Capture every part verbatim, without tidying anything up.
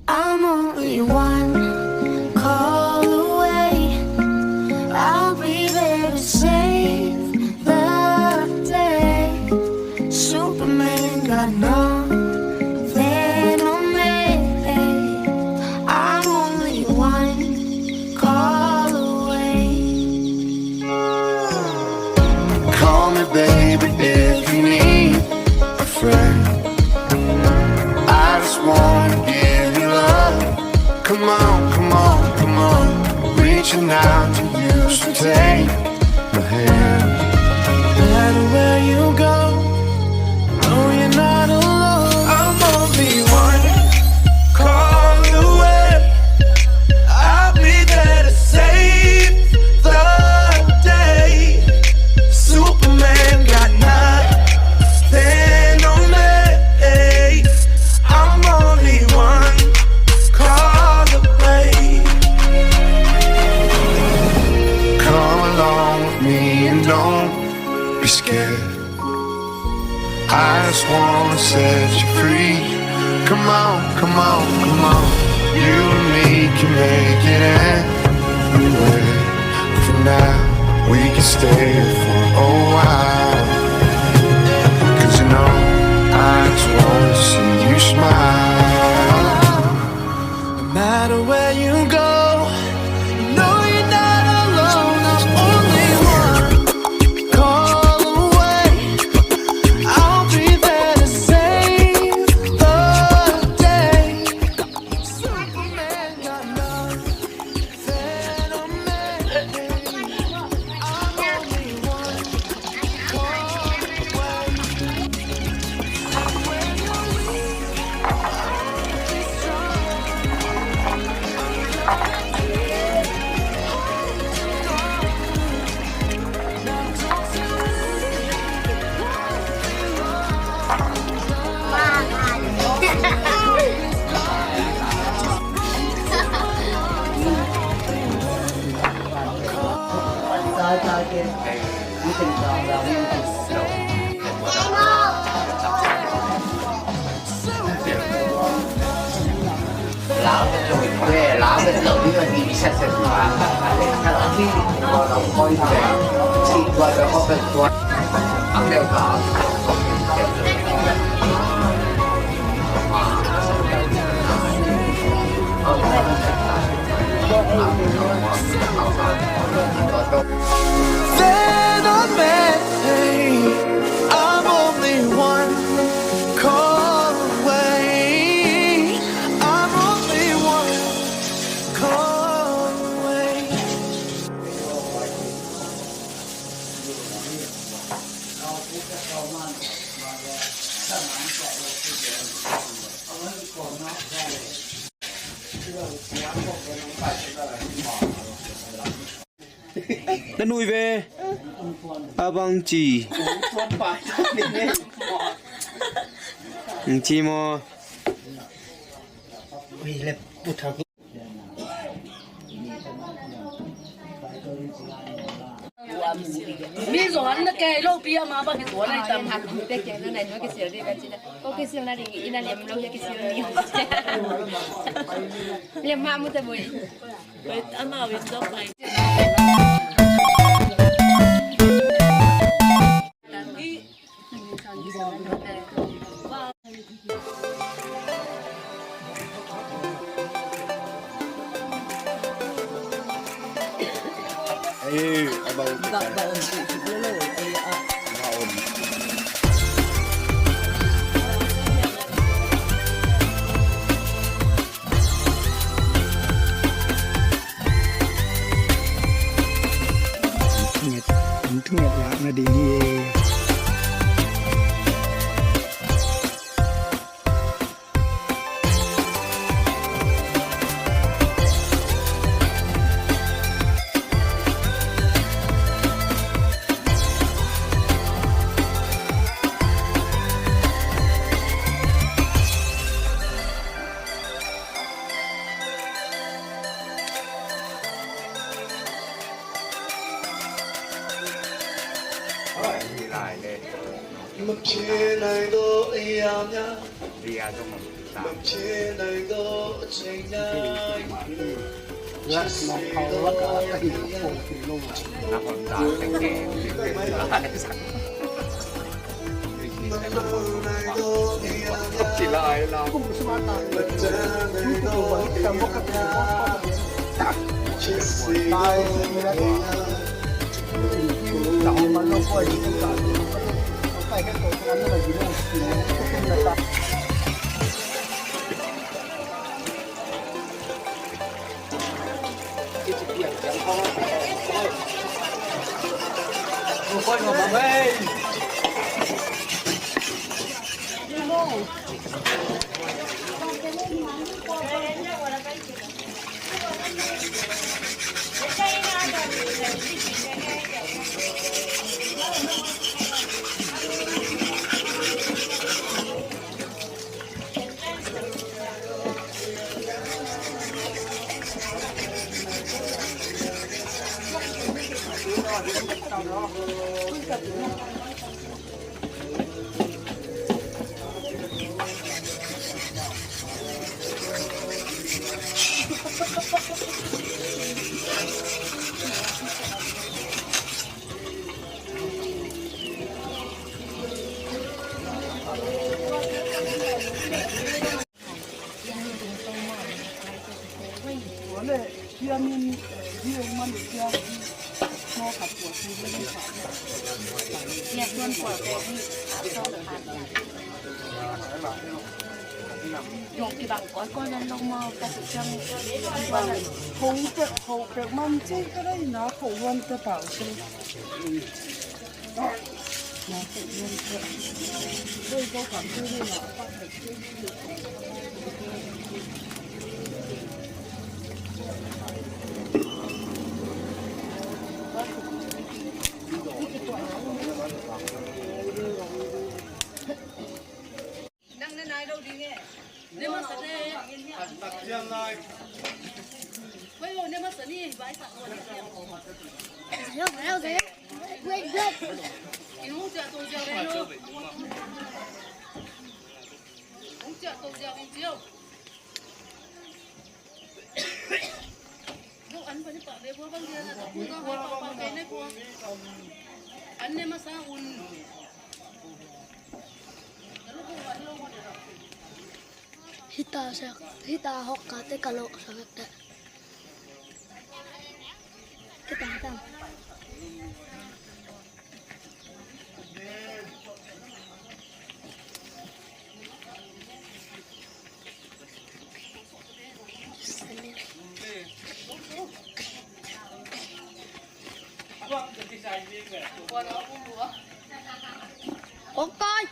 I'm only one call away. I'll be there to save the day. Superman got nothing on me. I'm only one call away. Call me, baby, if you need a friend. I just wanna give you love. Come on, come on, come on. Reaching out to you, so take my hand. No matter where you go, no, you're not alone. I'm only one call away. I'll be there to save the day. Superman got nothing on me. I'm only one call away. Come along with me and don't be scared. I just wanna set you free. Come on, come on, come on. You and me can make it anywhere. For now, we can stay here for a while. 'Cause you know, I just wanna see you smile. No matter where you go, no, you're not alone. I'm only one call away. I'll be there to save the day. Superman got nothing on me. I'm only one call away. Then I met, I'm only one call away. I'm only one call away. Na nui ve. A bang ci. Ng ci maw. Mi zuan na kei lo pi ama ba ki tuan ai tam. Te kei na nai no ki sil di ka ci na. Ko ki sil na di ina lem lo ki sil ni. Lem ma mu te bui. Wait, ama wait lo pai. Nget, nget lak na ding hi e. Nang na nai lo ding e. Ne masa ne. Wei wo ne masa ni bai sa. Wait, wait. Kin hong cia to cia rei lo. Hong cia to cia hong cia. Lo an pani pa le bua bang dia na ta bua bang pa pa kai ne bua. An ne masa un. Hita sak, hita hok ka te ka lo sak te. Kita hita. Kong kai.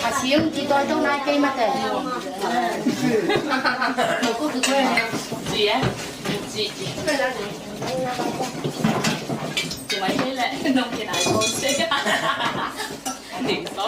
A siu ci toi tong nai kei mate. Ci e. Ci ci. Ci mai kei le nong kei nai kong se. Ning so.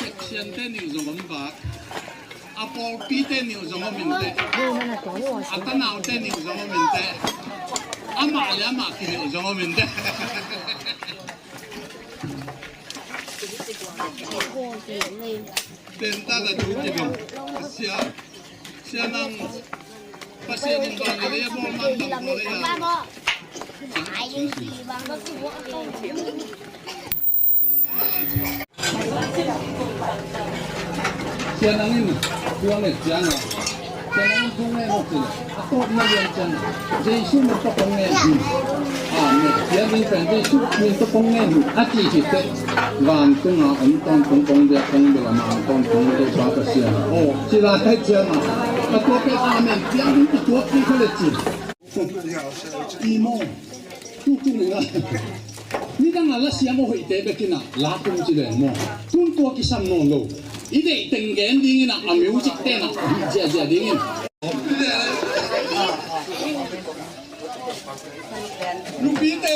Section te nih zong om vak. A pawlpi te nih zong om in teh. A tanau te nih zong om in teh. Amah le amah kinih zong om in teh. Tenta ta tu kidong. Sia. Sia nang. Pasian in bang le a bawl man bang bawl le a. Sia nang in tua nget ciang a, sia nang in tua nget nget ciang a, a tawpna lian ciang a, Jesu min tawh kong ngen hi. Amen. Sia min pen Jesu min tawh kong ngen hi a ci hi teh, vantung a om tawntung kong biak kong bel a mang tawntung Topa Pasian a, aw ci lai thei ciang a, a tua pen amen piang ding i tuak ding kha le ci. I maw? Tu tu ni la. Nidang a la siam a hoihte bek in a la tung ci leng maw? Tun tua kisam nawn lo. I deih teng gen ding in a, a music te in a hih ziahziah ding in. Nupite.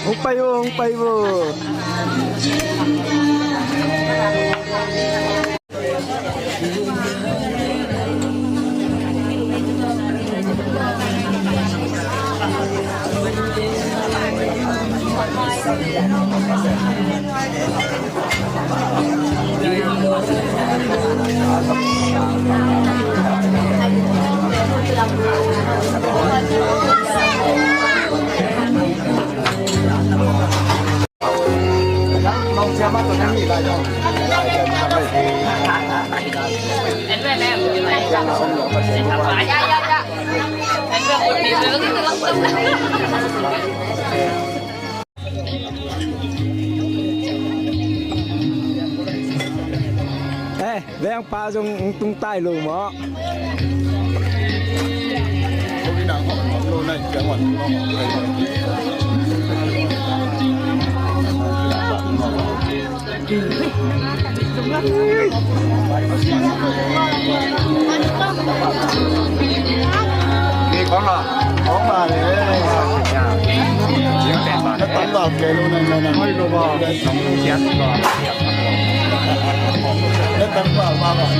Hong pai vo, hong pai vo. Eh, vengpa zong hong tung tai lo maw? 你講啦，講啦，你。一等落嘅咯，你，你，你。可以咯噃。一等落，話話講。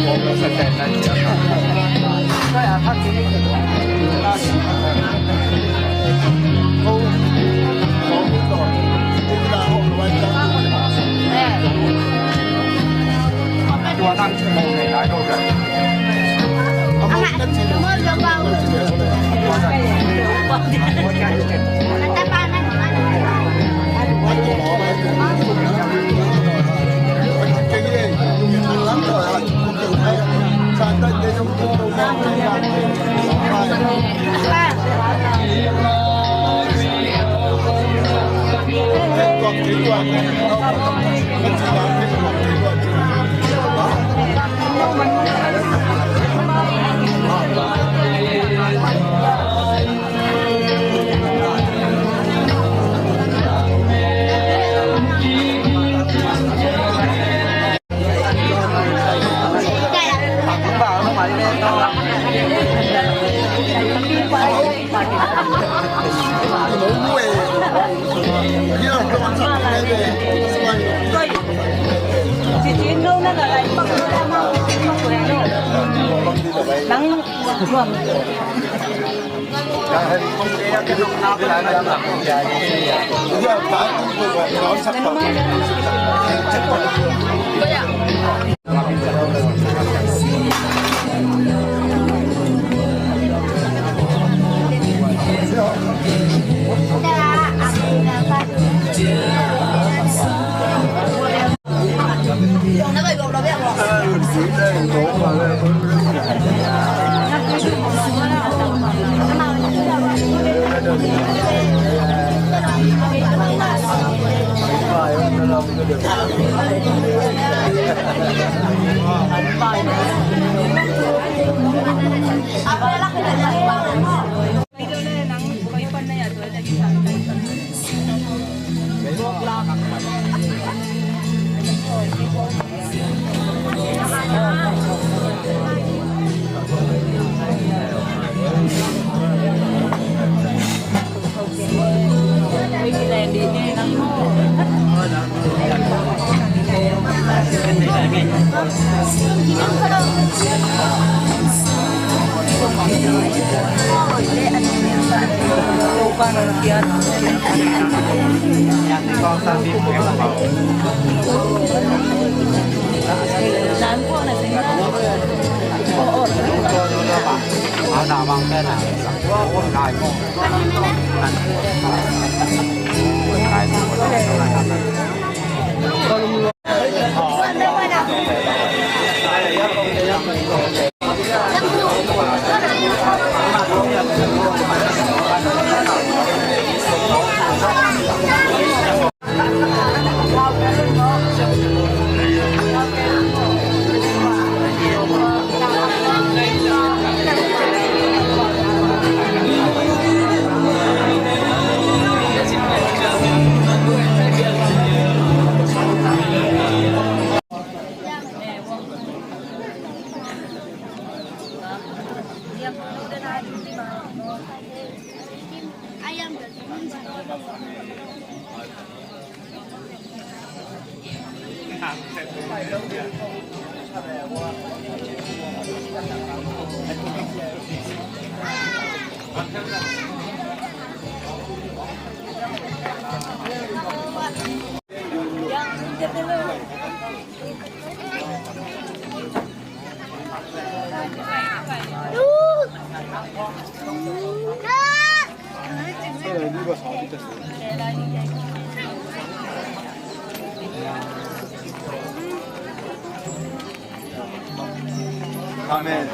Amen.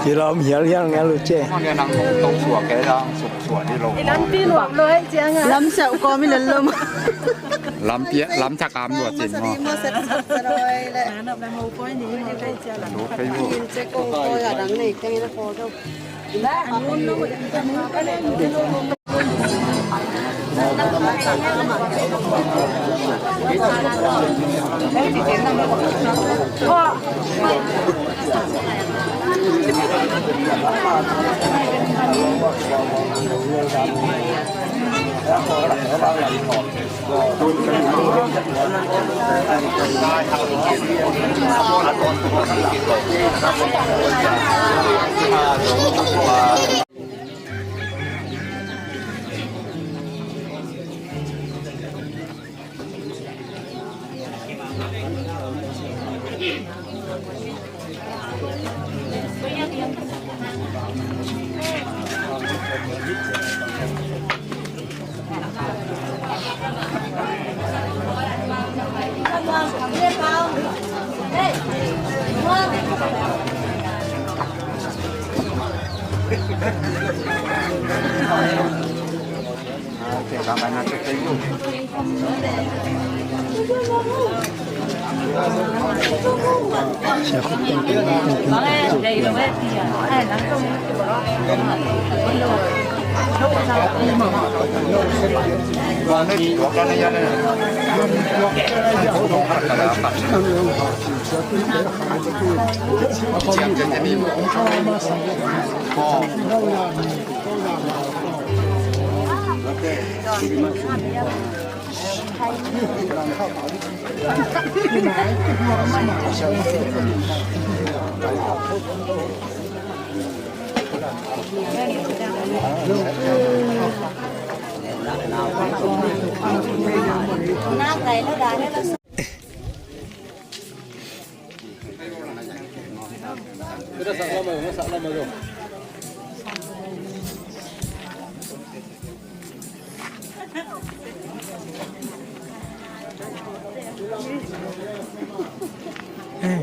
Kilawm hialhial ngial uh ci. Lampi nuam lo hi ciang a. Lam siau kawm i lel lo maw? Lam pia, lam thak am lua cin maw?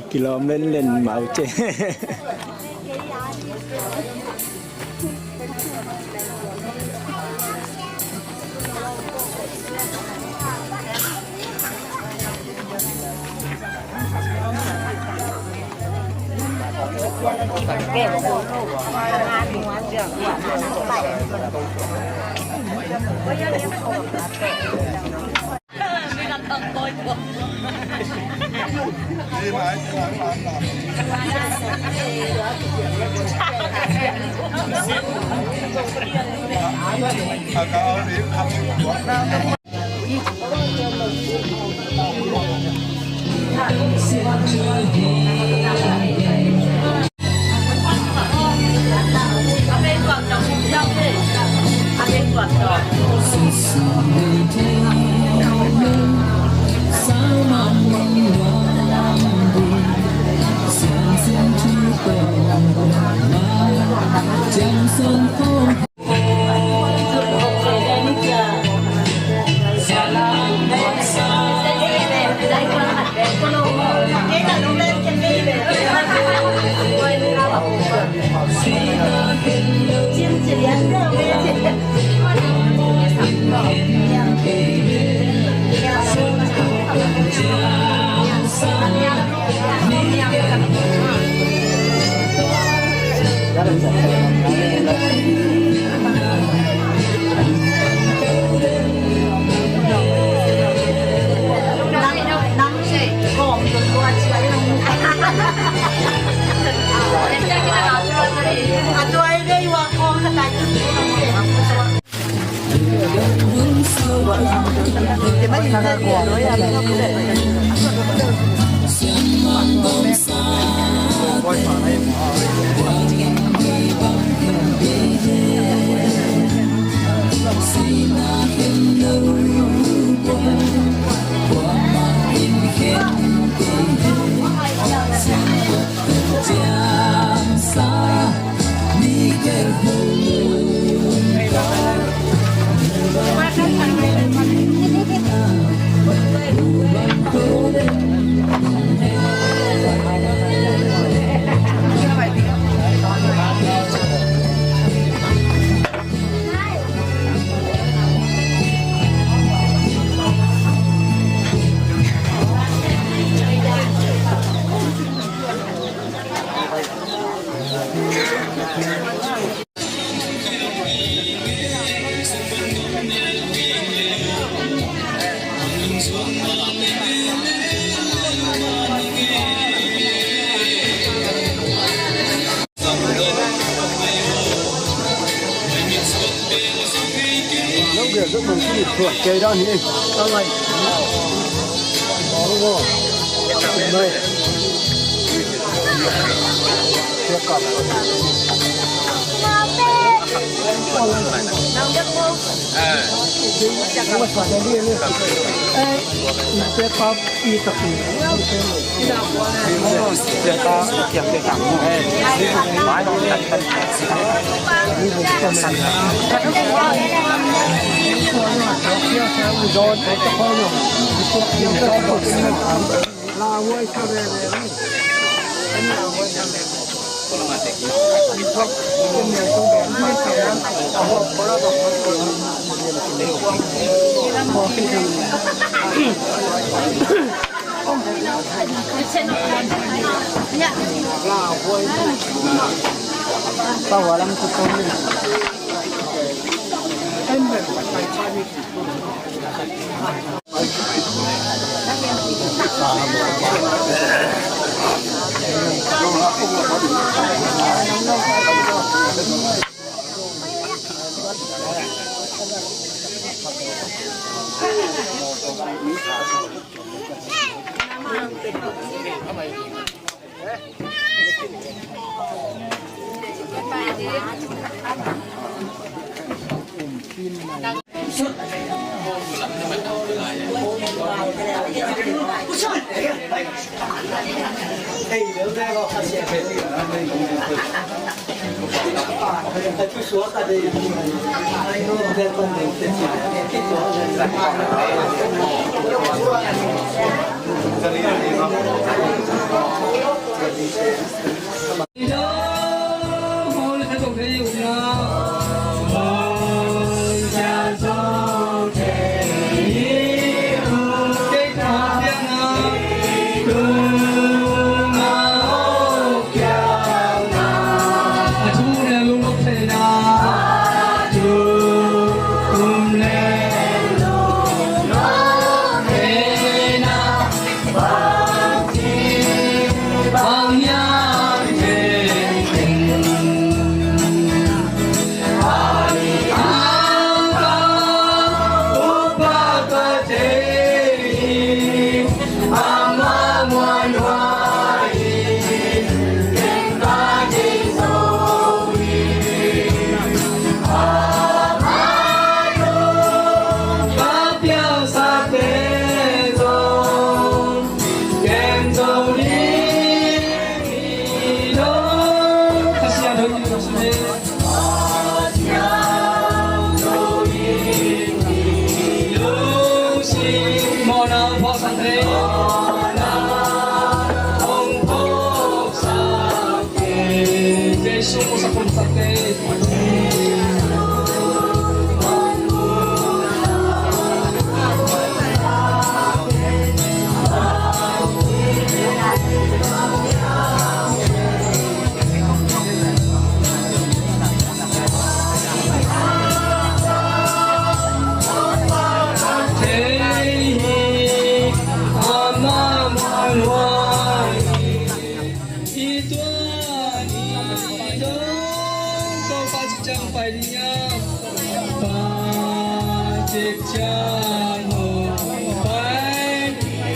Kilawm lenlen mah uh ci.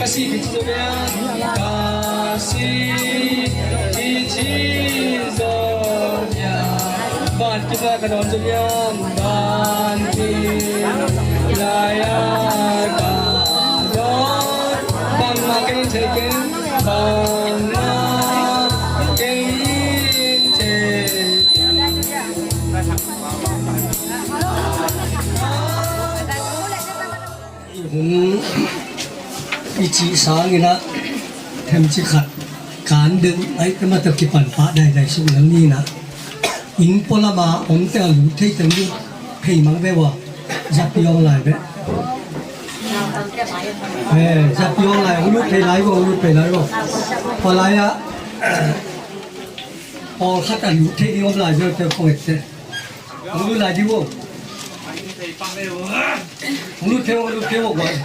Ka si ki ci zo liang, ka si ki ci zo liang. Ban ki ba ka dawn zo liang, ban ki lai a ka dawn. Bang ma kei in thei kei, bang ma kei in thei. Hong i cih sangin ah themci khat kan deuh ai tama tawh kipan pah daidai suk lel ni in ah, inn pualama om teng a lut thei teng lut thei mang ve ua. Zapi ong lai ve. Eh, zapi ong lai, ong lut thei lai ua, ong lut thei lai ua. Pua lai ah, pawlkhat a lut thei ding om lai ve, te pawh et te. Hong lut lai ding uh. Hong lut thei, hong lut thei uh.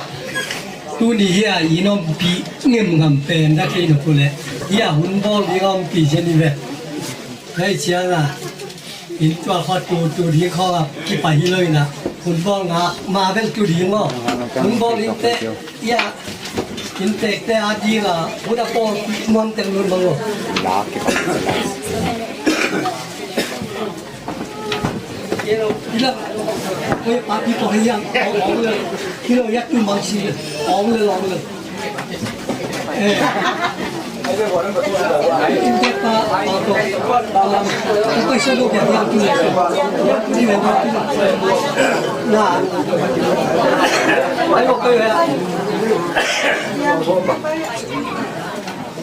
Tuni hi a i nawmpi ngemngam pen na kei nop uh leh hi a hun bawl ding a ompi zen hi ve. Lai ciang a inn tual khua tu tu ding khawng a kipai hi lo in a. Hun bawl ngak ma bel tu ding maw? Hun bawl in teh, ia, in tek teh a ding a, hun a pawl nuam tek lut maw? Ila, oi, papi ko hiang, ong le, ila, ia tu mang si, ong le, ong le.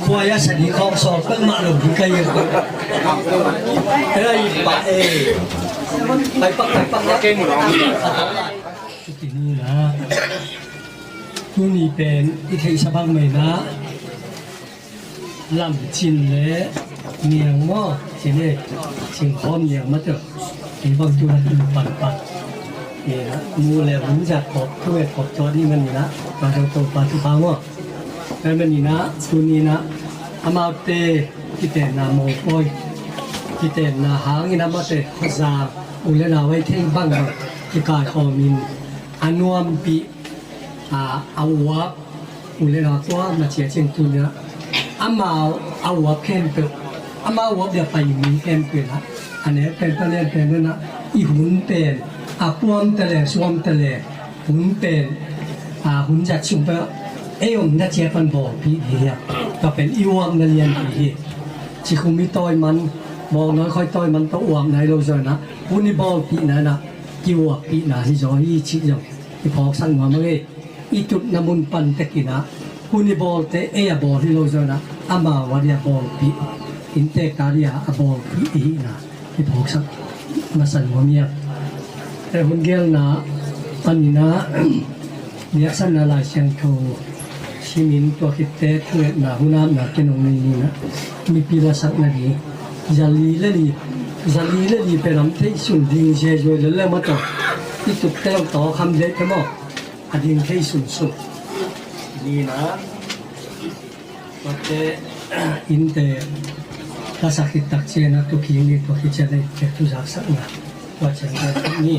Buaya sadi kong sol pek mak lo di kai. Pai pak, pai pak. Tuni na, tuni pen i theihsa bang mei na, lamcin le niang maw, cin e, cin khawm niang mah teh. Kei bang tu na tu pan pan. Mu le hun zat kop, tu e kop tua ni man ni na, pa dong to pa tu pa maw. Tua man ni na, tuni na, amaute kitenna mawngpawi, kitenna hangin amaute khuazang, u le nau a i theih bangbang kikaikhawmin a nuampih, a, a uap, u le nau tua na ciah cin tuni na, amau a uap khempeuh, amau uap dia pai mi khempeuh na, a nek pen ta lian pen na, i hun pen a puam ta le suam ta le, hun pen, a, hun zat sung peuh ei om na ciah pan bawlpih ding hi a. Tua pen i uap na lianpih hi. Cikhum i tawi man, mawknawi khawi tawi man tawh uap nai lo zaw na, hun i bawlpihna na, kiuappihna hi zaw hi cih zong i phawksak nuam a ngei. I tutna mun pan tekin a, hun i bawlte ei a bawl hi lo zaw na, amau a dia bawlpih, inntek ta dia a bawlpih i hihna i phawksak masa nuam hi a. Te hun gelna panin a, biaksanna Lai Siangtho simin tua khitte thungetna hun apna kinong nei ni na, mipi lasak nading zali le li, zali le li pen om thei sun ding zia zuai le le mataw. I tuk teng tawk ham dek te maw? A ding thei sunsun ni na. Tuate innte lasak khit tak ciang a tu kik ni, tua khit ciang a innte tu zaksakna tua ciang a ni.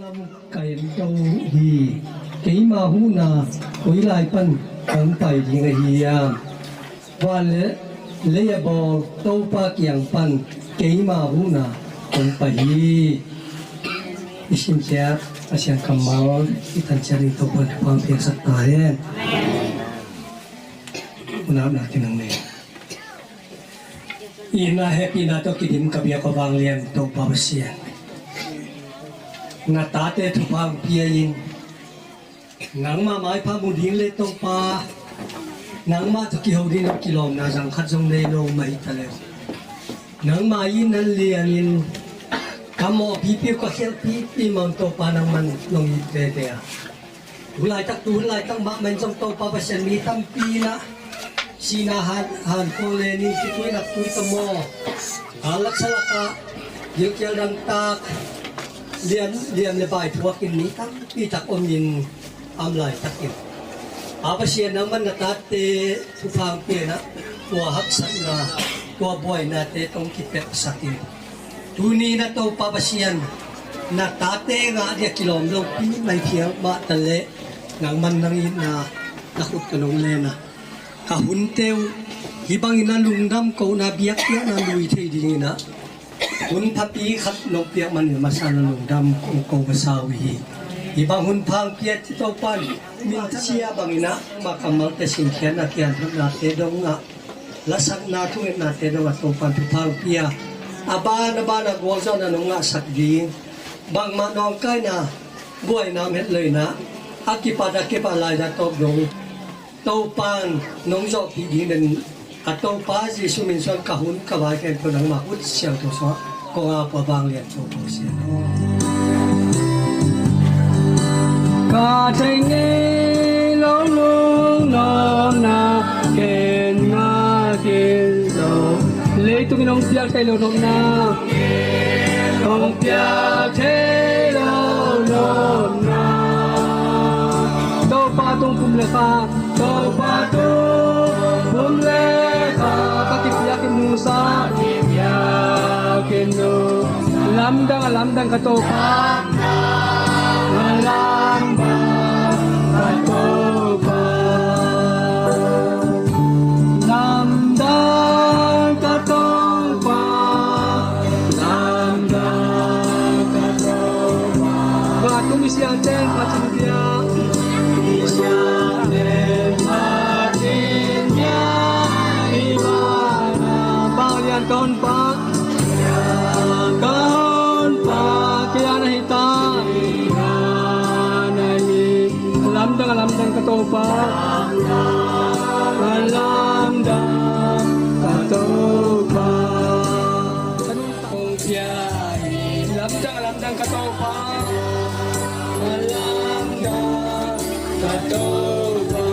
Lam ka en to hi. Keima huhna koi lai pan kong pai ding ahi a, van le lei a bawl Topa kiang pan keima huhna kong pai hi. I simkhiat a siang kammal i tanciat ding Topa thupha piaksak ta hen. Unau na kinang nei. Itna hehpihna tawh kidim ka biak a vanglian Topa Pasian, na tate thupha hong pia in, nangmah maipha mu ding le Topa, nangmah tawh kiho ding a kilawmna zang khat zong nei lo mah hi ta le uh. Nangmah in nan lianin ka mawhpipi uh ka khelhpipi mah un Topa nangman nong it veve a. Tu laitak, tu hun laitak mahmah in zong Topa Pasian, mi tampi in ah sihna han, han khawl le ning, khitui laktui tawh maw, gal laksa lakah gilkial dangtak, liam, liam le bai thuakin mi tampi tak omin, a om laitakin Pa Pasian, nangman na tate thupha hong pia in ah, tua haksatna, tua buainate tawh hong kipelhsak in. Tuni in ah Topa Pasian, na tate ngah ding a kilawm lopi mai phial mah ta leh, nangman nang itna na khut ka nong len a, ka hunte uh hih bangin a lungdam kohna biakpiakna lui thei dingin ah hun phapi khat nong piak manin masa na lungdam kong ko masa uh hi. Hih bang hun pha hong pia ci Topa in, min sia bangin ah ma kammalte sinkhiatna, kianthotnate dongah, lasakna thungetnate dongah Topa in thupha hong pia. A ban a ban a gualzawhna nong ngahsak ding, bangmah nawngkaina, buaina om het lo in ah, a kipat a kipat lai-ah tawp dong Topa in nong zawhpih ding den, a Topa Jesuh min suang ka hun ka vai khempeuh nangmah khut siangtho sungah kong ap uh a, vanglian Topa Pasian. Ka thei ngei lo lungnopna, ken ngah khin zo, leitung in hong piak thei lo nopna, hong piak thei lo Topa tung pum le kha, Topa tung pum le kha, ka kipiak in nusa kipiak in nu. Lamdang a lamdang ka Topa, a lamdang ka Topa. Lamdang ka Topa, lamdang ka Topa. Ka tung i siang teng Pathian bia, i siang teng Pathian bia, i bana bang lian ka Honpa, ka Honpa, kei a na hi ta, kei a na hi. Lamdang a lamdang ka Topa, a lamdang ka Topa. Lamdang a lamdang ka Topa, a lamdang ka Topa.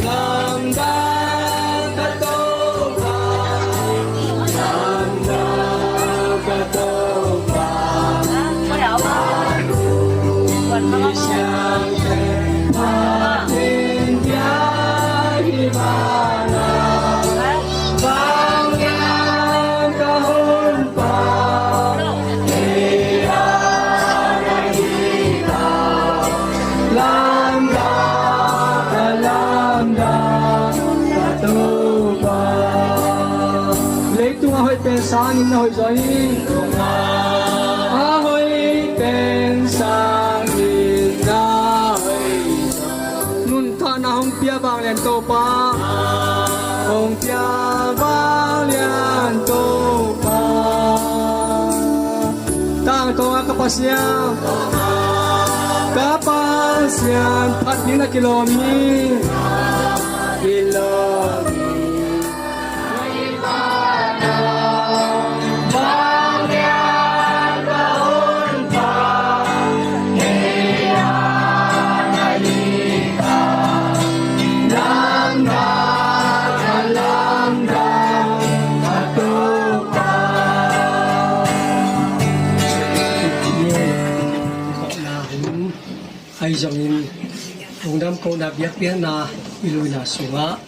Lamdang ka Topa, lamdang ka Topa. Leitung a hoih pen sangin na hoih zaw hi. A hoih pen sangin na hoih zaw. Nuntakna hong pia vanglian Topa, hong pia vanglian Topa. Tangtawnga ka Pasian, ka Pasian, phat ding na kilawm hi. Kilawm hi. Ahi zongin, lungdam kohna biakpiakna i luina sungah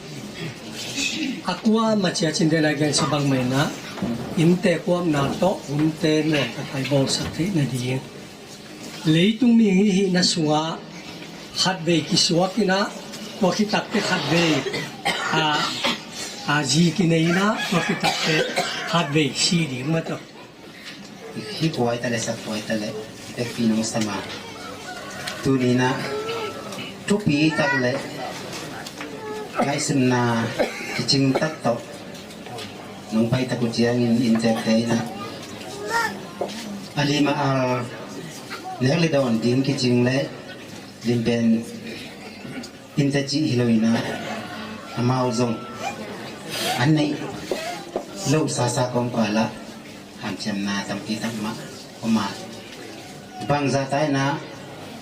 a kuamah cia cinte na gensa bangmah inah, innte kuamna tawh hunte nuam takai bawlsak theih nading, leitung mihing i hihna sungah khatvei kisuak inah, tua khitakte khatvei a, a zi kinei inah, tua khitakte khatvei si ding mah tawh. Hih buai ta le sak buai ta le, pekpi nong sama. Tuni inah thupi tak le ngaihsutna kicing tak tawh nong pai tak uh ciangin inntekte inah a lim a al nek le dawn ding kicing le lim pen innte cih hi lo inah, amau zong an neih lo sasa kawmkal ah hanciamna tampi tak mah om a, bangzah ta inah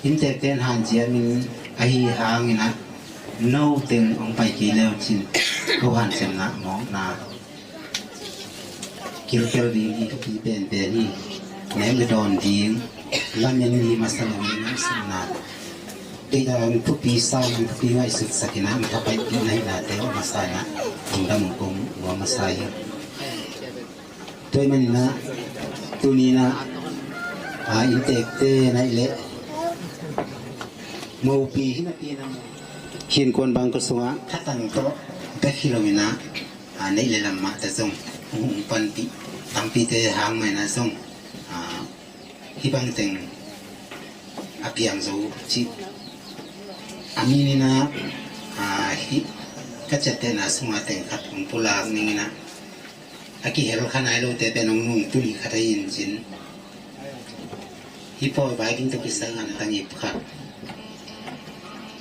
inntekte in hanciamin ahi hang inah, no teng hong pai kei le uh cin ko hanciamna mawkna kilkel ding hi. Thupi penpen hi. Nek le dawn ding lamen hi masa lo hi. Ngaihsutna deihdan thupi sang, thupi ngaihsutsak inah, mi thapaihpih na hihnate a masa inah, lungdam kong ua masa hi. Tua ahih manin ah tuni inah, a, inntekte na hih leh mopi hi napi inah, khinkuan bang ko sungah khatang tawh bek hi lo inah, a, neih le lam mah ta zong hong, hong panpih tampite hang mah inah zong, a, hih bang teng a piang zo cih a mi inah, a, hih ka ciaptehna sungah teng khat hong pulak ning inah, a kihel kha nai lote pen hong nungtun hi khat ahi in cin, hih pawi Bible tawh kisai antang ip khat,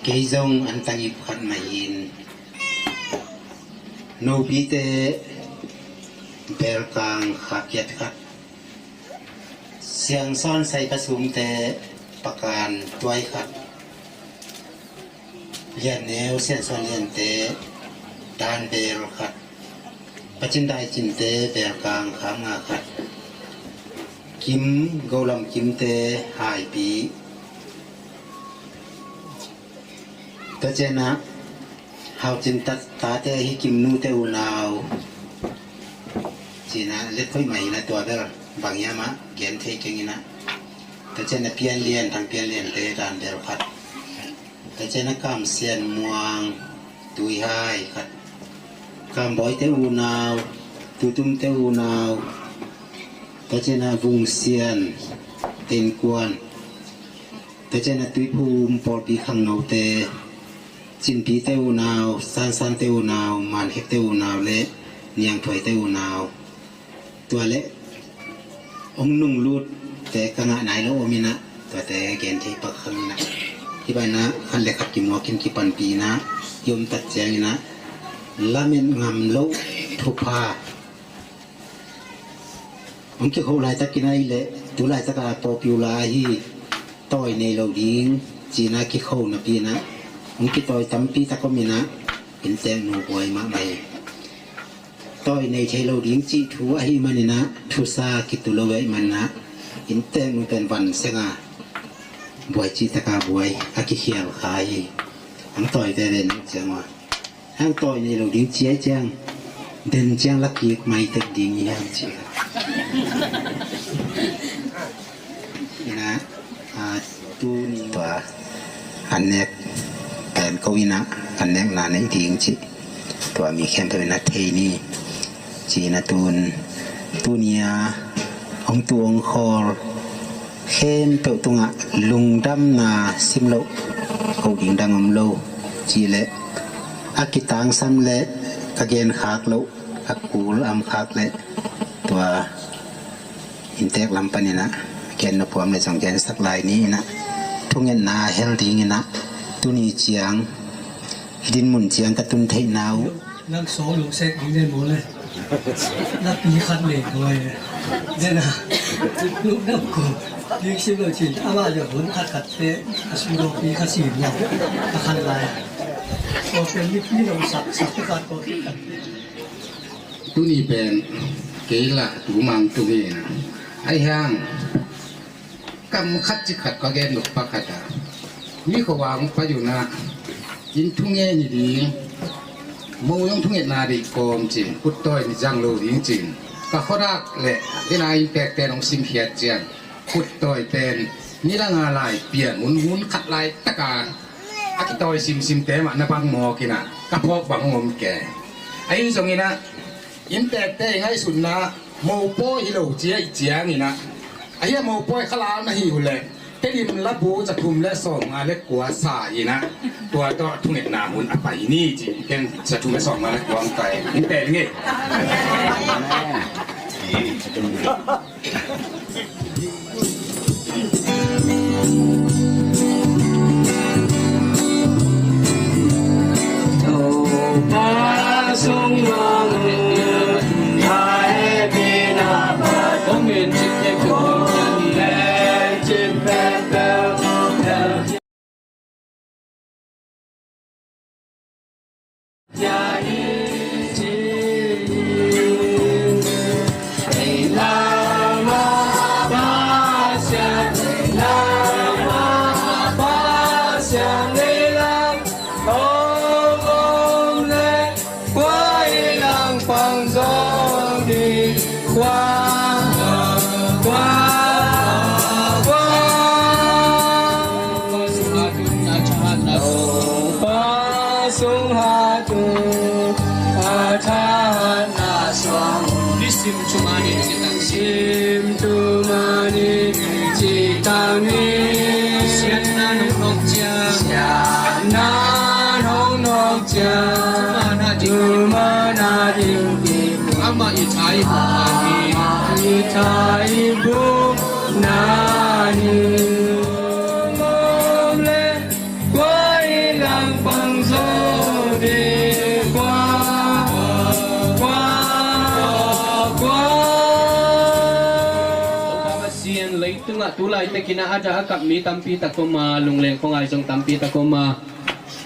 kei zong antang ip khat mah hi in, nopite belkang kha kiat khat, siangsawn sai pasumte pakan tuai khat, lianneu siangsawn liante dan bel khat, pacin daicinte belkang kha nga khat, Kim, Golam Kimte Haipi. Tua cianah Haucin tate ahi Kim nute unau. Cinah let khoih mah inah tua bel bang hiamah gen thei keng inah. Tua cianah Pianlian, Thang Pianliante dan bel khat. Tua cianah Kam Sian Muang, Tuihai khat. Kam Bawite unau, Tutumte unau. Tua cianah Vung Sian, Tin Kuan. Tua cianah Tuiphum pawlpi khangnote, Cinpite unau, Sansante unau, Mankhekte unau le Niangthuaite unau. Tua le hong nunglutte ka ngah nai lo om inah, tuate gen thei pak khang inah. Hih banah khat le khat kimuakin kipanpi inah, i omtat ciang inah, lamet ngam loh thupha. Hong kikho laitakin ahi leh, tu laitaka popular ahi, tawi nei lo ding, cinah kikho napi inah, hong kitawi tampi tak om inah, inntek nu buai mahmah hi. Tawi nei thei lo ding cih thu ahih maninah, thusa kitu lo ahih maninah, inntek nu pen van senga buai cih taka buai, a kikhial kha hi. Hong tawi veve ning ciang ua, hong tawi nei lo ding ciai ciang, den ciang la kik mai tek ding hi hang ci. Inah, a, tuni tua an nek pen ko inah an nekna nei ding ci. Tua mi khempeuh inah thei ni. Cinah tun, tunia hong tu hong khawl khempeuh tungah lungdamna sim loh ko ding dang om lo. Cileh a kitangsam le ka genkhak loh, a kul amkhak le tua inntek lam paninah gen nupuam le zong gensak lai ni inah, thungetna hel dinginah tuni ciang, hidin mun ciang ka tun theihna uh. Nan sawh lo sek ding den maw le? Na pi khat le kawai le. Dena lukdam ko. Ding sim lo cin amah le hun khat khat te a sum lo pi khat sim lo a khan lai. Ko pen mi pi lo sak sak te khat ko. Tuni pen kei lah tu mang tu hi na. Ai hang kam khat ci khat ka gen luk pa khat a, mi khuavang pa yuna in thungen hi ding, mo yong thungetna dei kawm cin, kut tawi ni zang lo ding cin, ka khuadak le dena in pek pen hong simkhiat cian, kut tawi pen ni la nga lai pian hun hun khat lai taka a kitawi simsimte mah na bang mawk inah ka phawk bang hong om ke. Ahi zongin ah inntekte i ngaihsutna mopawi hi lo cia i ciangin ah, ahi a mopawi khalam na hi uh leh Tedim labu za thum le sawmnga le kua sa in ah, tua tawh thungetna hun a pai ni ci. Ken za thum le sawmnga le kua hong pai. Inntek ngei. Sung ha tu a tha na suang. Nisim tu mani citang. Sim tu mani citang ni. Siatna nong nong ciang. Siatna nong nong ciang. Tuma na ding ki. Ama i thai bu mani. Ama i thai bu nani. Mom le. Kua i langpang zo de kua, kua, kua. Pasian leitungah tu laitakin a ada a kap mi tampi tak om a, lungleng khong ai zong tampi tak om a,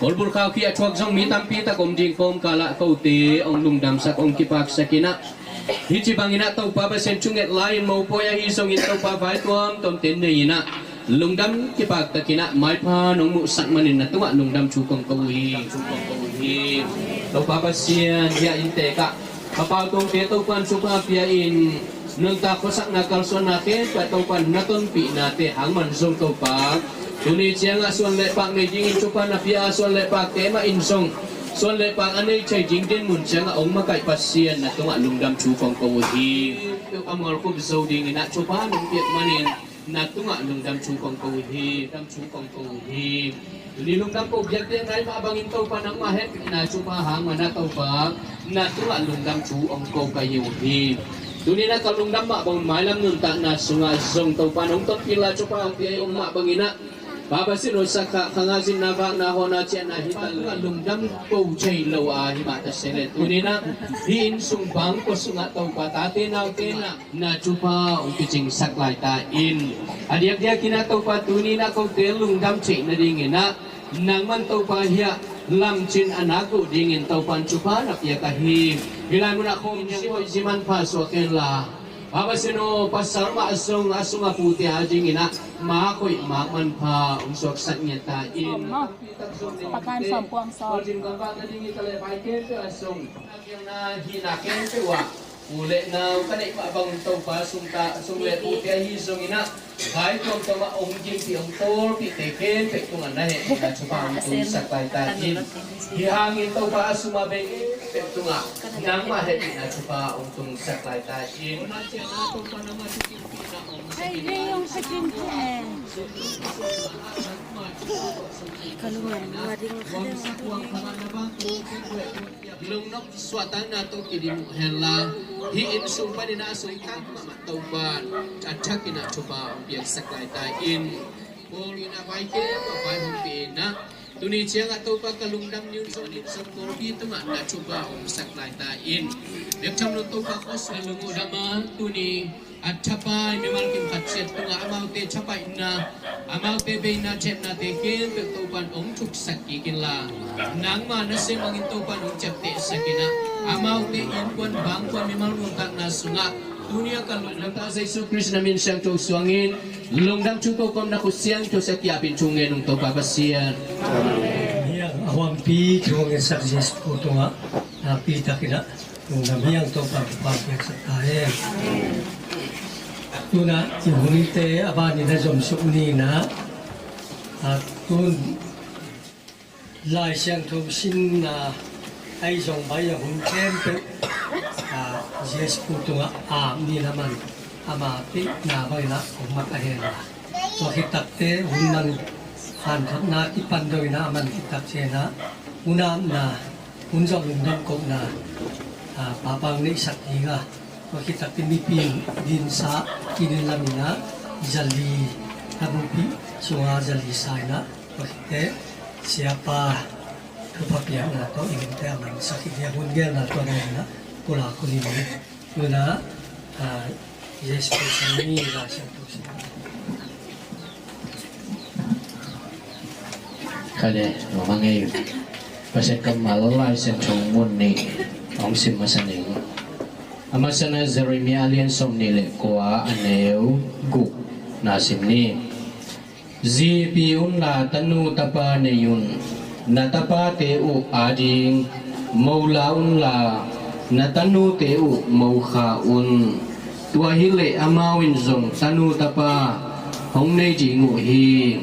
kolbulh khau khi a thuak zong mi tampi tak om ding kawmkal ah kote hong lungdamsak hong kipaksak in ah. Hih ci bangin ah Topa Pasian thunget lai-in mopawi ahi zongin Topa vai tuamtuamte nei-in ah lungdam kipaktakin ah maipha nong muhsak manin na tungah lungdam thu kong ko uh hi. Topa Pasian, hih a inntek ah ka pau tuangte Topa in thupha pia-in nuntak khuasakna kalsuanna khempeuh ah Topa in na tonpihnate hang man zong Topa, tuni ciangah suan le pak nei dingin thupha na pia a, suan le pakte mah in zong suan le pak a nei thei ding dinmun ciangah hong makaih Pasian na tungah lungdam thu kong ko uh hi. A mualkhup zo dingin ah thupha nong piak manin na tungah lungdam thu kong ko uh hi. Lungdam thu kong ko uh hi. Tuni lungdam ko biakpiakna i mah bangin Topa nangmah hehpihna thupha hang man ah Topa na tungah lungdam thu hong ko ka hi uh hi. Tuni na ka lungdam mah bangun mailam nuntakna sungah zong Topa nong tonpih la thupha hong pia i om mah bangin ah Papa Sino sakha khanga zinna vakna hona ciahna hi ta lungdam ko thei lo a hi mah ta se le tuni na hih inn sung bang ko sungah Topa tate naute na na thupha hong kicingsak lai ta in. A diakdiakin ah Topa tuni na kote lungdam theih nadingin ah nangman Topa hih a lamcin a nak uh dingin Topa in thupha na piak ahi. Hih lai munah khawm sihoih zi manpha suak hen la Papa Sino pasal mah a sung a sung a pute a dingin ah mak hoih mak manpha hong suaksak ngiat ta in. Pakan sawm puang sawm. Hihna khempeuh ah u le nau ka neih mah bangin Topa sung le pute ahi zongin ah vai tuamtuam ah hong gimpih hong tawlpihte khempeuh tungah na hehpihna thupha hong tungsak lai ta in. Hih hangin Topa a sum a bei khempeuh tungah nangmah hehpihna thupha hong tungsak lai ta in. Lungnop suahtakna tawh kidim uh hen la hih inn sung panin a sung tang mahmah Topa in a thakin ah thupha hong piaksak lai ta in. Paul in a vai kei mah vai hong pi in ah tuni ciangah Topa ka lungdam ni un zong in zong Paul pi tungah na thupha hong sak lai ta in. Biak tham lo Topa khuasung lungdam a tuni a thapai mimal kim khat ciat tungah amaute thapaihna amaute beina thepnate khempeuh Topa in hong thuksak kik in la nangma nasem bangin Topa in hong ciaptehsak in ah amaute innkuan bangkuan mimal nuntakna sungah tuni a ka lungdam ta Jesu Khrist na min siangtho suangin lungdam thu ko kawmna khut siangtho sia kiapin thu ngen ung Topa Pasian. Hih a huampi thu ngensak Jesu tungah nakpi takin ah lungdam hiang Topa thupha piaksak ta hen. Tuna i hunte a banin a zomsuk ni in ah a tun Lai Siangtho simna ahi zong bai a hun khempeuh a Jesu tungah a ni na man ama pihna bangin ah hong mak a hen la tua khit takte hun man hanthotna kipan dongin ah a man khit tak ciangin ah hun apna hun zawh lungdam kohna a, papang neihsak ding a, tua khit takte mipi in dinsa kinin lamin ah zali na bupi sunga zali sa in ah tua khitte siapa thupha piakna tawh i lungte a mansak hi dia hun gelna tua na in ah pulak hun in tuna a, Jesu Khrist a min in Lai Siangtho sim. Kale, noma ngei. Pasian kammal Lai Siangtho mun nih hong sim masa ning. A masana Jeremiah a lian sawm nih le kua a neu guk na sim ni. Zipi unla tanu tapa nei un, na tapate uh ading mo la unla na tanute uh mo kha un. Tua hileh amau in zong tanu tapa hong nei ding uh hi.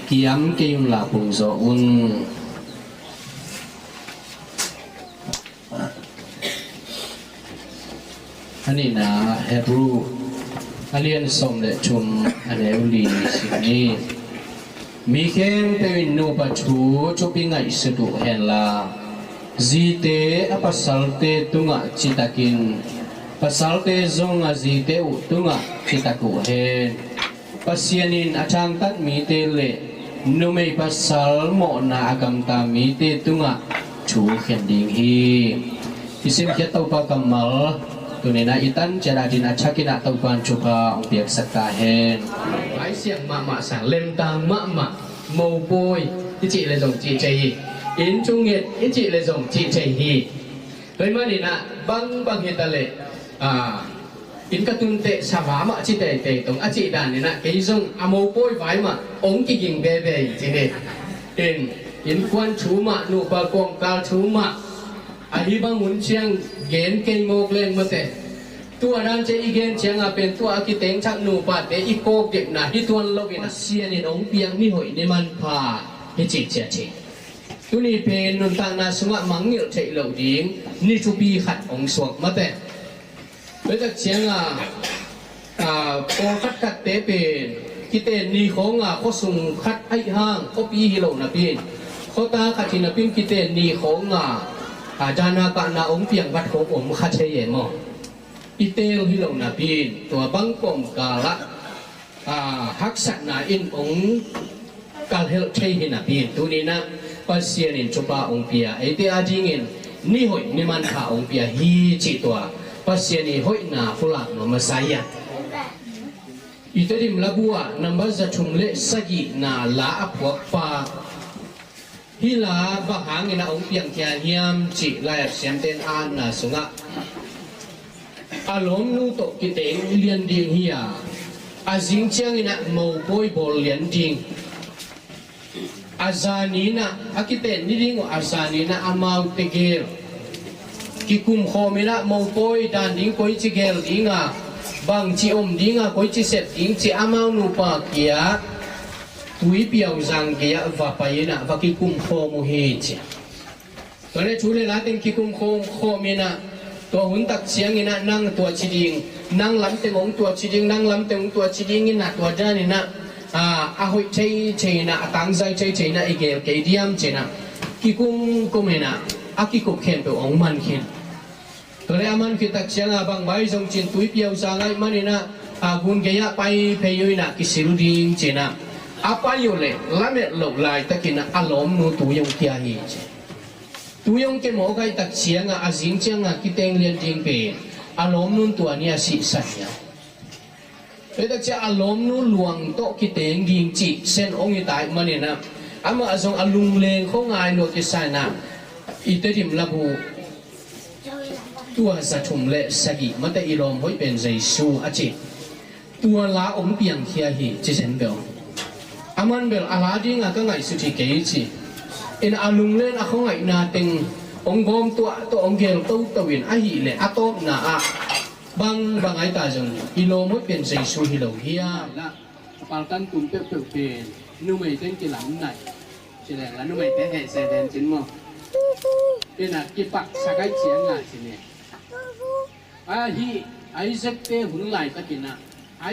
Kiam kei unla pungzaw un. A nihna Hebrew a lian sawm le thum a neu li sim ni. Mi khempeuh in nupa thu thupi ngaihsut uh henla zite a pasalte tungah citakin pasalte zong a zite uh tungah citak uh hen. Pasian in a thangtat mite le numei pasal mawhna a gamta mite tungah thu khen ding hi. I simkhiat Topa kammal tuninah i tan ciat atin a thakinah Topa in thupha hong piaksak ta hen. Lai Siang mahmah sang lemtang mahmah mopawi i cih le zong cih thei hi. Inn thunget i cih le zong cih thei hi. Tua ahih maninah bangbang hitaleh A, inn ka tun teh sa va mah ci teitei tong a cih dan in ah, kei zong a mopawi vai mah hong kiging veve hi ci ni. In, innkuan thu mah, nupa kawmkal thu mah, ahi bang hun ciang gen kei mawk leng mate. Tua dan ciang i gen ciangah pen tua a kiteng thak nupate i kawkdekna hi tuan lo in ah, Pasian in hong piak ni hoih ni manpha hi ci cia ci. Tuni pen nuntakna sungah mangngilh theih loh ding ni thupi khat hong suak mate. Tua tak ciangah, a, pawlkhat khatte pen kiten ni khawnga khuasung khat aih hang khuapi hi lo napi in, khuata khat hi napi in kiten ni khawnga, a, dana kahna hong piang vat khawng om kha thei e maw? I teel hi lo napi in, tua bang kawmkal ah, a, haksatna in hong kalhelh thei hi napi in, tuni in ah Pasian in thupha hong pia, eite a dingin ni hoih ni manpha hong pia hi cih tua Pasian i hoihna pulak nuam masa hi a. I Tedim labu ah nambat za thum le sagihna la a phuakpa, hih la bang hangin ah hong piangkhia hiam cih lai-at siamten a atna sungah, a lawmnu tawh kiteng lian ding hi a, a zing ciangin ah mopawi bawl lian ding. A zani in ah, a kiten ni ding uh a zani in ah amau tegel kikum khawm in ah, mopawi dan ding koici gel ding a, bangci om ding a, koici sep ding ci, amau nupa kia Tuipiauzang gei-ah va pai in ah va kikum khawm uh hi ci. Tua le thu le la teng kikum khawm, khawm in ah, tua hun tak ciangin ah nang tua ci ding, nang lam teng hong tua ci ding, nang lam teng hong tua ci ding in ah, tua dan in ah, a, a hoih thei thei in ah, a tangzai thei thei in ah i gel kei diam ci in ah, kikum kum in ah, a kikup khempeuh hong man khin. Tua le a man khit tak ciangah bang vai zong cin Tuipiauzang ahih manin ah, a, gun gei-ah pai phei uh in ah kisil ding ci in ah, a pai uh leh lamet loh laitakin ah a lawmnu tui hong kia hi ci. Tui hong kia mawk ahih tak ciangah a zing ciangah kiteng lian ding pen a lawmnu in tua ni a sihsan hi a. Tua tak ciah a lawmnu luang tawh kiteng ding cih sen hong hi ta ahih manin ah, amah zong a lungleng khuangai lua kisa in ah, i Tedim labu tua za thum le sagih mate, i lawm hoih pen Jesu a ci. Tua la hong piangkhia hi ci sen bel. A man bel a la dingah ka ngaihsut hi kei ci. In a lunglen a khuangaihna teng hong gawm tuah tawh hong gel toto in ahih leh a tawpna ah bang bang ai ta zong i lawm hoih pen Jesu hi lo hiam? Lah, a paltan tum peuhpeuh pen numei teng kilam nai. Ci leng la numeite heh se den cin maw? Ina kipaksak ai ciang a ci ni. Ahi Isaac te hun laitakin ah,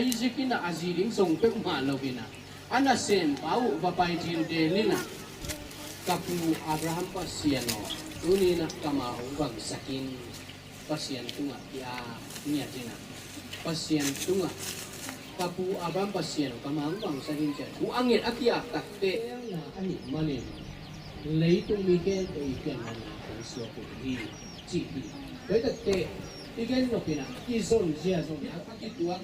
Isaac in ah a zi ding zong peuhmah lo in ah, a nasempa uh va pai dildel in ah, ka pu Abraham Pasian aw, tuni in ah ka ma hong vangsak in. Pasian tungah ki-ap ngiat in ah, Pasian tungah, ka pu Abraham Pasian aw, ka ma hong vangsak in ci-a thu a nget a ki-ap takteh, na ahih manin leitung mi khempeuh i pianna na hong suak uh hi, ci hi. Tua hi takteh i gen nop in ah kizon zia zong a kituak.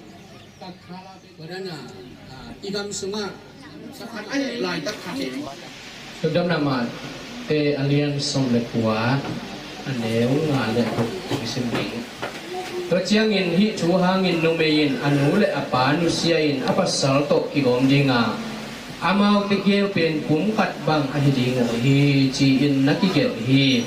Tua dan a, a, i gam sungah sakhan a heh laitak khat hi. Lungdamna Mate a lian sawm le kua, a neu nga le guk i sim ding. Tua ciangin hih thu hangin numei in a nu le a pa nusia in a pasal tawh kigawm ding a, amaute gel pen kum khat bang ahi ding uh hi, ci-in na kigelh hi.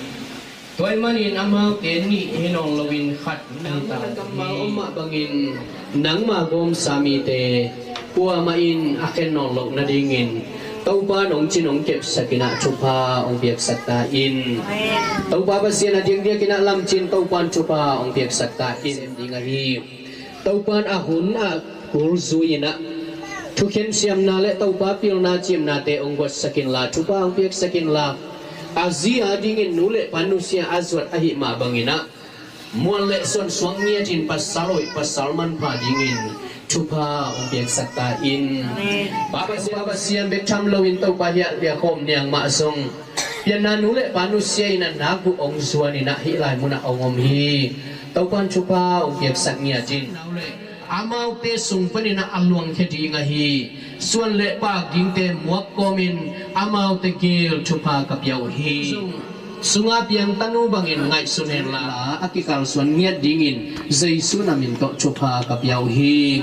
Tua ahih manin amaute nih hi nawn loin khat ahi ta hi. Kammal om mah bangin nangma gawmsa mite kuamah in a khen nawn loh nadingin Topa in hong cin hong kepsak in ah thupha hong piaksak ta in. Topa Pasian a diakdiak in ah lamcin Topa in thupha hong piaksak ta in. Sem ding ahi. Topa in a hun a kul zui in ah thukhen siamna le Topa pilna cimnate hong guatsak inla, thupha hong piaksak inla, a zi a dingin nu le pa nusia a zuat ahih mah bangin ah mual le suan suang ngiatin pasal hoih pasal manpha dingin thupha hong piaksak ta in. Amen. Pa Pasian, Pa Pasian bek tham loin Topa hiah piak khawm niang mah zong pianna nu le pa nusia in ah nak uh hong zuan in ah hih lai munah hong om hi. Topa in thupha hong piaksak ngiat in. Amaute sung panin ah a luangkhia ding ahi. Suan le pak dingte muak kawmin amaute gel thupha ka pia uh hi. Sunga piang tanu bangin ngaihsun henla, a kikalsuan ngiat dingin Jesu na min tawh thupha ka pia uh hi.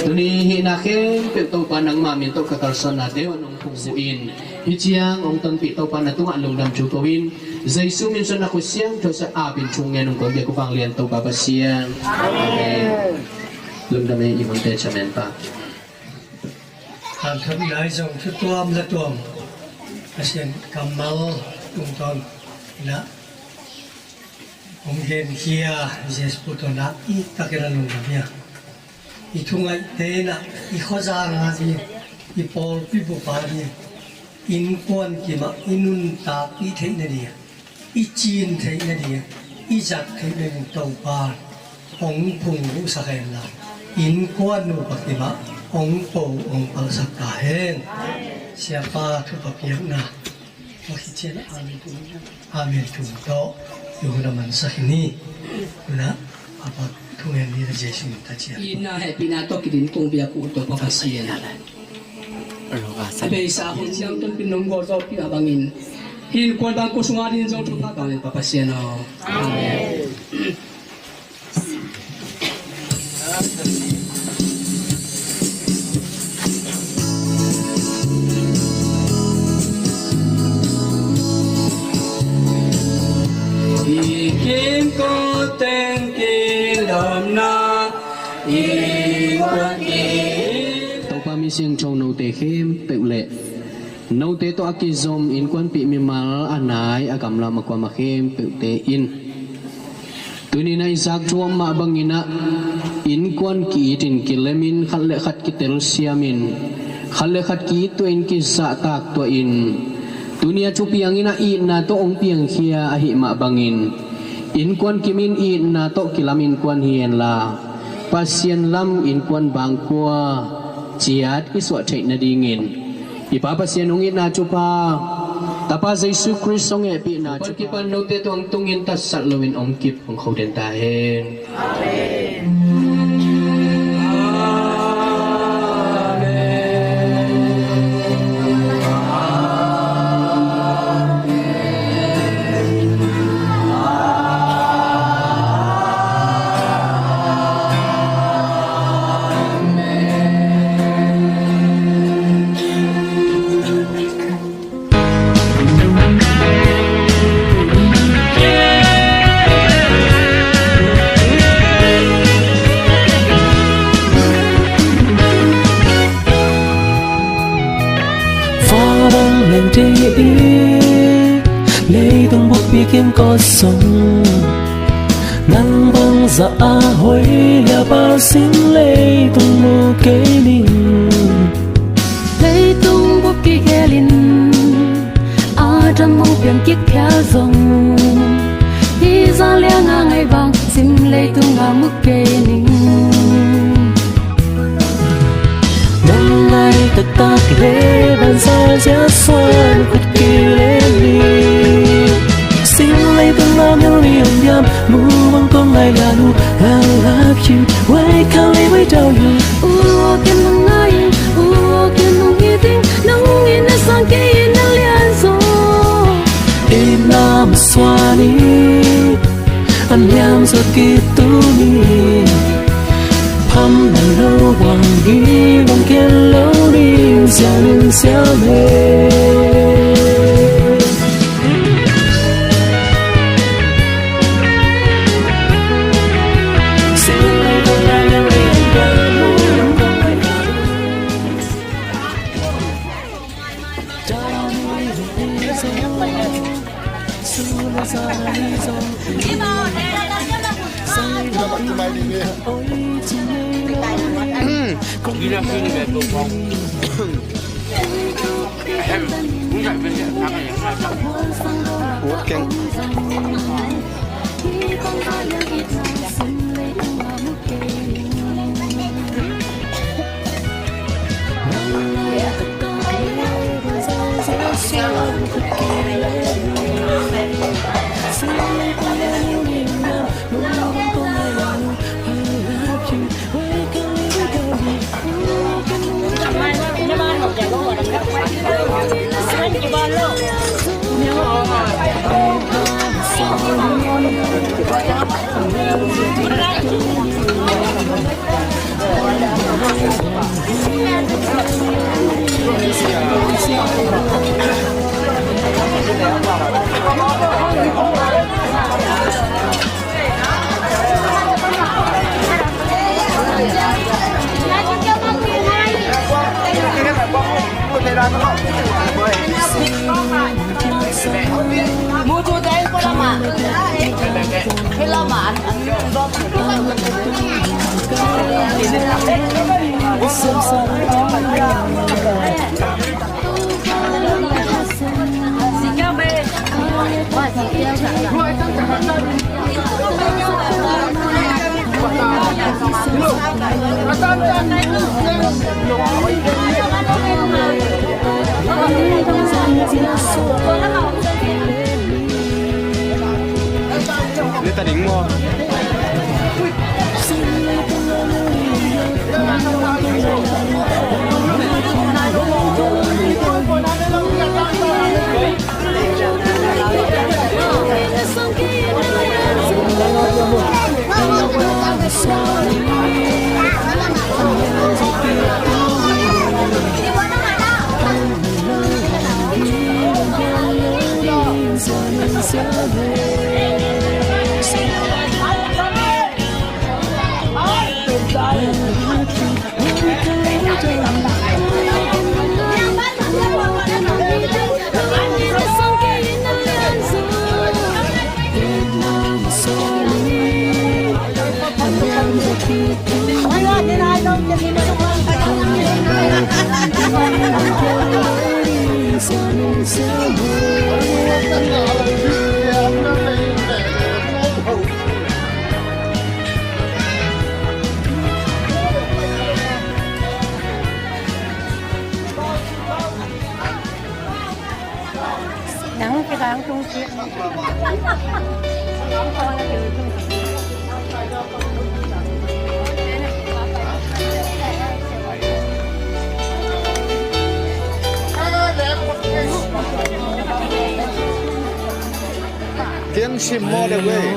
Tuni hihna khempeuh Topa nangma min tawh ka kalsuannate uh nong phungvuh in, hih ciang hong tonpih Topa na tungah lungdam thu ko in, Jesu min suang na khut siangtho sa apin thungen hong ko biak uh vanglian Topa Pasian. Amen. Lungdam ei, i hun te chamen pa. Hanthotna i zong thu tuam la tuam Pasian kammal tungtawn inah hong genkhia Jesu tawh nak i takin a lungdam hi a, i thungaihte inah i khuazang a ding, i pawlpi bup a ding, innkuan kimah i nuntakpih theih nading, i cin theih nading, i zat theih nading Topa hong phungvuhsak hen la, innkuan nupa kimah hong po hong palsak ta hen. Siapa thupha piakna, amen tum, amen tum tawh i hun a mansak hi ni. Tuna Papa thungen ni la Jesu min ta cian. Itna hehpihna tawh kidin kong biak uh Topa Pasian. A beisa hun siang tonpin nong gualzawhpih a bangin hih innkuan bang ko sunga din zong thupha ka ngen Pa Pasian aw. Amen. Topa mi siangtho note khempeuh le note tawh a kizom innkuanpih mimal a nai a gamlam a kuama khempeuhte in, tuni-in a i zak thu om mah banginah innkuan ki-itin kilemin khat le khat kitelsiamin khat le khat ki-it tuahin kizahtak tuahin tuni-a thupiangin a itna tawh hong piangkhia ahih mah bangin innkuan kimin itna tawh kilam innkuan hi henla Pasian lam innkuan bangkua ciat i suah theih nadingin i Pa Pasian hong itna thupha, Tapa Jesu Khrist hong hehpihna thupha, kipan note tawh hong tungin tatsat loin hong kip hong kho den ta hen. Amen. Fa bang leng te i leitung buppi kim kawt sung nang bang za a hoih liapa sin leitung mu kei ning. Leitung bup kigelin Adam hong piang kik phial zong hi za liang a ngai bang sim leitung a mu kei ning. Nang ngai taktak le ban sa zia suan kut kile ni. Sing lei tang lam yang liang yam mu bang kong ngai la nu. I love you. Wai kau lei wai dau you. U o ken nung ngai, u o ken nung hi ting, nung in na sang kei in na lian zo. E nam suani. An liam zot kik tu ni. Pham na lo wang hi wang khen lo ni. Siam in siam he. Nang kidang tung si. Tiang sim maw le wei.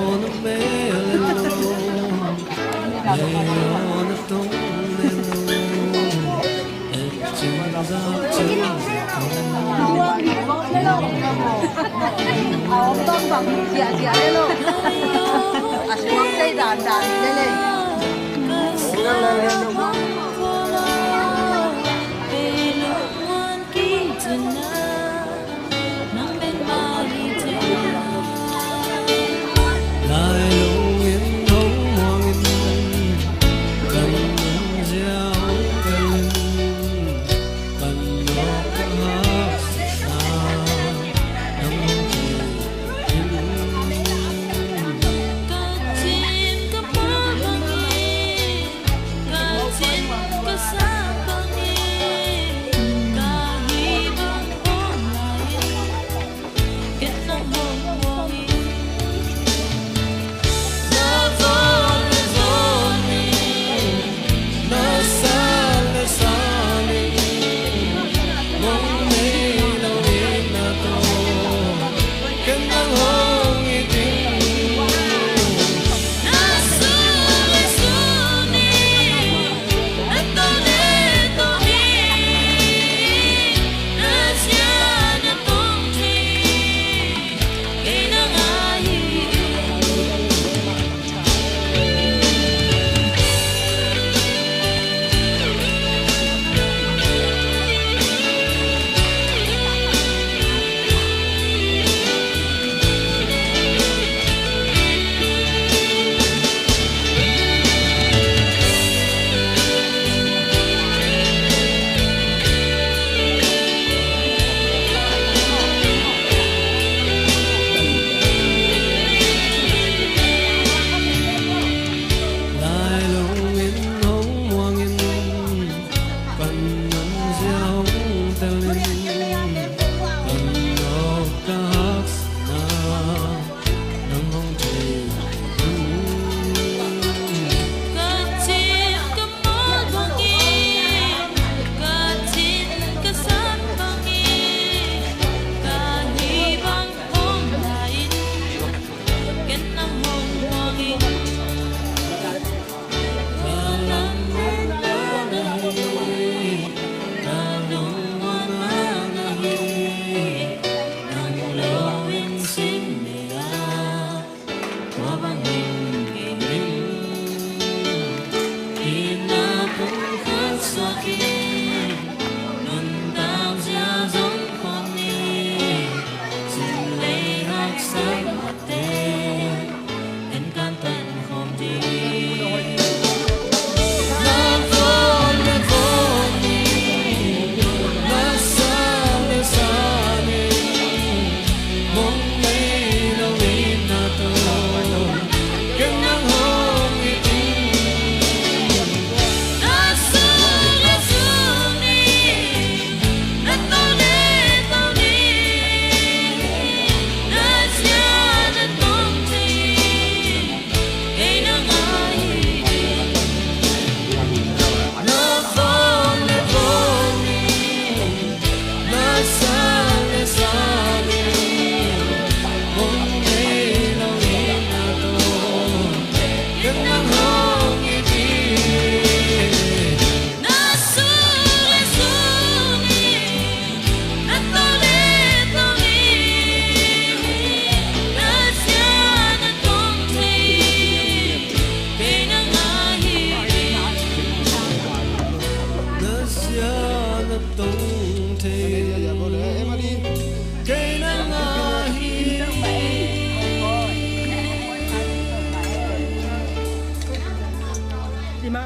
Siate,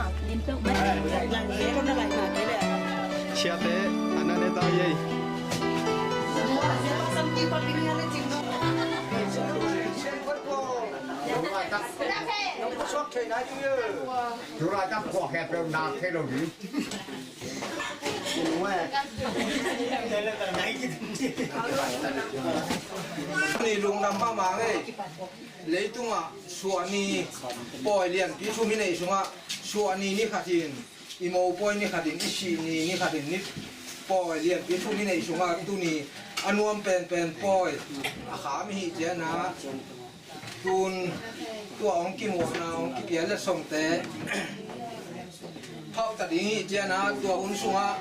a na ne ta ei. Tura tak kuak he pe na thei lo ding. Ni lungdam mahmah ei. Leitungah suahni pawi lianpi thum i neih sungah suahni ni khatin, i mopawi ni khatin, i sihni ni khatin, ni pawi lianpi thum i neih sungah tuni a nuam penpen pawi a kham i hih ciangah tun tua hong kimuhna hong kipia letsongte phauh ta ding i hih ciangah tua hun sungah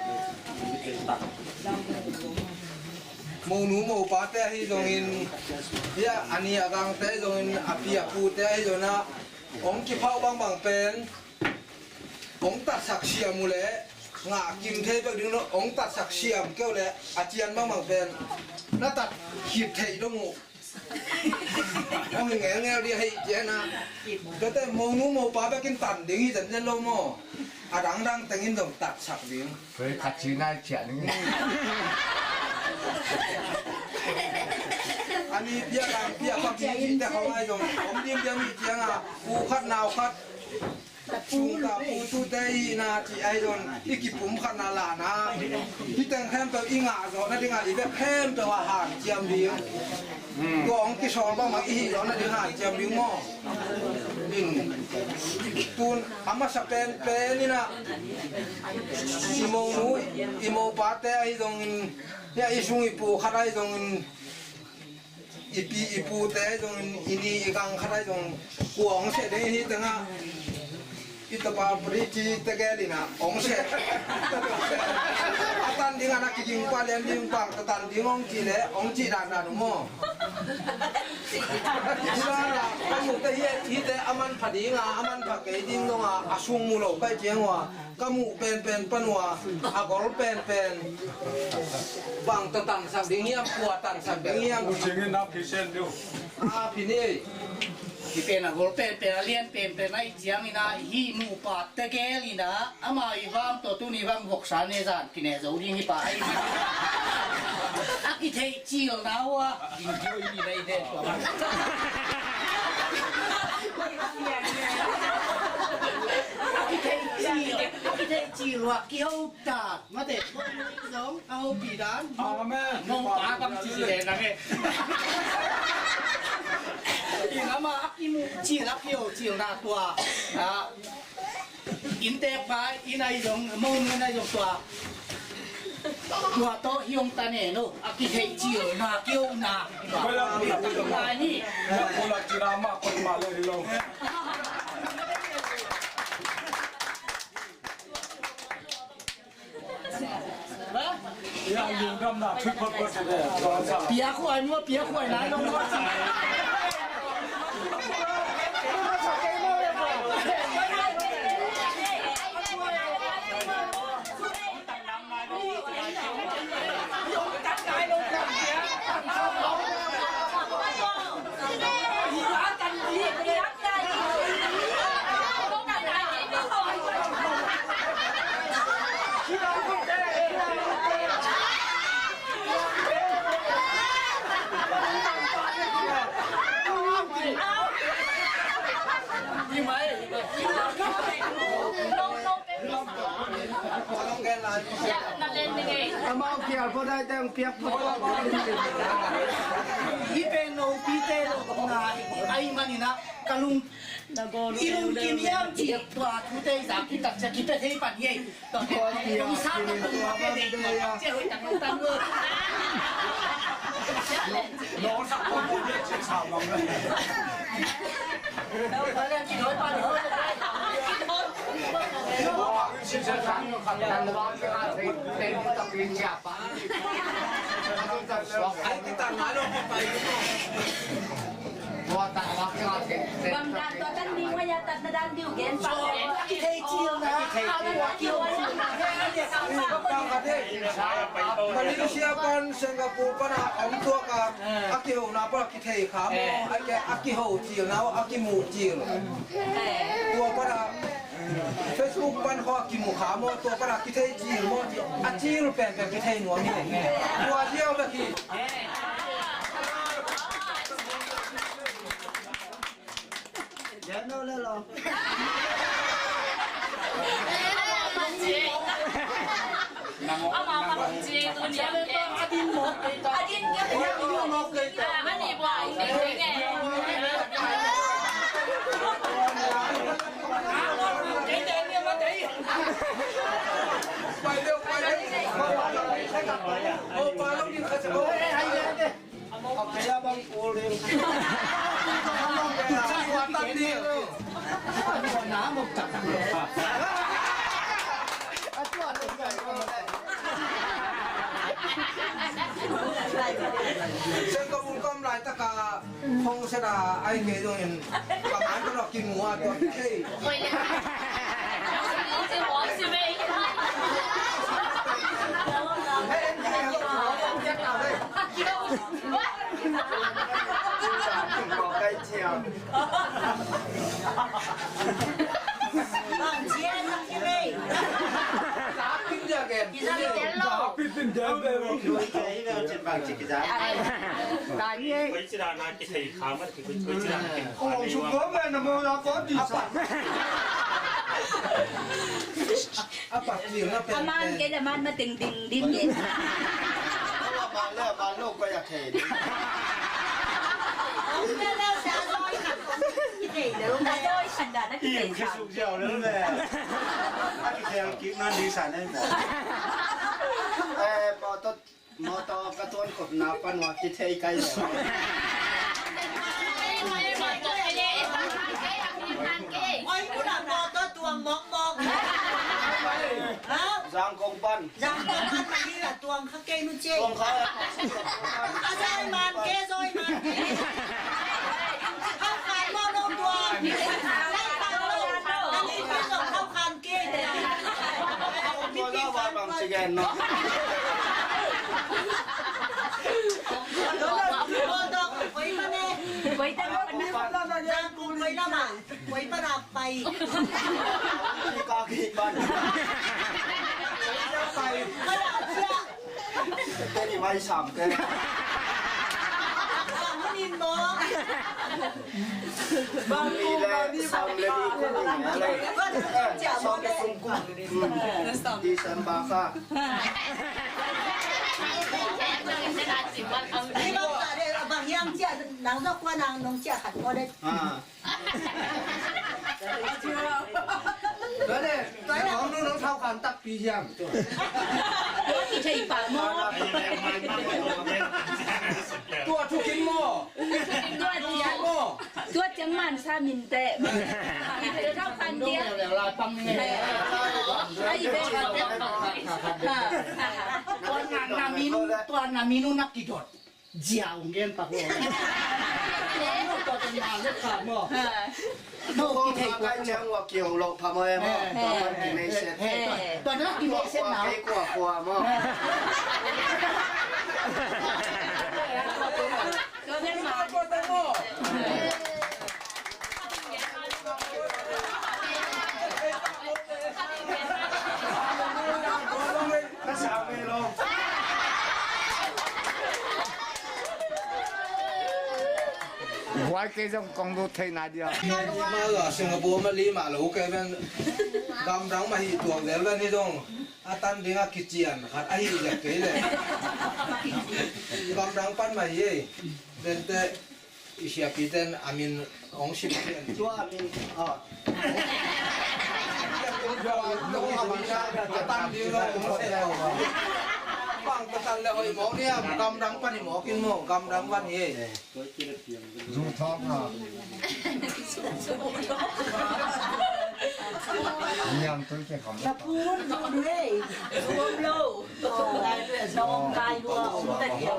monu mopate ahi zongin, hia a ni a gangte ahi zongin, a pi a pute ahi zongin ah hong kiphauh bangbang pen hong tatsak siam uh leh ngah kim thei bek ding lo, hong tatsak siam kei uh leh a cian bangbang pen na tat khit theih dong uh. Hong hi ngelngel ding a hih ciangah. Tuate monu mopa bekin tan ding hi zenzen lo maw? A dangdang tengin zong tatsak ding. Khat ci nai ciah ning. A ni pia, a dang pia, khat ci cihte khong ahi zong om ding pia mi ciangah, u khat nau khat, sungta putute i hihna cih ahi zong i kipumkhatna lahna, hih teng khempeuh i ngah zawh nadingah i bek khempeuh a hanciam ding. Tua hong kisawl bangmah i hih zawh nading hanciam ding maw? In tun a masa penpen inah i monu, i mopate ahi zongin, hia i sung i pu khat ahi zongin, i pi i pute ahi zongin, i ni i gang khat ahi zong, kua hong seh ding i hih tengah i tapa padi ci tegel inah hong seh. A tan dingah na kiging pah lian ding bang ta tan ding hong cih leh hong cih dandan uh maw? Hih danah ka muhte hih, hihte a manpha dinga a manpha kei ding donga a sung mu lo ka hih ciang uh a, ka muh penpen pan uh a, a gol penpen bang ta tansak ding hiam, kua tansak ding hiam? Mu cingin na phi sen diu. A phi ni. Hih pen a gol penpen a lian penpen ahih ciangin ah hih nupa tegel inah ama i vam tawh tuni vam voksa ne zan kine zo ding hi pah ahi. A kitheih cilna uh a. Inn kio i ni na i den tua. A kitheih cil, a kitheih cil uh a kiho ta. Mate, zong a hopi dan. Amen. Nong pa kam ci ci le na nge. Inn ama a kimu cil a kio cil na tua. A, inntek pai, inn ai zong, monu inn ai zong tua. Tua tawh hiong ta ne no, a kitheih cil na kio na. Tua ni. Piakhuai mua, piakhuai nai lo mua. Amau kial pua dai teng piak pua. Hih pen no pite lo na ai maninah ka lung i lung kim hiam cih tua thute i zak i takcia kipia thei pan hi ei. Tua pen no i sa ka tung tua pen dei tua cia hoi tak lo tak lo. No sa ko ko de sa bang. Malaysia pan, Singapore pan a om tuak a, a kihona pan a kithei kha maw, a kiho cil na, a kimuh cil. Tua pan a Pan khawng kimu kha maw, tua pan a kithei cil maw, a cil penpen kithei nuam hi leh nge. Tua ziau bek hi. Singapore kam laitaka hong sena ai kei dongin ka man ka lok kimu a tua kei. A man kei le man ma teng ding ding kei. A man le a man lo koi a thei. A dawi khan dan a kithei khan. Kik nan di san ei mo. Eh, mawtaw, mawtaw ka tuan khopna pan ua kithei kai le. Oi, muna mawtaw tuang mawkmawk. Ha? Zangkong pan. Zangkong pan mah hi la tuang kha kei nu ci. Tuang kha. A zai man ke, zoi man ke. Khau khan maw no tuang. Khau khan lo. Ani pi zong khau khan ke. Mi pi khan tuang. Koi ta ne. Koi ta ne. Zangkong koi la ma. Koi pan a pai. Ka ki pan. Pai. Pai a cia. Te ni mai sam te. Ka munin mo. Bang li le sam le ni ku ni le. Eh, sam le kum kum. Hmm. December ka. Ni bang ka de bang yang cia nang dok wa nang nong cia khat mo de. Ah. Tuan e, tuan e, hong nu nong thau khan takpi hiam? Tua kithei pah maw? Tua thukim maw? Tua ciang maw? Tua ciang man sa min teh. Thau khan dia. Ai be. Tua na, na min, tua na min u nak kidot. Ziau ngen pak lo. Tua pen na luk kha maw? No, kong kithei ka kai ciang ua kiau lo pha maw e maw? Eh. Tua pan ki mei set. Eh, tua na ki mei set na. Kei kua kua maw? Tua pen ma. Guai kei zong kong lut thei na dia. Ma la Singapore ma li ma lo kei ven gamdang ma hi tuak zel ven hi zong a tan ding a kician khat a hi zek kei le. Gamdang pan ma hi ei. Vente. I siapi ten a min hong sim pian. Tua a min, ah. Bang ka tan le hoih mawk nia, gamdang pan hi mawk in maw, gamdang pan hi. Zu thawk na. Niam tui te kham. Ka phun zu duai. Zu om lo. Nong kai lua om ta hiam.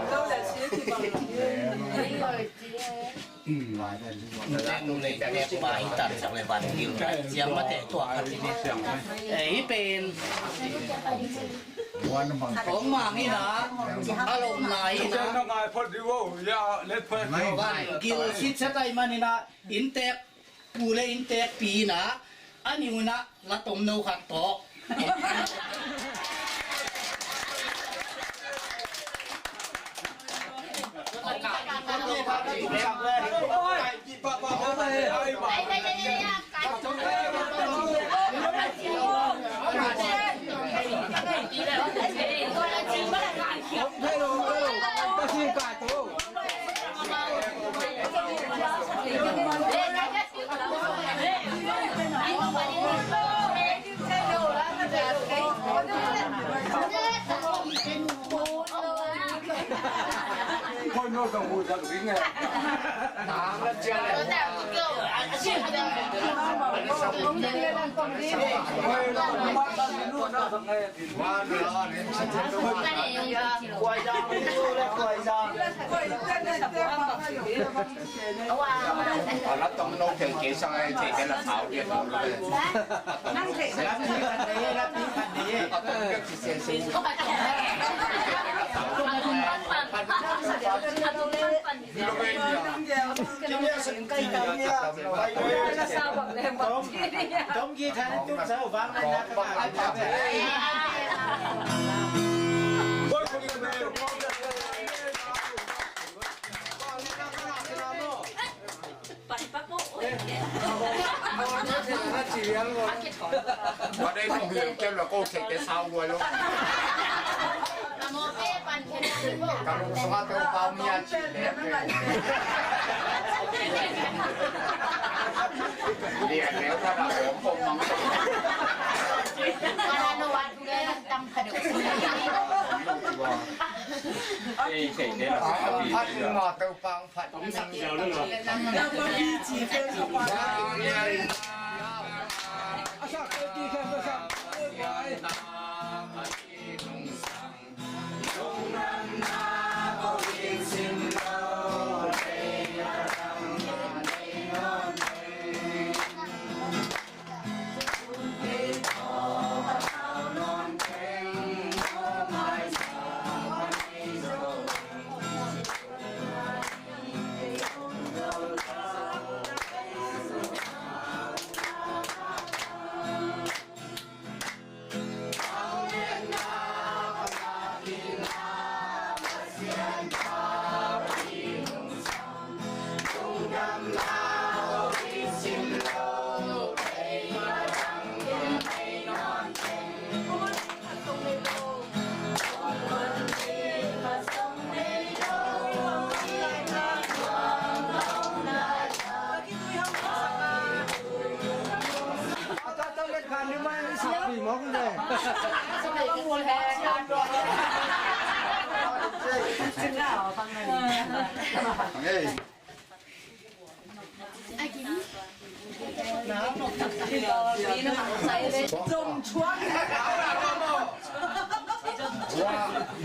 Tek nu nei ka nek ma hi tan sang le van gil. Siam ma te tua khat hi. Eh, hi pen. Ong mang hi na. A lom na hi na. Van gil sit sa tai man hi na. Inntek pu le inntek pi hi na. A ni hun ah la tomno khat tawh.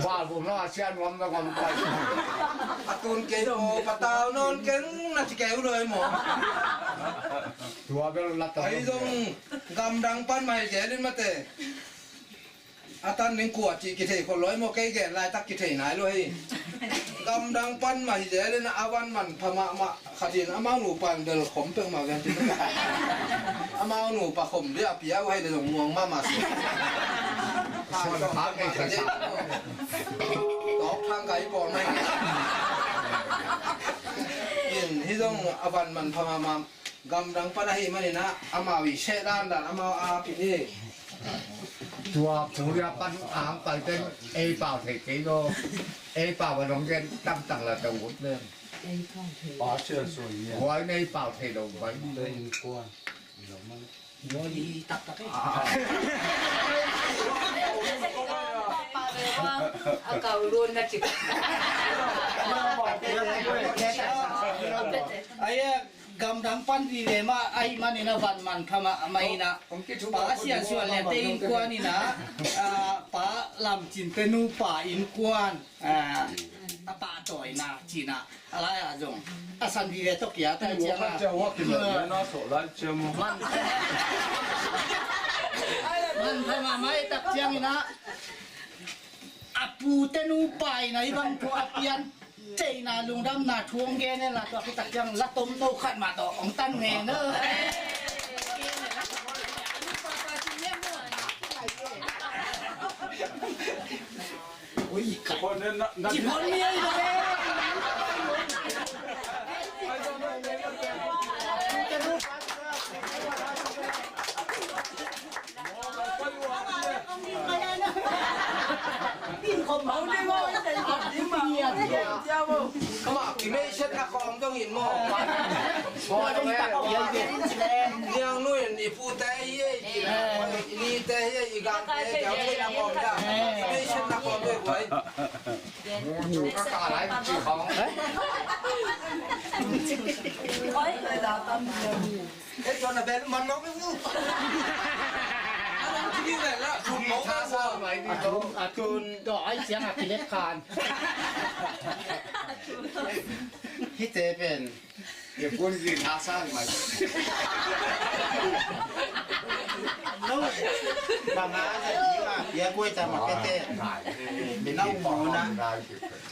Val bum lo a sia nuam na gom pai. A tun kei maw, patau nawn keng na ci kei uh lo ei maw. Tua bel la ta. Ahi zong gamdang pan mai zel in mate. A tan ding kua cih kithei khol lo ei maw, kei gen laitak kithei nai lo hi. Gamdang pan mah hi zel in a van man pha mahmah khat in amau nupa in bel khom peuhmah gen cin. Amau nupa khom dih a pia uh hei le zong muang mahmah si. Tawk thang kai pawl mai. In hi zong a van man pha mahmah. Gamdang pan ahih manin ah amau i seh dandan amau a ap in hi. Tua Korea pan ang pai ten ei pau thei kei lo. Ei pau a dong gen tamtang la tau ut len. Huai nei pau thei lo bai. Huai taktak eh. A kau lun na cik. Ai, gamdang pan vive mah ahih manin a van man pha mah, mah in ah Pa Sian Suan Lian te innkuan in ah, ah, Pa Lam Cin te nupa innkuan, ah, a pahtawina cin ah, a lai ah zong a san vive tawh kia ta ciang ah man, man pha mah mah tak ciangin ah a pu te nupa in ah hih bang thu a pian theihna lungdamna thu hong gen hen la, tua khit tak ciang la tomno khat mah tawh hong tan ngen uh. Ama, kimei siatna kawm dong in maw? Niang nu in i pute hi ei, i nite hi ei, i gangte hi ei, kimei siatna kawm dong in guai. Oi. Ei, tuan a bel man mawk i mu. A nang kini le la, thum mawk a sa. A thum, a thum, dawh ai ciang a kilep khan. Hite pen. Ke pun ki tha sa mai. No. Bang a sa ki ma, ya koi ta ma ke te. Bina u mo na.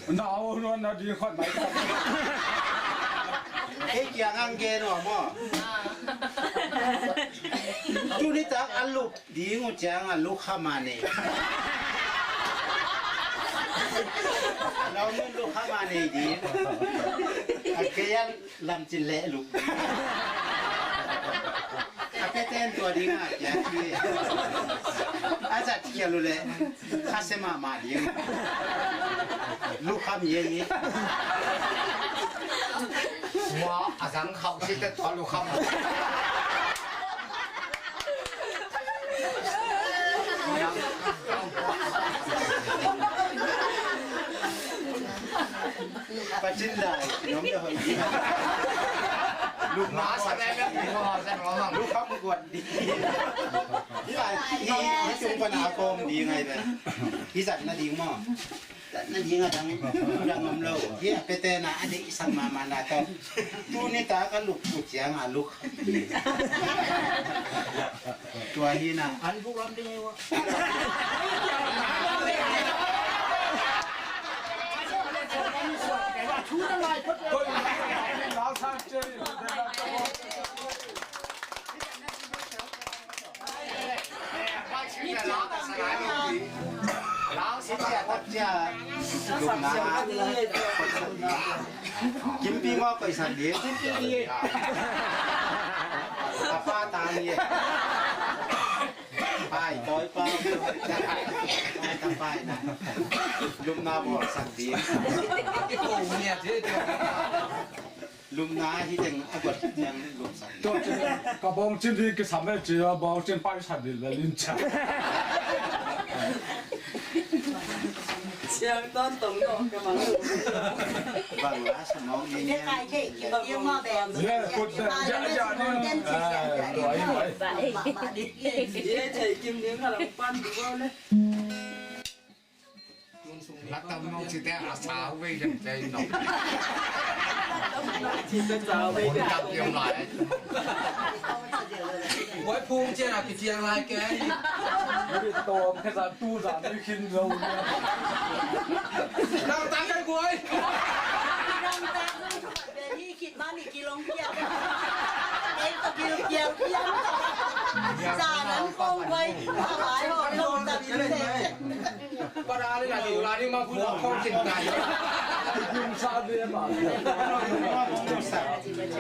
Na au no na di khot mai. Ei, kiang ang gen uh maw. Tuni tak a luk ding uh ciang a lukha ma nei. Lau nun lukha ma nei ding. A kei a lamcin leh luk ding. A kei ten tua ding a kiang ki. A zat kial uh leh. Kha se mahmah ding. Lukham yeng hi. Mua a zang khauh si te tua lukham. Pacin lai, nong ya hoi ding. Lukham sa le le, lukham guat ding. Hi lai, hi, hi sung pan a kawm ding ai ve. Hi zat na ding maw. Na ding a dang, dang om lo. Hi a pete na a deih sang mama na tawh. Tuni tak a luk uh ciang a luk. Tua hi na. An buk lam ding hi wa. Kimpi maw, koisan ding. A pa tang ye. Pai, toi pa. Pai, ta pai na. Lupna bawlsak ding. Lupna hi teng a guat ciang lupsak. Tua ci, ka bawngcin hi kisam e ci a, bawngcin paisan hi la lin ciang. Ciang ton tong no ka mang. Bang la sa mawng ni. Ye, kut de, ya, ya, ni. Ah, tua hi, tua hi. Ye, thei kim ding ka lam pan du le. Latam nong ci te a sau vei lem te nong. Hong tap yong lai. Guai phung cian a kiciang lai ke. Tawm khe zan tu zan ni khin lo. Nang tang kai guai. Nang tang kai guai. Beni kit mani kilong kial. Ei ka bil kial kial. Sa nan kong wai. Ka wai ho long ta bil te. Para ni na di la ni ma pu kong kin kai. Kum sa de ma.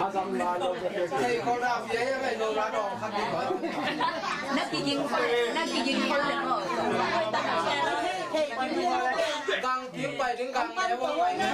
A sam la lo. Ei ko da fi ai ai lo la dong khat ni. Na ki jing khat, na ki jing khat le ko. Gang Kim pai ding gang ne wa pai ding.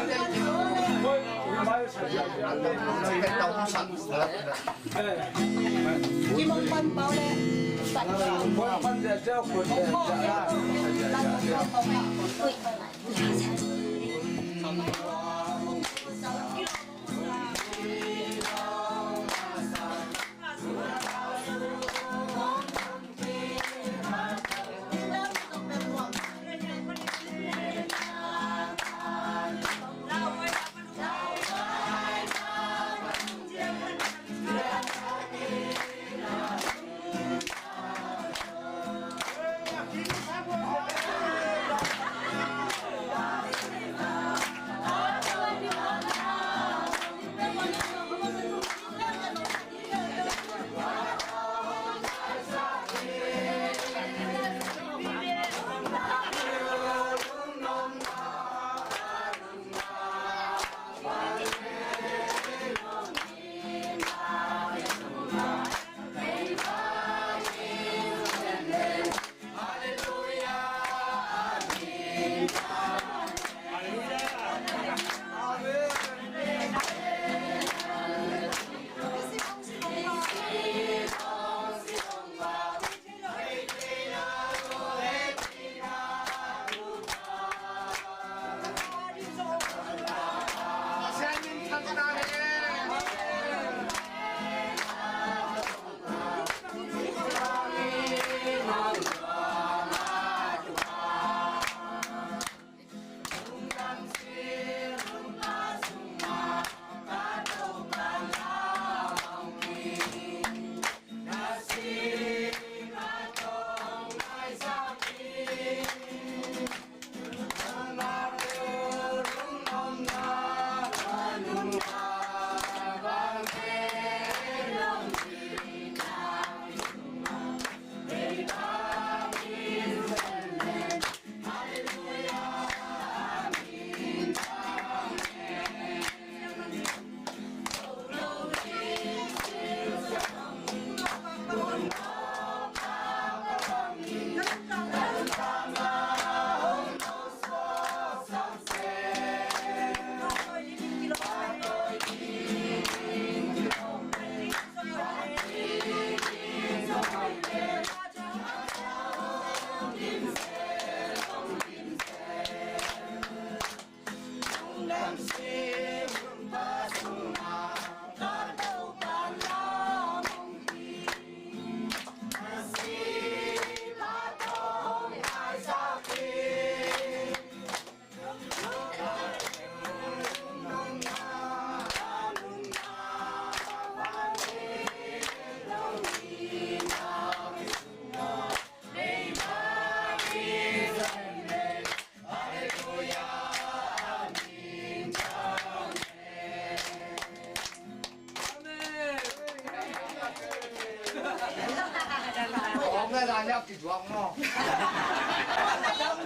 Lai liak kizuak maw?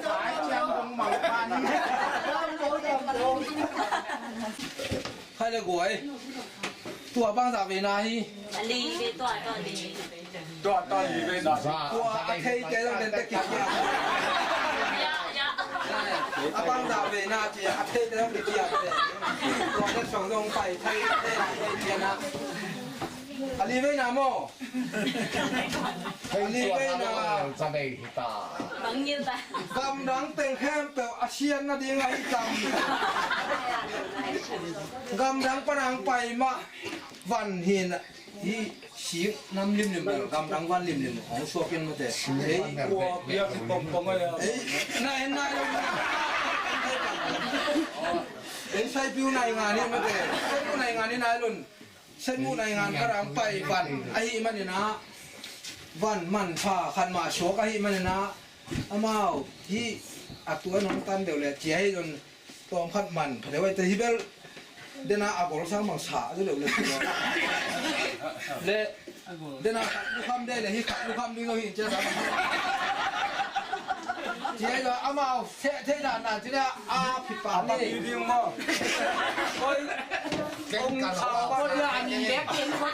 Lai ciang dong mang pan. Khai le guai. Tua bang zah veina hi. A li ve tua, tua li. Tua, tua li veina. Tua a theite zong den te kikiat. Ya, ya. A bang zah veina ci a theite zong kikiat. Tua te song zong pai thei te na. A li veina maw? Gamdang teng khempeuh a sian nading ahi tam. Gamdang pan ang pai mah van hin hi sik nam limlim bel gamdang van limlim hong suak in mate. Ei, na en nai lo. Ei, saipiu nai ngan hi mate. Saipiu nai ngan hi nai lun. Senmuh naingan kar ang pai van ahih manin ah, van manpha khat mah suak ahih manin ah, amau hih a tuan hong tan deuh leh cia hi zon tawm khat man pha deuh ahi te hi bel. Dena a gol sang bang sa zo deuh le. Le dena khat lukham deuh le hi khat lukham ding zo hi cia sa. Cia hi zon amau seh thei dan dan ci le a phi pa ne. Kong sa ko la ni bek kong ko.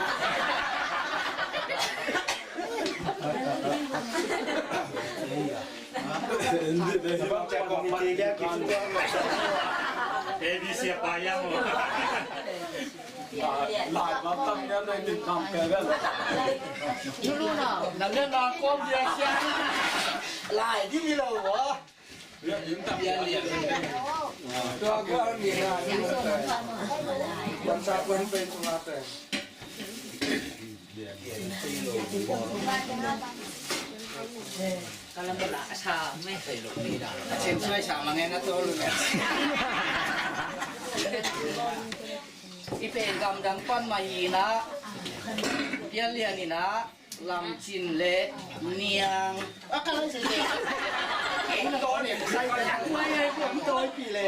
A B C a pa yang. Lai bang tam ya dai din kam ke ga. Lai di mi lo wa. I pen gamdang pan mah hi na, pialian hi na. Lamcin le niang. A ka lo se. Ei, to ne, sai ka yang mai ai, ko to pi le.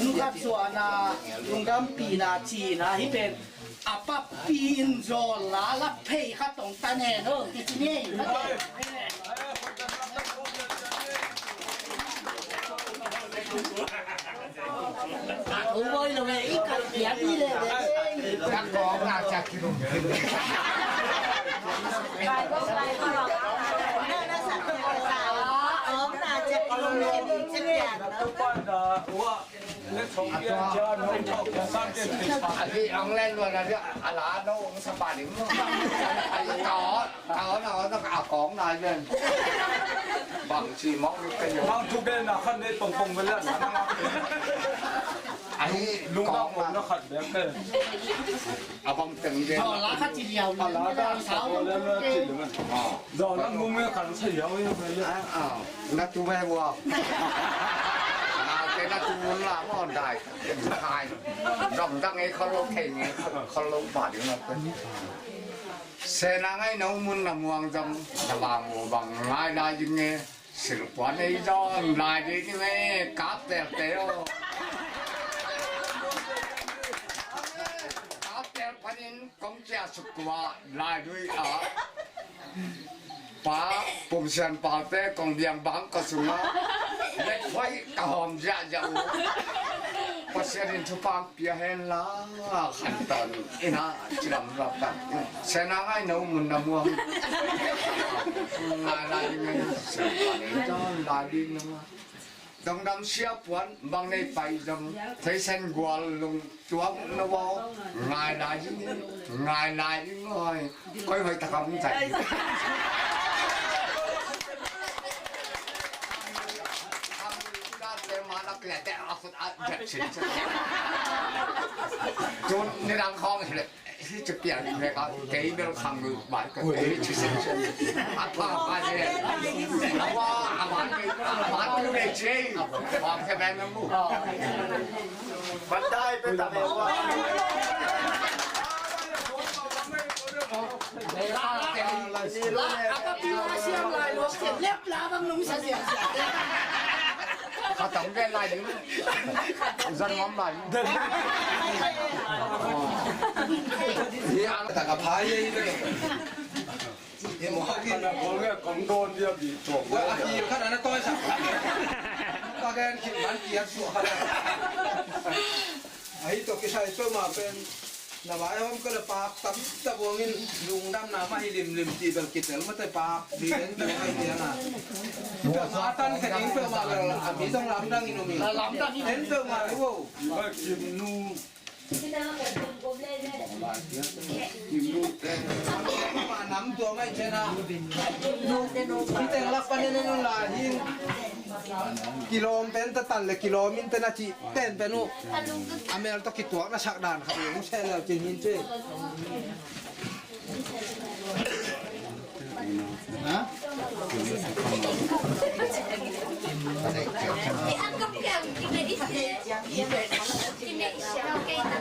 Lungkhat suahna, lungdampihna cihna hi pen a papi in zawl la la phei khat tong ta ne no ti ci ne. A hi ang len lo na dia a la no ang sa pa lim. A hi ka on. Tao na, na ka kong na yen. Bang ci mong ni ka yo. Nang tu be na khan ne pong pong bela na. Ahi lung kong na khat be ke. Abang teng de. Tao la khat ci liao. Ala da sa ko le na ci le man. Tao la mung me khan sa yao ye be ye. Ah, ah. Na tu be wa. Na ke na tu la mo dai. Kai. Dong dang e ko lo ke ni ko lo ba de na. Sena ngai no mun na muang zam na bang mu bang ngai lai ding e. Silpuan ei zong lai ding e kap tel tel. Kap tel panin kong cia sukua lai dui a. Pa pumsian pate kong biang bang ka sunga. Let hoi ka hom zia zia u. Pasian in thupang pia hen la khan ton ina cilam rap ta. Sena ngai no mun na muang. Ngai lai ding ngai sena ngai ton lai ding na. Dongdam sia puan bang nei pai dong theisen gual lung tuak na bo. Ngai lai ding ngai lai ding ngai. Koi hoi takam zai. Tun ni dang khong hi le. Hi ci pian hi le ka kei bel khang lu bai ka kei ci sen sen. A pa pa ci. A wa a wa ni a wa tu le ci. Wa ke ben mu. Ban dai pe ta le wa. Lap la bang nung sa siang siang. Kha tam ke lai ding. Zan ngam lai. Hi ang ta ka phai ye. Kong dawn dia bi cawk. Wah, a kil khat a na tawi sak. Ka gen khit man kiat suak khat a. Ahi tawh kisai peuhmah pen na vai hawm ka le pak tam ta buangin lungdamna mah hi limlim ti bel kitel mate pak ding en bel ai tiang a. Peuhmah a tan khe ding peuhmah bel a mi zong lamdang in um hi. Lamdang in en peuhmah hi vo. Ba kim nu. Nam tua mai cena. Hite lak panen en un la hi. Kilawm pen ta tan le kilawm in te na cih pen pen uh. A mel tawh kituak na sak dan khat i hong seh leu cin hin ci. Ha?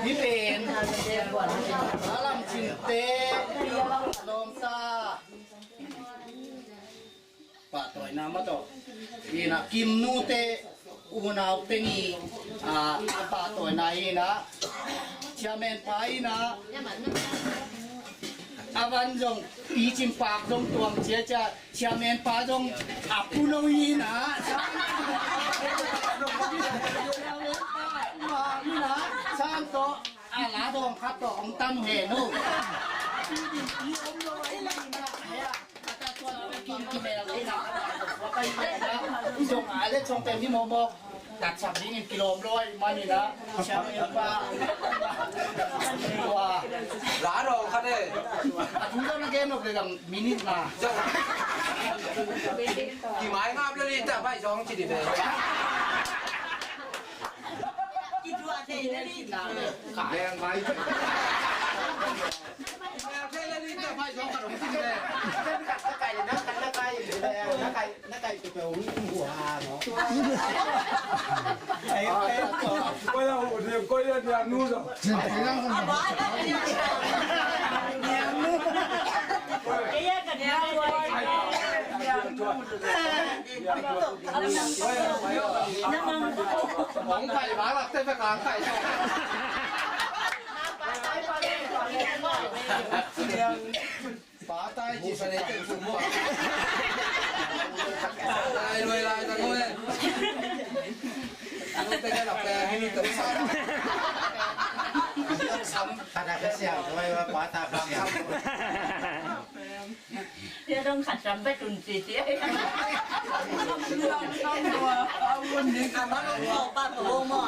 Hi pen. Alam cinte. Lawm ta. Pahtawina mah tawh. Ina Kim nute unau teng i, a, a pahtawina ina. Chairman pa ina. A van zong picin pak zong tuam cia cia. Chairman pa zong a puno ina. Ina san tawh a la dawng khat tawh hong tam hen uh. Zong a le zong pen ni mawmaw. Tatsak dingin kilawm lo ai manin ah. Siang en pa. Wa. La dawng khat e. A thu zong na gen nop le zong minute na. Ki mai ngap le li ta bai zong ci di be. Ki dua thei le li. Ka beng mai. Hong pai ba lak te pe kang pai. Pa tai ci sa nei te sum mo. Lai luai lai ta ngoi. Ngoi te ka lak te hini te sa. Sam. Ka da ka siam, luai wa pa ta ka siam. Sia dong khat sam pa tun ci ci. Ama lo mo pa ko mo.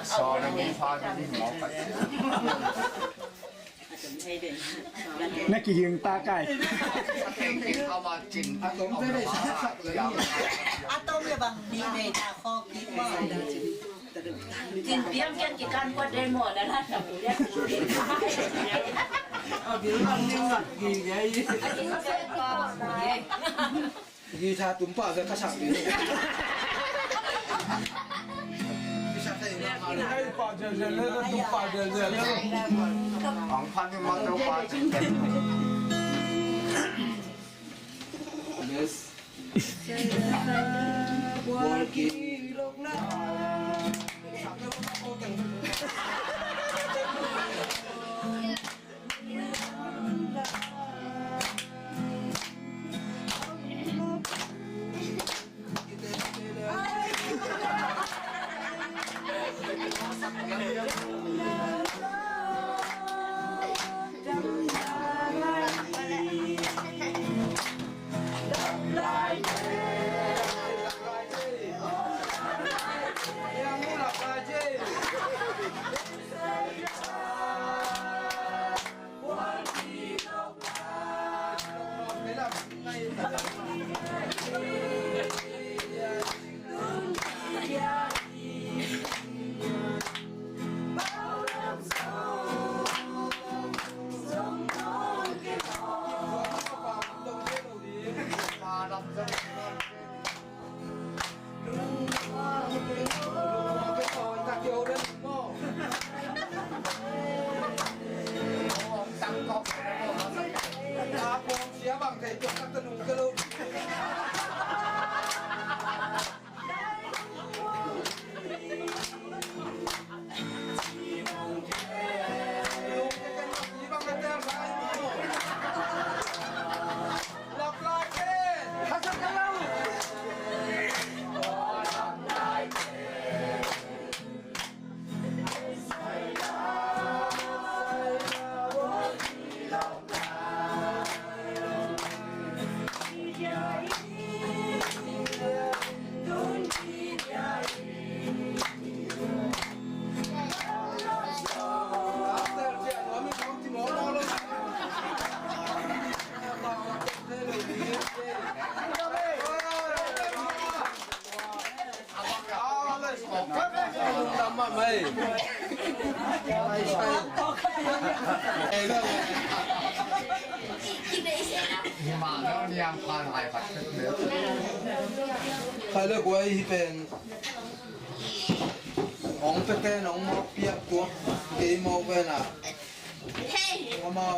Sa na mi pa ni mo ka. Na kihing ta kai. A tom le bang ni nei ta kho ki ko. Cin piang kian kikan kuat dei maw na la sa pu lian. A bil bang ni mat gi ngai. Guitar tum pah ve ka sak ding. Hei, pah zelzel le, tum pah zelzel le. Ang phan ni ma tau pah zelzel. Yes. Walking. Khai le guai hi pen hong pia ten hong mawk piak tuak kei mawk ven ah. Amau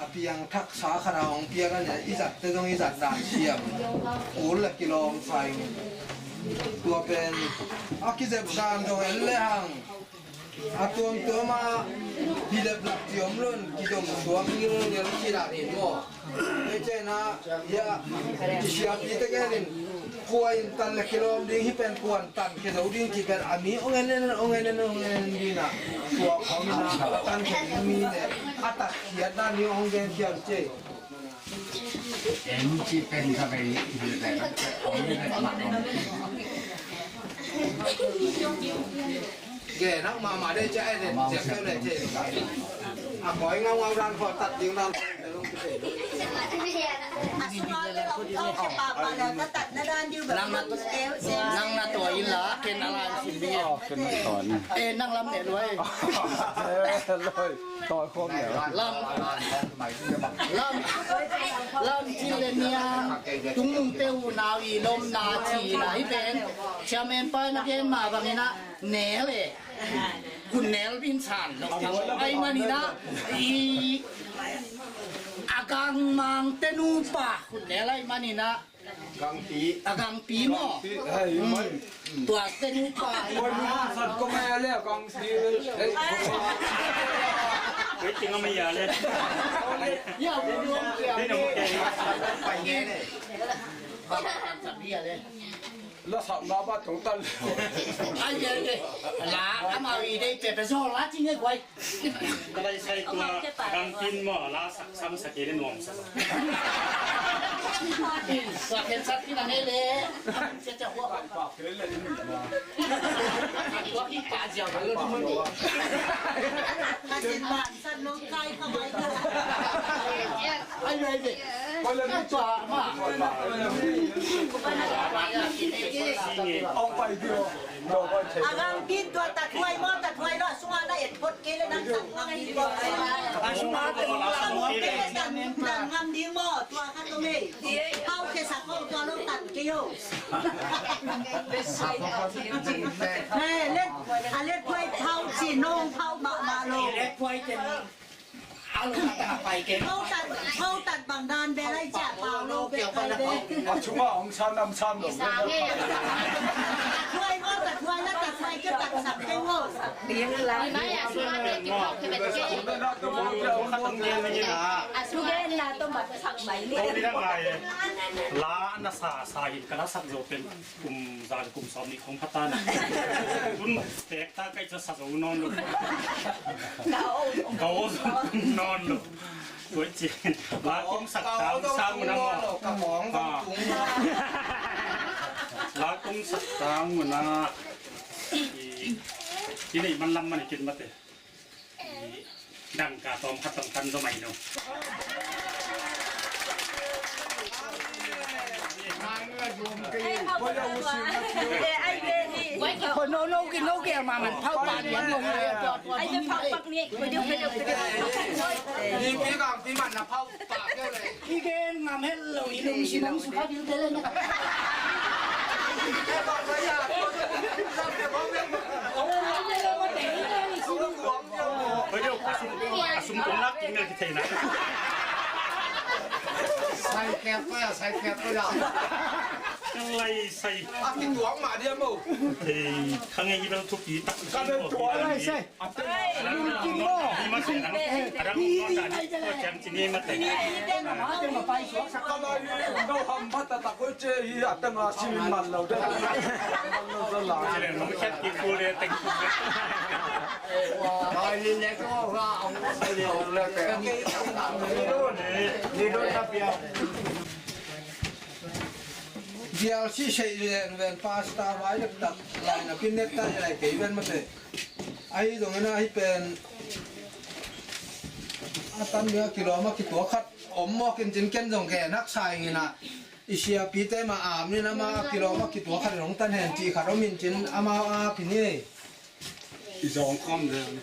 a piangthaksa khat a hong piak a nih, i zatte zong i zat dan siam. Kul le kilawm sa ing. Tua pen a kizep dan zong en le hang a tuamtuam a hi leplap ci om lo in kidom suak ngilngel ci dan in maw? Hei cihna, ya, i siapi te gen in kua in tan le kilawm ding hi pen, kua in tan kizo ding ci pen a mi ong en en, ong en en, ong en en ding a, tua khawng in a tan khe ding mi le a tatkhiat dan hi ong gen khian ci. Em ci pen ka bei hi le ong en en mak ong. Ge nak mama de ca e de, ca keu de ce. A koi ngau ngau dan ko tat ding dan ko de lung kite. A sunga le ong thong ce papa le ka tat na dan diu ba. Nang na to, nang na to i la ken a lan sin ni. Ken na to ni. E nang lam ne luai. Luai. Toi khom ne. Lam. Lam. Lam cin le niang. Tung nung te u nau i lom na ci na hi pen. Chairman pa na gen ma bang ina. Nel e. Kun nel bin san lo. Ai manina i a gang mang te nupa kun nel ai manina. Gangpi. A gangpi mo. Gangpi, ai, mai. Tua te nupa i. Oi, nupa san ko mai ale gangpi. Ei. Ei, ting ama ya le. Ya, bu lu kia. Ei, no ke. Pai ne ne. Ba, ba, sa bia le. La sak na ba tong tan. Ai, ai, ai. La, ama i dei pe pe zo la ting e guai. Ka lai sai tua gangpin maw, la sak sam sak kei le nuam sa. Sak ken sak kei na ngei le. Sia sia hua. Tua ki pa sia ba lo tu mun. Ka sin ban san lo kai ka mai ka. Ai, ai, ai. Tua ma. Ong pai dio. A gangpin tua tathuai maw, tathuai lo, a sunga na et phot kei le nang sak ngam ding maw. A sunga na et phot kei le nang sak ngam ding maw, tua khat om e. Phau khe sak ko tua lo tan kei o. He, let, a let thuai phau ci nong phau mahmah lo. Let thuai ten. Alo ta pai ke. Khau tat, khau tat bang dan be lai cia pau lo be kai be. A chunga om san am san lo. Thuai ngau tat thuai la tat thuai ke tat sak ke ngau. Ding la. Mai a su la be ki khau ke be ke. A su ge na to ma sak mai ni. Ko ni dang lai. La na sa sa in ka la sak zo pen. Kum za le kum sawm nih khong pha ta na. Tun pek ta kai ca sa zo nawn lo. Ka aw zo nawn lo. Tua ci. La kong sak tang sang na maw. La kong sak tang na. I, i nei man lam man i kin mate. Dangka tawm khat tawm kan zaw mai no. Ko no no ki no ki ma man phau pa ni no. Ai phau pak ni. Ko jo ko jo ko jo. Ni ki gang pi man na phau. Kigen ngam het lo i lungsim hong sukha ding te le na. Oi, yo, a sum, a sum tung lak king na ki thei na. Sai kep ko ya, sai kep ko ya. Lai sai. A ki tuang ma dia mo. Thei, khang ei bel thupi tak. Ka bel tuang lai sai. Bial si sei ven ven pasta vai lek tak lai na pin net ta lai kei ven mate. Ahi zongin ahi pen a tan ding a kilawm a kituak khat om mawk in cin ken zong gen haksa ing in ah i siapite mah am nin ama a kilawm a kituak khat in hong tan hen cih khat om in cin amau a pi ni. I zawng khawm ding.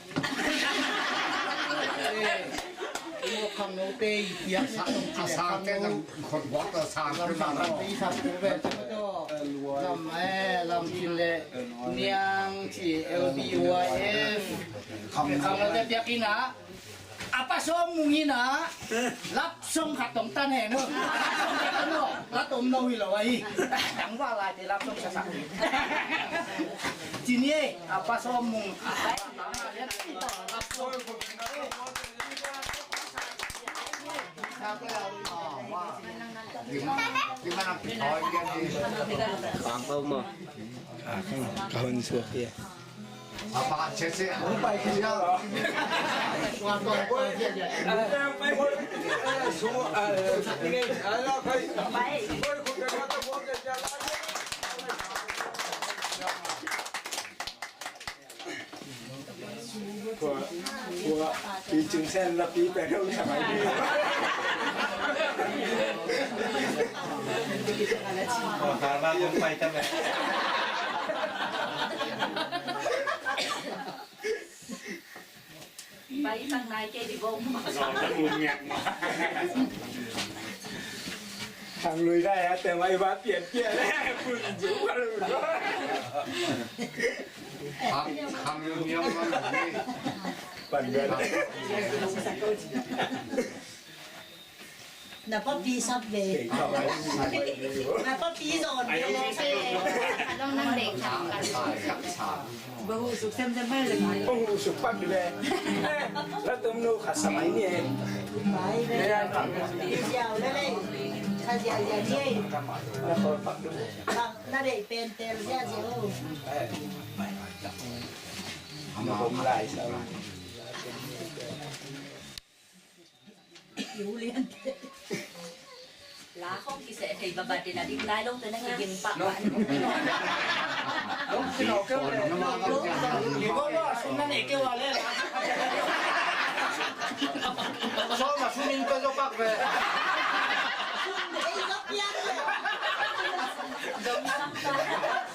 Khangnote i piak sa, a sangte khangno, lam khot buak tawh sang lam khut sang lam lam pi sang tu ve tu tu. Lam, eh, lam cin le niang ci L B Y F. Khangnote piak in a, a pa Sawm Mung in a, lap song khat tong tan he no. Lap song khat tong no, la tom no hi lo ai. Tang va lai te lap song sa sa. Cin ye, a pa Sawm Mung. Bang pau maw? Ah, ka, ka hun suak hi. Tua, tua, pi Cing Sen la pi pen hong sa mai. Tua, Karma kong pai ta mai. Pai sang nai ke di bom. Zol ta kun ngek ma. Hang lui dai a te mai ba pian pian le kun ju ka lu. Hang, hang yun yun ma lu ni. Pan dai. Na papi sap ve. Na papi zon ve. Ka dong nang dek tham kan. Bahu suk sem sem mai le. Bahu suk pak ve. La tum nu kha samai ni. Mai ve. Ziau le le. Kha ziau ziau ni. Na khol pak du. Na dek pen tel ziau ziau. Na bom lai sa. La khong kiseh thei babat in a dik lai lo te na kiging pah pah. Sum na nei kei ua le la. Sawm a sum in pia zo pak ve.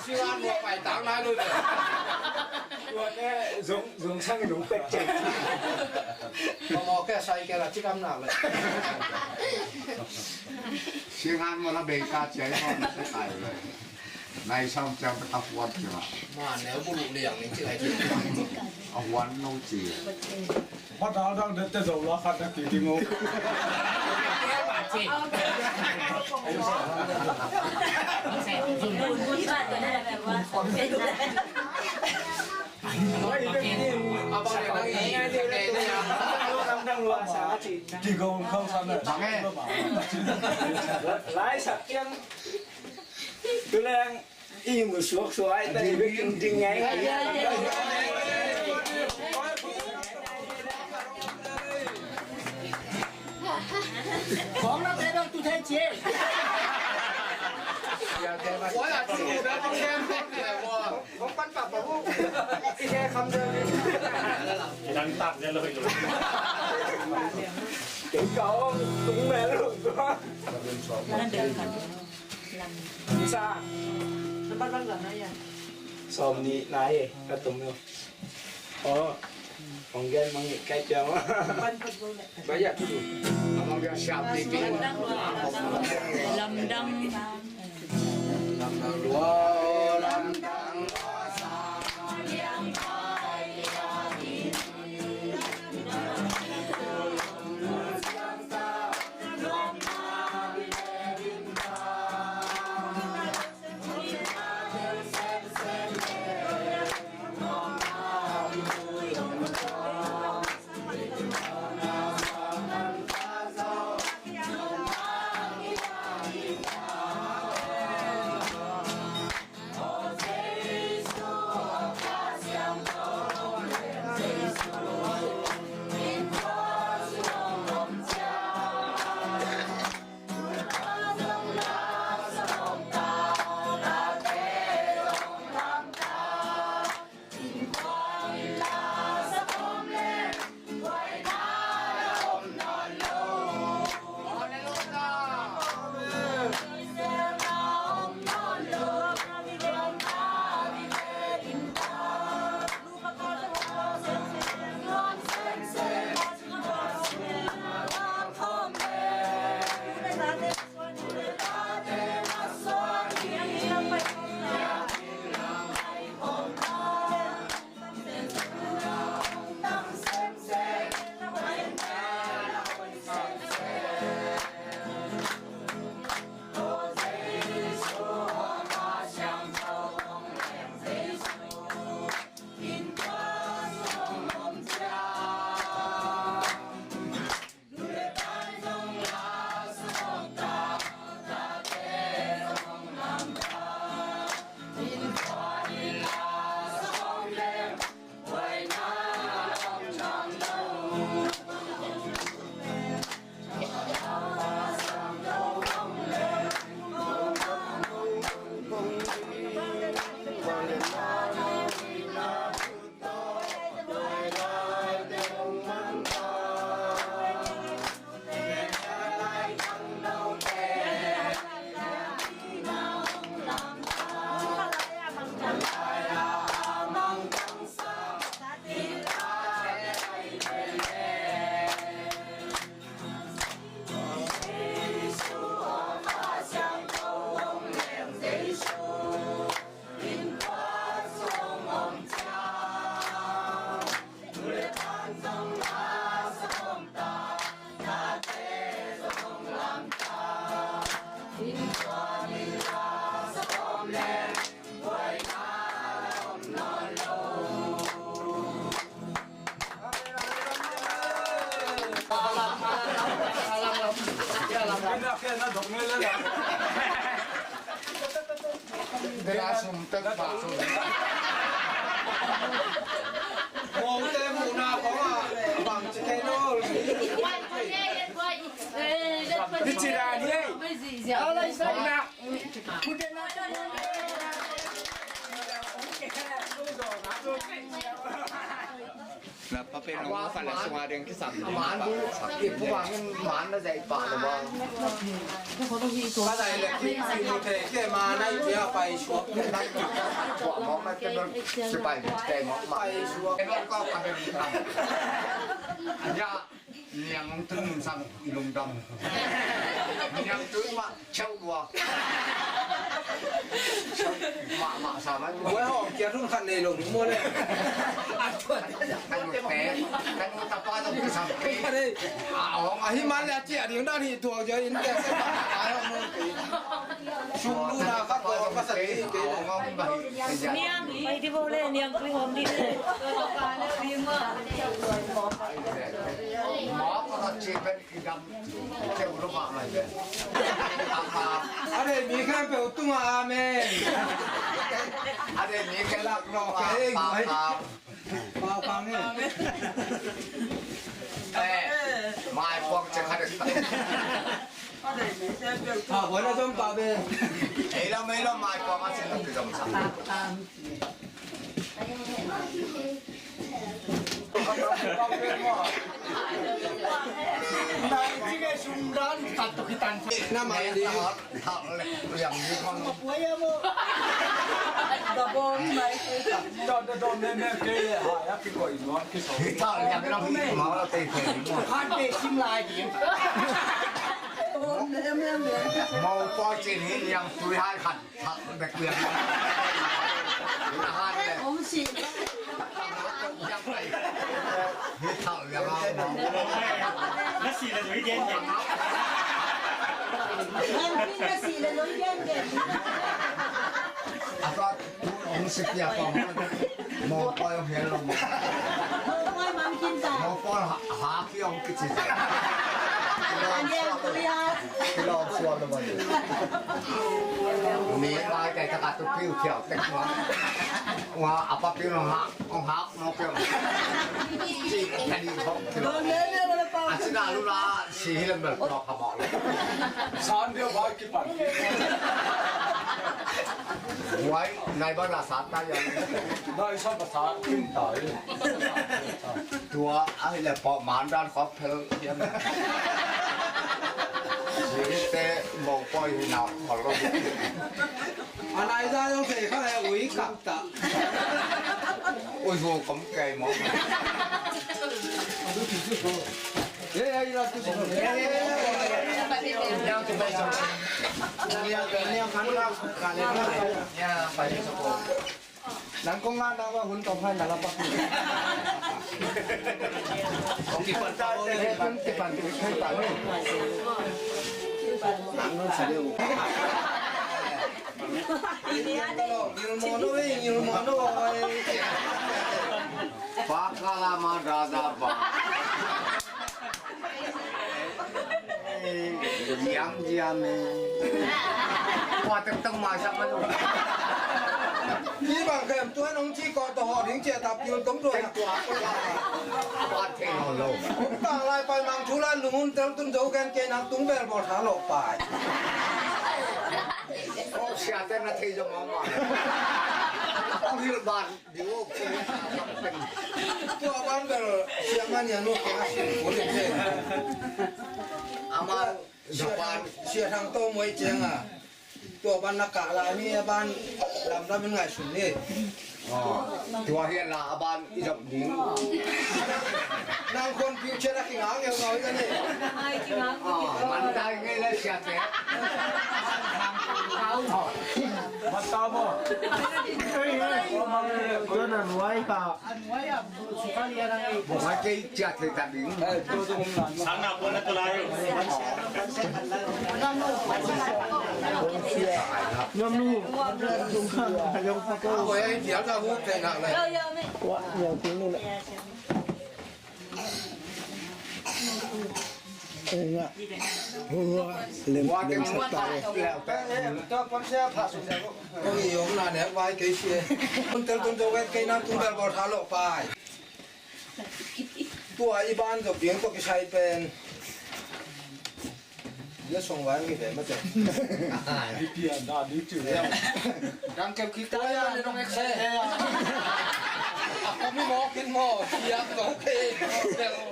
Siwan mo pai tang lai lo. Tua te zong, zong sang zong pek cek. Mawmaw ke sai ke la cikam na le. Siang han mo la bei ka cia i mo na se kai le. Nai sam ciang pe ka huan cia. Ma ne bulu liang ni ci ai ci. A huan no ci. Ba ta dang de te zo la khat na ki ti mo. Lai sak kiang. Tu leng i mu suak suai ta i bekin ding ngai. Kong na te dong tu thei cie. Kong pan pa pa bu. I he kham de. Dang tak de lo lo. Kei kau tung me lo. Sa. Sawm nih nai ka tum lo. Aw. Hong gen mang kai pia ma. Ba ya tu. Amang ya siap ti ti. Lamdang. Lamdang lua, lamdang lua sa. Na pa pen nong fa le sung a ding kisam. Man du i pu bang in man na zai pa lo ba. Ka zai le ki ki mu te ke ma nai pia pai suak. Nai pia pai suak mong na te bel si pai te mong ma. Pai suak. Ken ko ka bel. Anya. Niang hong tun mun sang i lungdam. Niang tun mah cheu lua. Mah mah sa mai. Wai hong kia tun khat nei lo ni mo le. Kan u te, kan u tapa tong kisam. Kare. A hong a hi man le a chia ding dan hi tua jia in te. Sung lu na khat ko ka sa ti te. Niang hi di bo le niang kli hom di. Mawk ka ka ci pen i dam ceu lo mah mai pen. A dei mi khempeuh tungah amen. A dei mi khelak lo mah. Pau kang e. Eh, mai puang cek hadek tak. A huai na zom pah be. Ei lo mei lo mai puang a sin lo ki zom sa. Mawtaw cin hi liang tui hai khat. Thak bek liang. Ina han le. Hong si. Hi thak liang a. Na si le lui gen gen. Hong si le lui gen gen. A tua hong si pia kong. Mawtaw hong hel lo. Mawtaw mang kin ta. Mawtaw ha ha ki hong ki ci. An yang tu ya. Ki lo suan lo ma. Ni mai kai ta ka tu piu thiau tek ma. Wa a pa piu no ha, ong ha no piu. Ci ka ni thong kilo. A ci na lu la si hi lem bel tua pa mo. San dia ba ki pan. Wai nai ba la sa ta ya. Nai sa ba sa kin ta. Tua a hi le pa man dan khop phel hiam. Singte mawtaw hi na khol lo. A nai za zong thei kha le ui kap ta. Ui hu kom kei mawk. Ye, ye, ye, tu sing. Ye, ye, ye, ye. Nang kong nga nang wa hun tong hai na la pak. Kong kipan ta o le. Kipan, kipan, kipan. Ang nun sa liu. Ngil mo no, eh, ngil mo no, eh. Pakala ma da da ba. Diam, diam, eh. Kua tek tong ma sak ma lo. Ni bang kem tuan ong ci ko to ho ding cia tap yul tong tuan. Kua tek ho lo. Tang lai pai mang thu lan lung un tel tun zo gen ke nang tung bel bol tha lo pai. Ko sia ten na thei zo ma ma. Ong hil ban. Tua ban bel siang a nia nu kong a sin ko ding zen. Ama sia thang to muai ciang a. Tua ban na kah lai mi a ban lam lam in ngai sun ni. Tua hian la a ban i zom ding. Nang kon piu chen a kinga ngeu ngau i ka ni. Man dai ngei le sia te. Mata mo. Tuan an wai ka. Wai kei ciat kei ta ding. Sana pun na tulai. Kong i omna nek vai kei si e. Kun tel tun zo vet kei na, tun bel bawl tha lo pai. Tua i ban zop ding tawh kisai pen. Ia song vai mi ve mate. Di pia da di tu ya. Dang kep kita ya, ni nong ek se. A kami mo kin mo. Ia ko ke.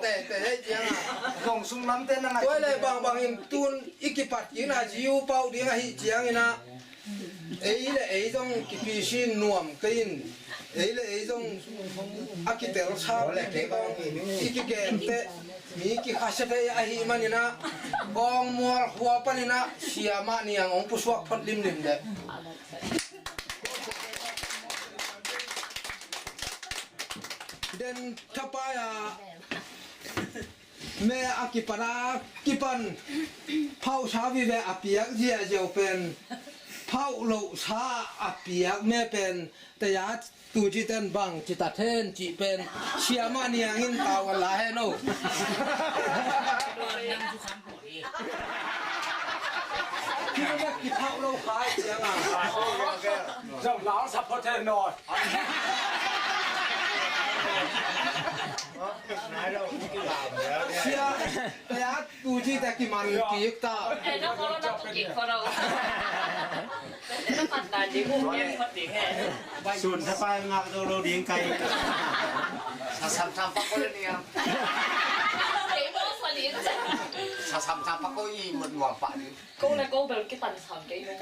Te te hei ciang a. Zong sung lam te na ngai. Tua le bang bang in tun i kipat ina jiu pau ding ahi ciang ina. Ei le ei zong kipisi nuam kei in, ei le ei zong a kitel sap kei bang i kigen teh mi kikhasia thei ahih maninah, Kawngmual khua paninah Siamah Niang hong pusuak phot limlim deh. Den thapai ah me a kipan a kipan phauhsa vive a piak ziahziau pen phauh lohsa a piak me pen taya tuci ten bang cita then cih pen Siamah Niang in tau a la hen o. Kiphauh lo khai ciang a. Zong lau sa phot hen o. Sia, sia, tu ci ta kiman kik ta. Eh, no, kolo na tu kik kolo. Na pat na di mu, eh, pat di he. Sun ta pai ngak do lo ding kai. Sa sam sam pa ko le ni am. Kei mo sa di. Sa sam sam pa ko i mo nuam pa di. Ko le ko bel kipan sam kei no.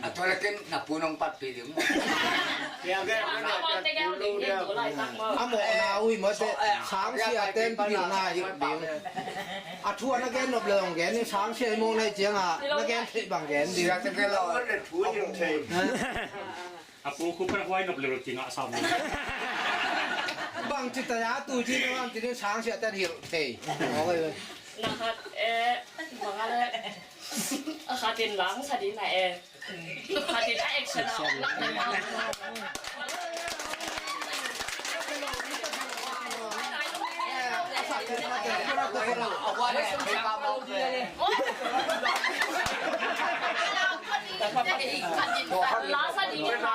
A tua le ken na pu nong pat pi ding. Pia ge, a mawhna uh hi mawh teh, sangsia ten pilna hi ding. A thu a na gen nop le hong gen ding, sangsia hi mawh na hi ciang a na gen theih bang gen ding. Sia te ke lo le thu hi ding thei. A pu khu pen huai nop le lo ci ngah sam. Bang ci ta ya tu ci na bang ci ding sangsia ten hilh thei. Ong ai. Na khat, eh, bang a le, a khat in lang sa ding na, eh. A khat in a action a. La sa ding na.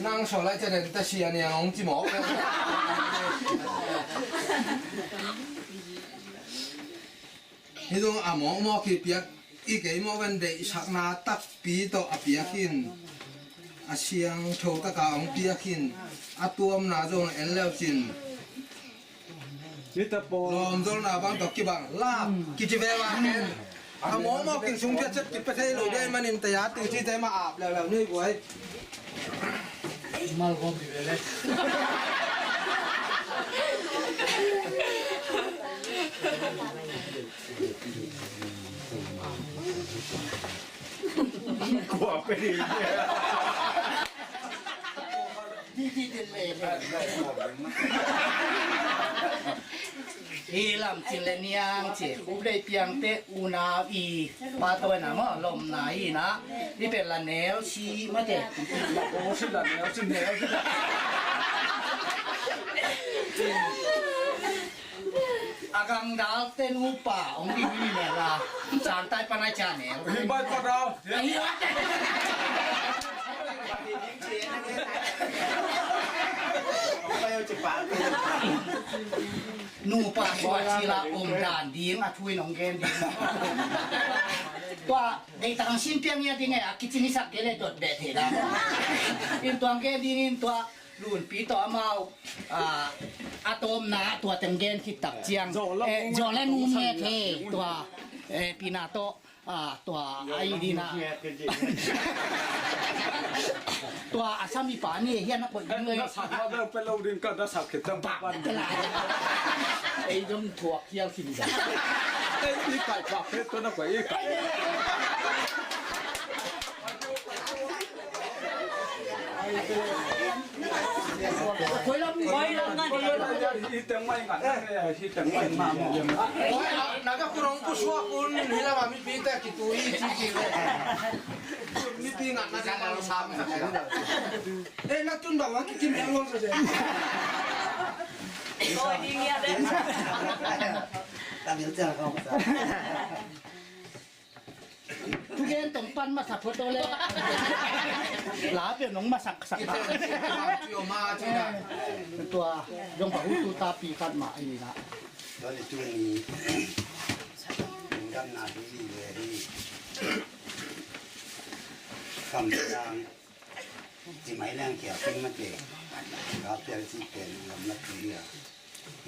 Nang sawl lai cianin ta sia niang hong ci mawk. Hi zong a mawkmawk i piak i kei mawk ven deihsakna takpi tawh a piak in, a siangtho taka hong piak in, a tuamna zong en leucin lawmzolna bang tawh kibang lap kici ve bang ken. A mawkmawk in sung phiat set kipia thei lo dei manin taya tu cite mah ap leuleu nei buai. Malgawm hi ve le. Kua pe ding. I lam cin le niang ci, uplei piangte unau i pa tawina maw, lomna i na, i pen la nel si mate. O si la nel si nel. A gangdal te nupa ong di mi ne la. Santai panai channel. Hi bai pa dal. Nupa sua sila om dan ding a thui nong gen ding. Tua dei tang sin piang ia ding e a kicin isak kele dot bet he dan. In tuang gen ding in tua Lunpi tawh amau, ah, a tawpna tua teng gen khit tak ciang, eh, zaw le nung nget he tua, eh, pina tawh, ah, tua ai dina. Tua a sami pa ni hian a koih ding le. Na sak ma deuh pe lo ding ka, na sak khit tak ban. Ei dong thuak hial khin. Ei, i kai pa pe to na koih i kai. Koi lam, koi lam ngan hi. Hi teng mai ngan, hi teng mai ngan. Naga kurong kusuak un, hi lam a mipite kitui ci ci le. Mipi ngan na ding ma lo sam sa. Eh, na tun ba wa ki kim yang lo sa se. Koi ding ya de. Tabil sa ko sa. Thugen tong pan masak phot le. La pia nong masak sak. Tua zong pa hu tu ta pi khat mah i na. Tua le tu ni. Lungdamna hi le hi. Kam sang. Ci mai leng kia pin mate. Ka pial ci pen lam na tu hi a.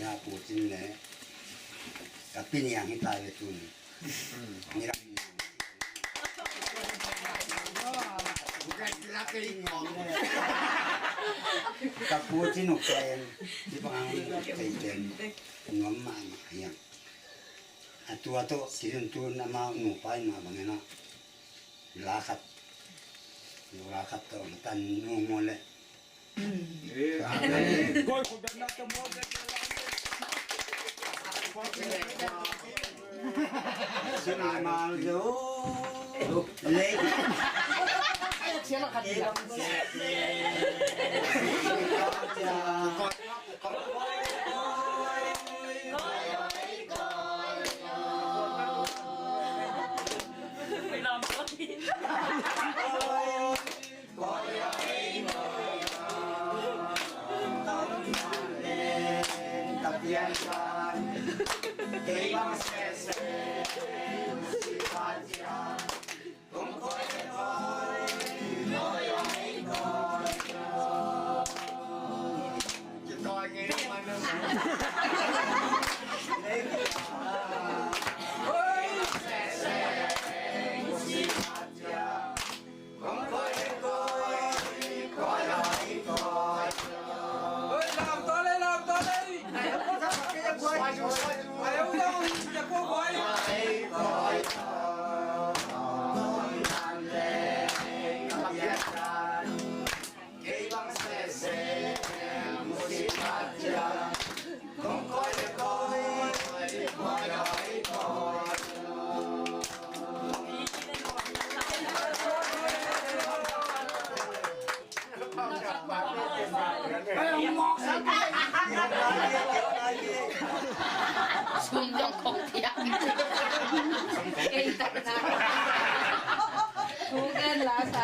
Ya pu cin le. Ka pin yang hi ta le tu ni. Ka pu ci nuk pen, ci bang ang nuk pen pen, nuam mahmah hiam. A tua tawh, ci zun tu na ma nupa in mah bang ena. La khat. La khat tawh, tan nu mo le. Sum dong kong piak. Kei tak na. Thu gen la sa.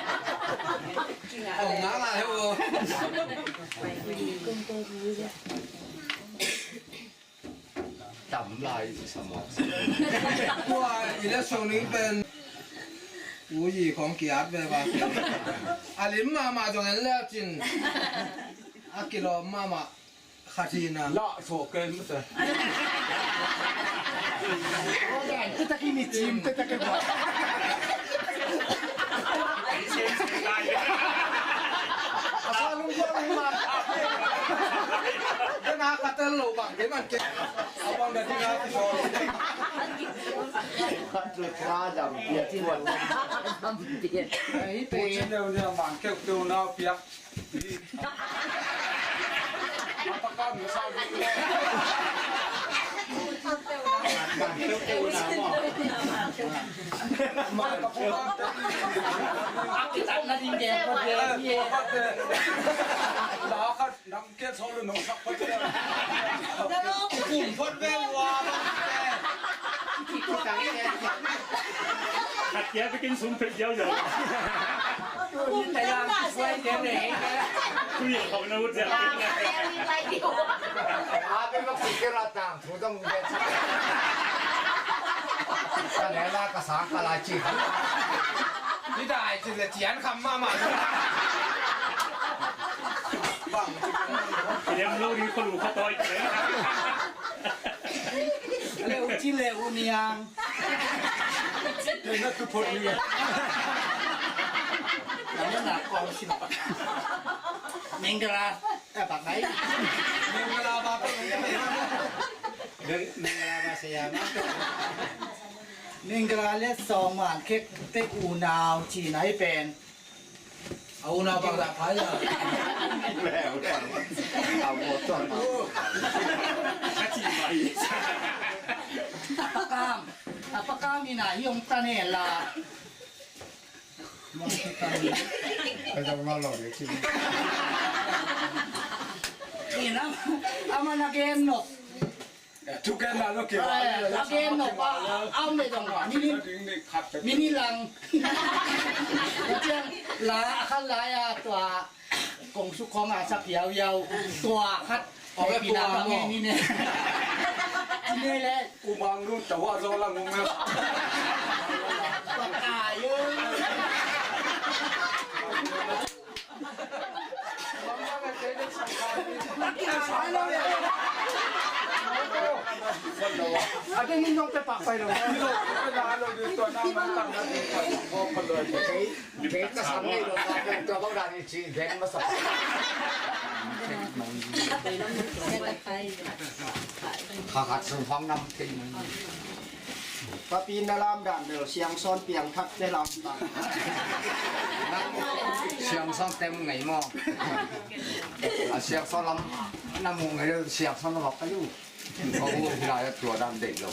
Ong ngak ngak hi uh. Tam lai sa mawk. Tua i le sung ning pen. Ui, khong ki-at ve ba. A lim mahmah zong en le cin. A kilawm mahmah. Khat hi na. Lah suak ken mate. Tetakin i cim, tetakin buat. A sa lung buat lung ma. Kena khatel lo bang, kei man kei. Abang dah tinggal tu. Khat tu kena jam, dia buat. Kucing dia, dia bang, keu tu nau piak. Khat kia bikin sum pek yau yau. Tui hau na ut ziau. Abi mak sikir atang, putong dia. Ka lela ka sang ka lai ci. Ni dai ci le cian kham mama. Bang. Dem lo ni ko lu ko toi. Le u ci le u niang. Tena tu phot ni. Nang na kong sin. Mingala, eh, bang ai. Mingala ba pe. Mingala ba se ya ma. Mingala le sawm man khek te unau ci nai pen. A unau bang dah phai a. A unau. A unau. A ci mai. A pakam. A pakam ina hi ong ta ne la. Mong kita ni. Ka jong lo lo de ci. Ina. Ama na gen no. Thugen na lo kei. Thugen no pa, a om le dong wa, mini, mini lang. Ciang la, a khat lai a tua, kong suk kong a sak yau yau, tua khat. Pi na bang ni ne. Ni le. U bang lu ta wa zo la mong na. Pa ka yo. Papi na lamdang bel Siangsawn piangthakte lamdang. Siangsawn tem ngei maw? A Siangsawn lam na mu ngei lo, Siangsawn na vak ka lu. Ko u hina ya tua dan dei lo.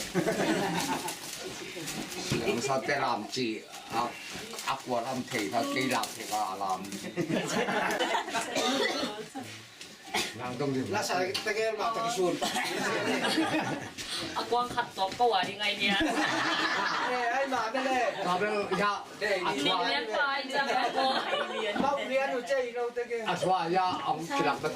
Siangsawnte lam ci a, a kua lam thei tha kei lam thei ka lam. Nang dong dim. La sa tegel ma ta kisun. A kuang khat tok ko wa ding ai nia. Eh, ai ma bel le. Ma bel ya. Min lian pa ai jang ko. Mau lian u cei no tegel. A sua ya ang kilak ta.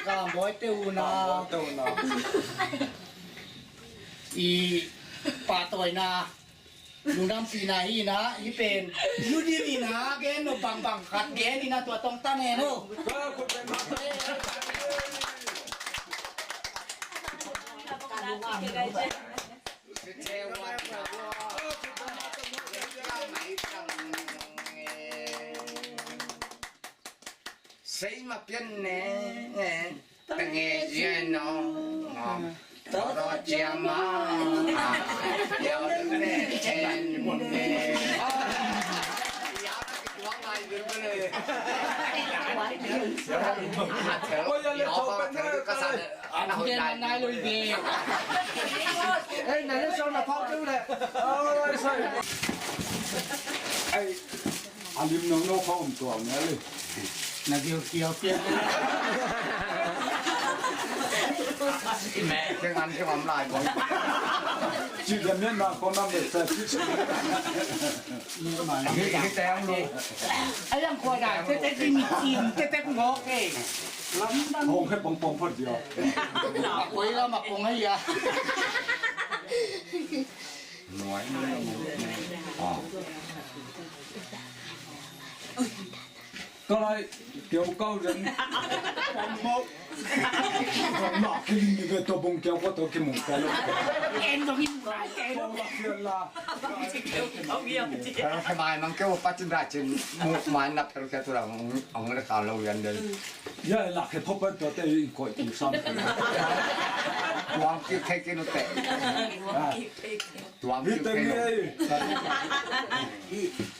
Ka bawi te uh na. Ka bawi te uh na. I pahtawina lungdampihna hi na, hih pen Lu Dim in a gen lo bangbang khat gen in a tua tong ta ne lo. Sei ma pian ne. Tenge zian no. Toro ciama. Yo ne chen ne. Ai, a lim nong no kha om tuang ne le. Na diu kiau pian. Keng an keng om lai bong. Ci da mian ma ko nam le sa ci. Ni ma ni tang lo. Ai yang ko da te te ki mi cin te te ngok e. Lam dang. Hong he pong pong phot dio. Koi la ma pong ai ya. Nuai nuai. Ka lai keu kau zen. Pom mo. Mak kiling ni ve to bong keu ko to ki mong keu. En dong in rai keu. Pom mak keu la. Keu keu keu. Mai mang keu pa cin ra cin. Mu mai na per keu tu ra ong ong le ka lo yan de. Ya la ke pop to te in koi tu sam. Wang ki ke ke no te. Tuam hi teng hi.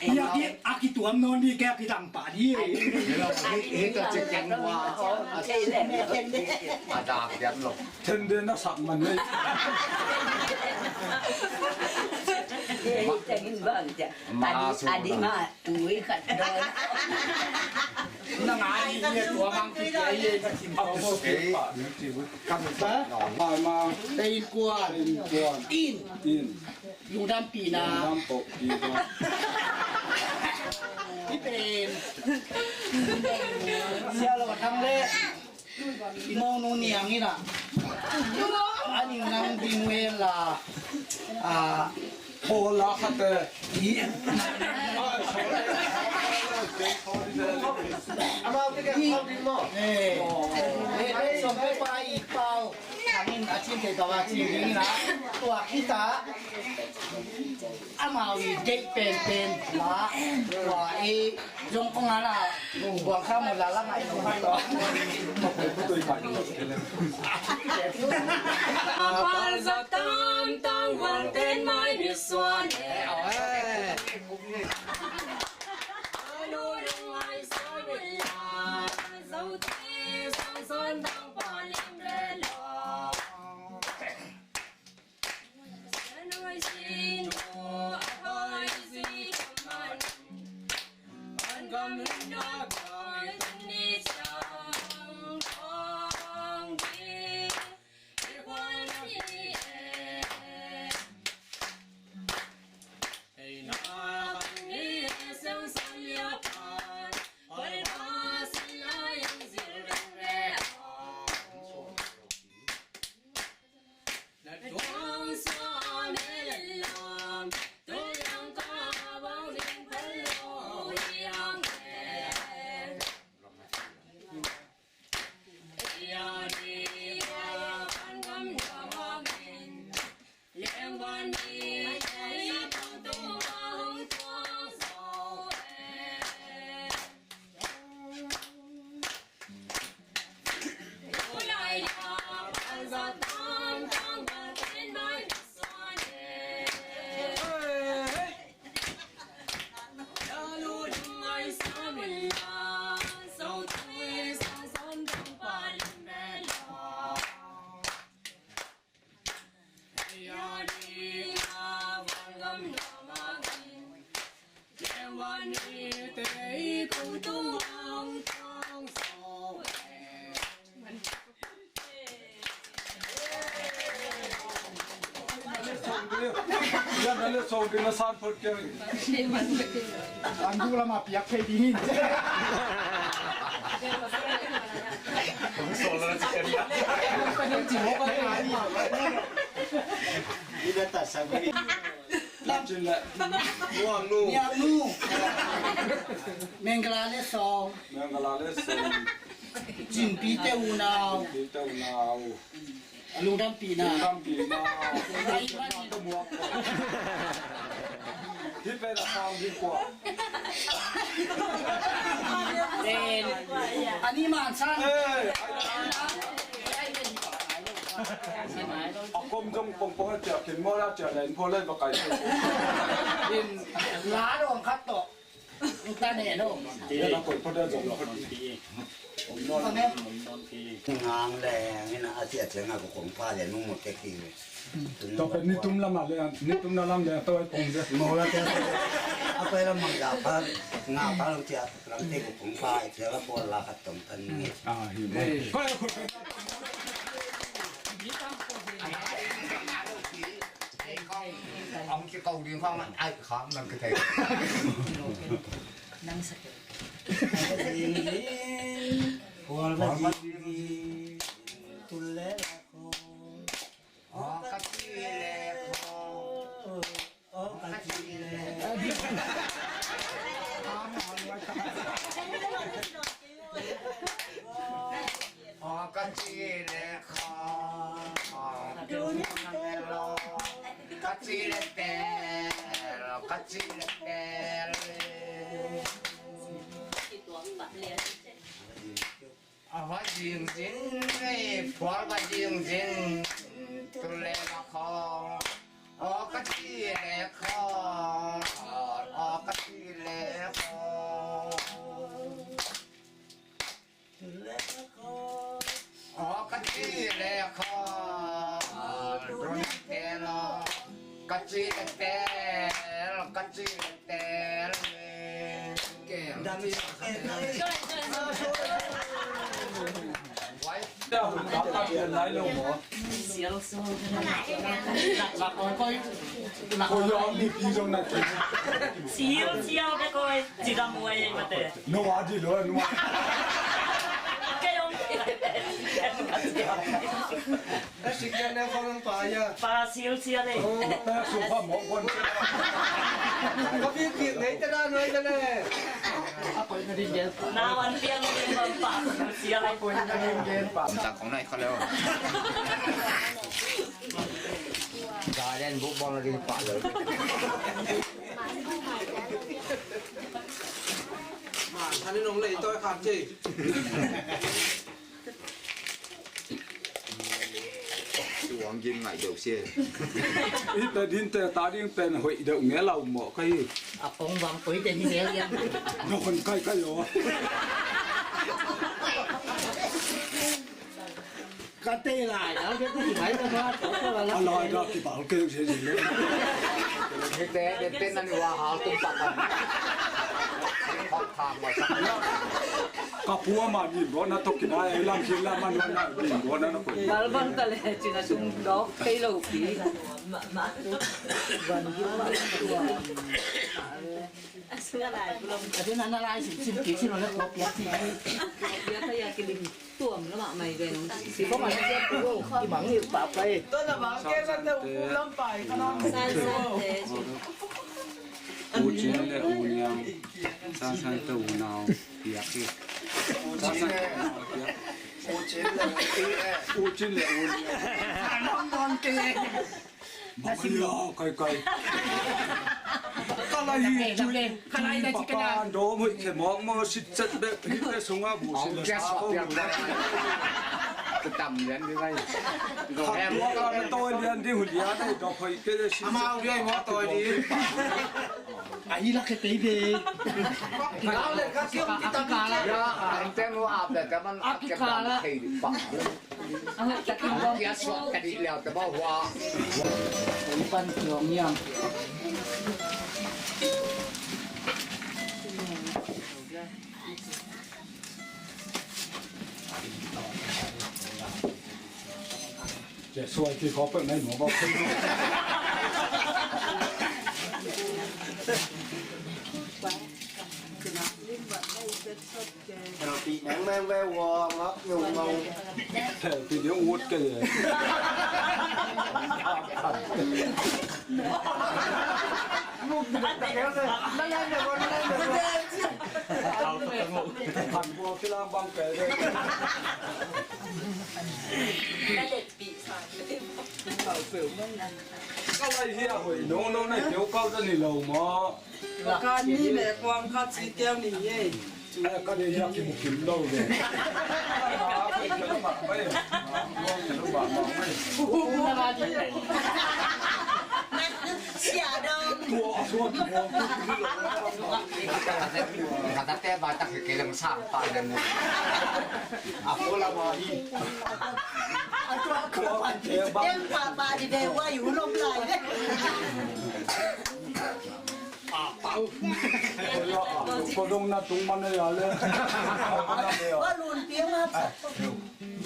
Hi a ki, a ki tuam non hi, ke a ki dang pa hi. Hi ta cik keng wa. A dak pian lo. Ten de na sak man hi. Ma su adi ma tui khat don. Na ngai hi tua mang ki ai ye ka chin. A ko ke pa ni ti bu. Kam ta. Ma ma. Te in kuan. In kuan. In. In. Lungdampihna. Lungdampihna. Hi pen. Sia lo thang le. I monu niang ina. Ani nang ding wen la. A. Pawl la khat e. I. Amau te ke pawl ding maw. Eh. Eh, som pe pa i pau. Angin a cin thei tawh a cin ding ina. Tua kita. Amau i deih penpen la, tua i zong kong ala, buang sa mu la la ngai kong hai to. Amal zat tang tang wal ten mai ni suan e. Anu lung ai suan la, zau ti sang suan tang pa lim le lo. Kena san phot keng. An du lama piak phei ding hi. Ina ta sa ko hi. Lam cin le. Nuam nu. Niam nu. Mengkala le song. Mengkala le song. Cinpi te unau. Cinpi te unau. A lungdampihna. Lungdampihna. Ai, man. Hih pen a sang ding kua. Pen. A ni man san. Eh, ai, ai. A kom zong pongpong a ciah khin maw, a ciah len pho lei ba kai. In la dong khat tawh. Ute ne lo. Tua na koih phot a zong lo. Ngang leng ina a ciah ciah nga ko kong pha le nung mo te ki. Tua pen nitum lam a le, nitum na lam le tua kong de. Mo la te. A pai lam mang ja pha, nga pha lam ciah lam te ko kong pha ciah la pho la khat tong tan ni. Ah, hi. Ko ko. Hong ci kau ding khong ai kham nang ka thei. Nang sa kei. Kual ba ding, tul le la ko. O ka ci le ko. O ka ci le. O ka ci le kha, o ka ci le tel, o ka ci le tel. A va zing zing, ei, phual va zing zing, tu le la kha, o ka ci le kha, o ka ci le kha. O ka ci le kha, dun tel, ka ci le tel, ka ci le tel. Wai. Sial so. Ko yom ni pi zong na ki. Sial, sial be koi. Ci dam wai mate. No wa di lo no. Ke yom. Ka sik ya na ko nang pa ya. Pa sial sial le. Oh, pa su pa mo kon. Ka pi pi nei ta da noi ta le. A koi na din gel. Na wan piang din pa sial le. Koi na din gel pa. Ta kong nai ka le. Galen bu bang lagi pak lo. Ma, than ni nong lei toi kham ci. Tuang gin ngai deuh sia. I pe din te ta ding pen hoih deuh nge lau mo kai. A pong bang koi te ni nge lian. No kon kai kai lo. Ka tei lai, a lai da ki bal keu se se le. Ni te, ni te na ni wa hal tum pa ka. Hal thang wa sa. Ka pua ma ni bo na to ki na, ai lam si lam ma ni na ni bo na na ko. Bal bang ta le, ci na sung dok, tei lo ki. Ban ki ma. A dun a na lai sim sim ki sim le ko pia ki. Pia ka ya ki lim. Tuam la mah mai ve nong. Si ko ma na ko ki mang ni pa pai. To na ba ke san te u lam pai ka nong. San san te. U Cin le U Niang. San san te U Nau. Piak hi. U Cin le U Cin le U Niang. U Cin le U Niang. Nong nong ke. Maya, kai kai. Kalai hi, kalai na ci ka na. Papa, do mui ke mok mo sit set be, hit le sunga bu sit le sa ko. Tam lian di kai. Khat tua ka na toi lian di hu lian di, do khoi ke le sit. Ama u lian mo toi di. Ahi la ke te de. Kau le ka kiong kita ka la. Ya, ang ten wa ap le ka man ap ke pa. Kia suak ka dih liau te ba hua. Pan kiong niam. Cia suai ki ko pe nai mo ba. Thelpi nang nang ve wang ak nyung ngau. Thelpi dia ut ke ye. Muk tak tak ya se. Nang nang ya wang nang ya wang. Kan bo kilang bang ke. Ka lai hia hoi no no na keu kau ta ni lo ma. Ka ni le kuang khat si keu ni ye. Ka ni hia ki mu kim lo le. Sia dong. Ka ta te ba ta ke leng sang pa le mu. A ko la ma hi. Em pa pa di de wa yu lom lai de. A pau. Ko dong na tung man ya le. Wa lun piang a.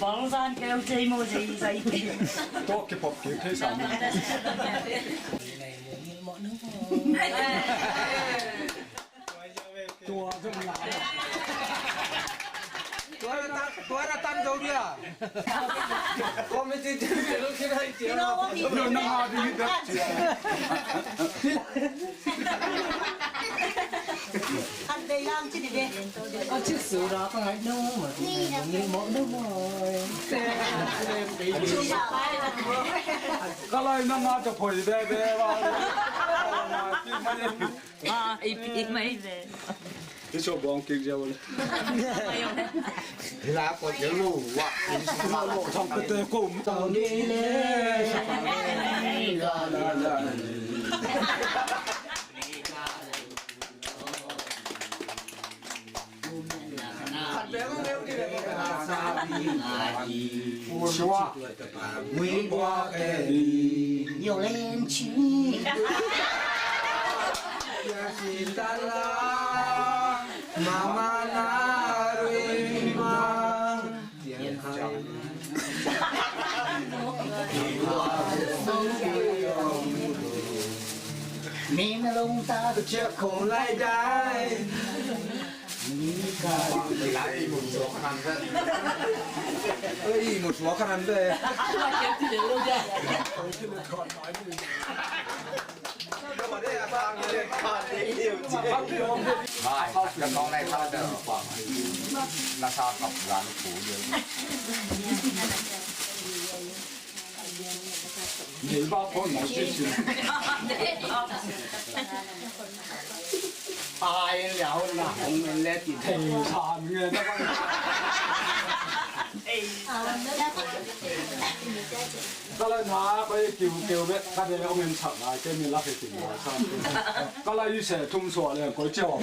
Bang zan keu jei mo jei zai. To ki pop ki thei sa. Tua zong la. Tua ra tan, tua ra tan zo dia. Tua mi ci ci ci lo ci nai ci. Lo na ha di da ci. An bei lam ci di de. A ci su ra ka ngai no ma di ngai mo no mo. Ka lai na nga ta phoi be be wa. Ai, pi mai ve. Hi so bong kik ziau le. Hi la ko ziau lu wa. Hi so ma lo thong pe te ko. Tong ni le. Khat ve ko ve ki ve ko. Sa bi ngai. Sua. Mui bua ke ni. Yo len chi. Ya si ta la. Mama na rui ma. Tiang hai. Min long ta chia khong lai dai. Ih, mu suak khan ve. Ih, mu suak khan ve. Vai, ka tong lai khan ve. Na sa kap gan ku ye. Nei ba phone na si si. Ai liau na hong men le ti thei sa mi nge ta ba. Ka la na ba kiu kiu be ka de hong en sak lai te mi la he ti lai sa. Ka la i se thum sua le koi chiau.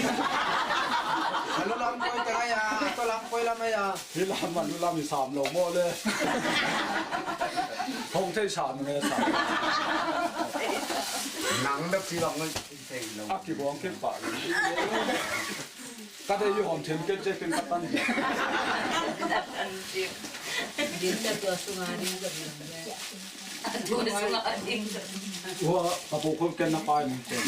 Ka lu lam koi ta ya, ka lam koi lam ya. Hi lam man lu lam i sam lo maw le. Hong thei sam nge sam. Nang bek ci bang ngai thei lo. A kibawng kik pah. Ka thei i hawm thiam kei ciakin ka tan. Din ta tua sunga ding ka ding. Tua sunga ding. Ua, ka pu khol ken na pai nung ken.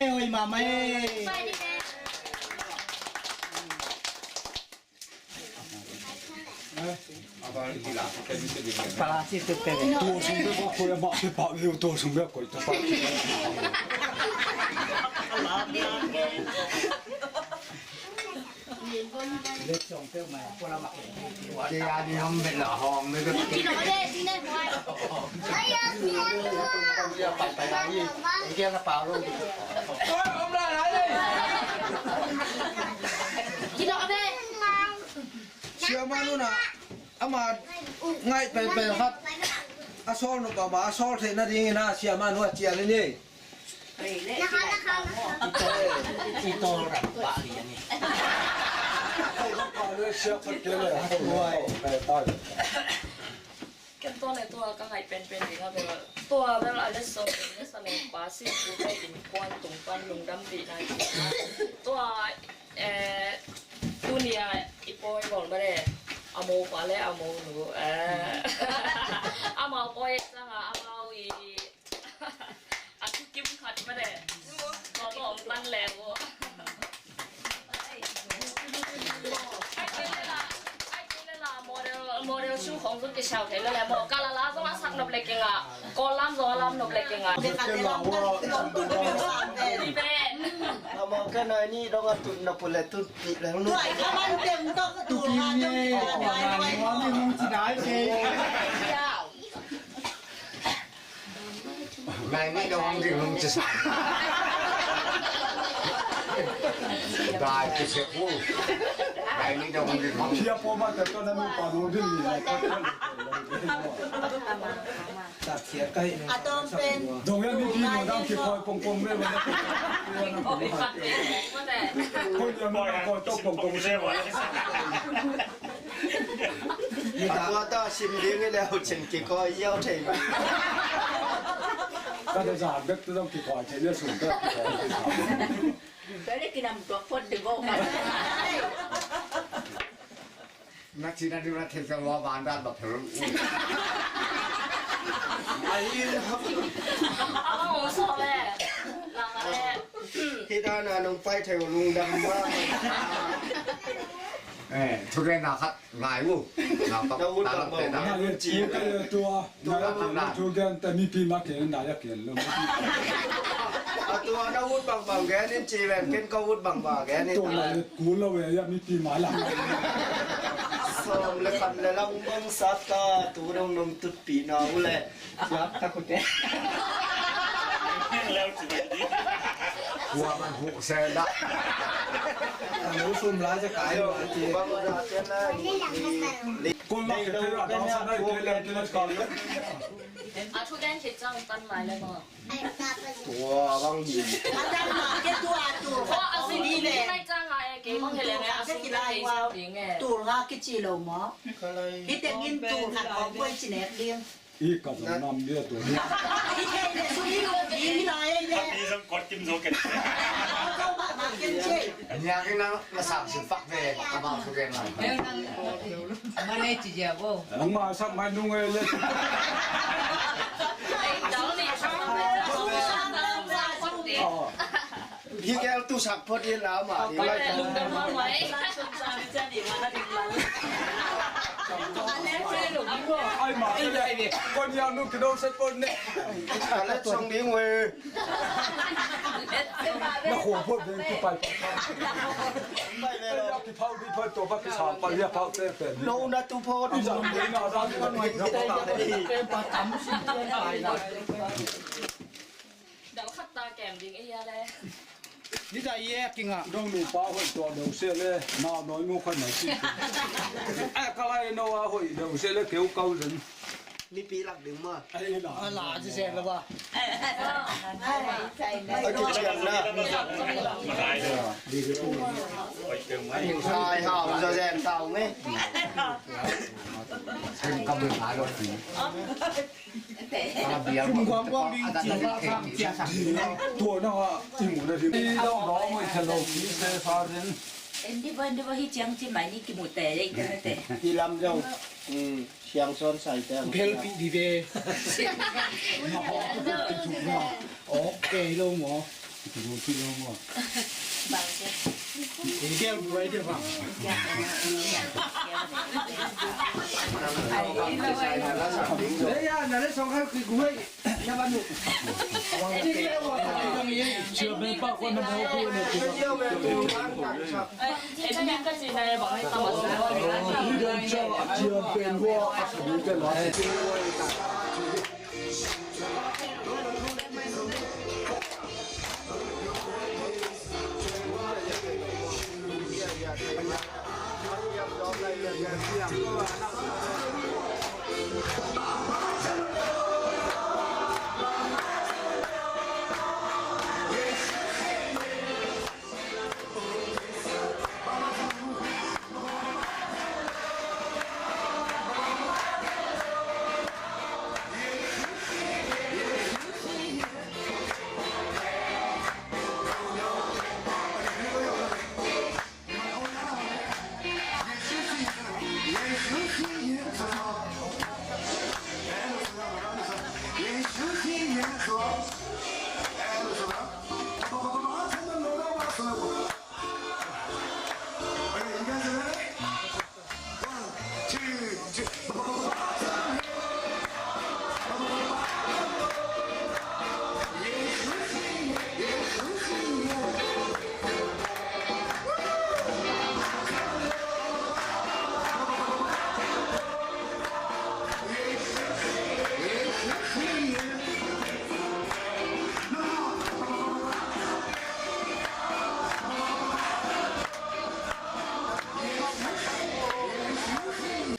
Oi, mama, eh. Pala si tu pe. Tu sung pe ko ko ya ma pe pa yo tu sung pe ko ta pa. Siamah nunah ama ngaih penpen khat a sawl nop a, ama a sawl theih nadingin a siamah nu a cial in hi. I tawl ram pah lian hi. Ken tua le tua ka ngaih penpen ding a bel, tua bel a le sawm le sa le pa sin tu te innkuan tung pan lungdam dih nai. Tua, eh, tuni a i pawi bawl mah le, a mo pa le a mo nu, eh, amau pawi ciang a amau i a thukim khat mah le. Tua tawh om pan le uh. Ai kei le la, ai kei le la, model, model shoe khong zong kisiau thei le le maw. Kalala zong a sak nop le kei nga. Kawllam zong a lam nop le kei nga. Kei la wa. Ni ben. Amau ka nai ni dong a tut nop le tut pi le. Tuai ka man tem tok tu ha dong. Ni mong ci dai kei. Nai ni dong hong ding hong ci sa. Dai ci se pu. Nai ni dong hong ding hong. Sia po ma ta to na mi pa hong ding ni. Ta sia kai ni. A tom pen. Dong ya mi pi mo dang ci koi pong pong me. Koi ya mi dang koi tok pong pong me. Tua ta sim ding i leu cin kikawi ziau thei. Ka da za bek tu zong kikawi thei le sum ta kikawi thei sa. Ka le kinam tuak phot ding ko ka. Na cina ding na thei sa lua ban dan ba phel. Ai. Aw, so le. La ka le. Hi da na nong pai thei lungdam ba. Eh, thugenna khat ngai uh. Na ut bangbang gen in ci. Tua, na ut bangbang gen ta mipi ma ken na ya ken lo. A tua na ut bangbang gen in ci ven ken ka ut bangbang gen in. Tua na le ku lo ve ya mipi ma la. Som le khan le lang bang sat ka tu dong nom tut pi na u le. Siap ta kute. Leu ci bai di. Kua man hu se da. Anu sum lai se kai lo a ci. Bang da se na. Kon la ke te ra da sa na ke le ke le ka. A thu den ke chang tan lai le ma. Tua bang di. A dan ma ke tua tu. Ko a si di le. Mai chang a e ke bang ke le a si di le. Tu nga ke ci lo ma. Hi te ngin tu khat ko koi ci nek ding. I ka zong nam bia tu. I thei le sui lo, i la e le. I zong kot kim zo ken. Ko ba ba ken che. Nya ki na na sam sin pak ve, ka ba su ken la. Ma nei ci jia bo. Ang ma sak mai nung e le. Ai, dau ni. Hi kel tu sak phot in la ma di lai. Ai ma, kon yang nu kidong set phot ne. Ale song ding we. Na khong phot ding ki pai. Pai le lo. Ki phau di phot to ba ki sam pa lia phau te pe. No na tu phot. I zam ding na zam ding. Dau khat ta kem ding e ya le. Ni da ye kinga. Dong nu pa hoi to dau se le na noi mu khan na si. A ka lai no a hoi dau se le keu kau zen. Ni pi lak ding ma. Ai la. A la ji se la ba. Ai sai na. Ai ki chen na. Ai ha u za zen tau me. Sen ka bu ha lo ti. Tua na i mu na hi. I dong dong i thelo ki se sa zen. Ende bo, ende bo, hi ciang ci mai ni kimu te, ya, internet te. Hi lam zong, mm, siang son sai te ang. Bel pi di ve. Ok lo mo. Lo mo. Bang ke. Bel buai de bang. Ya, na le song khai kui guai.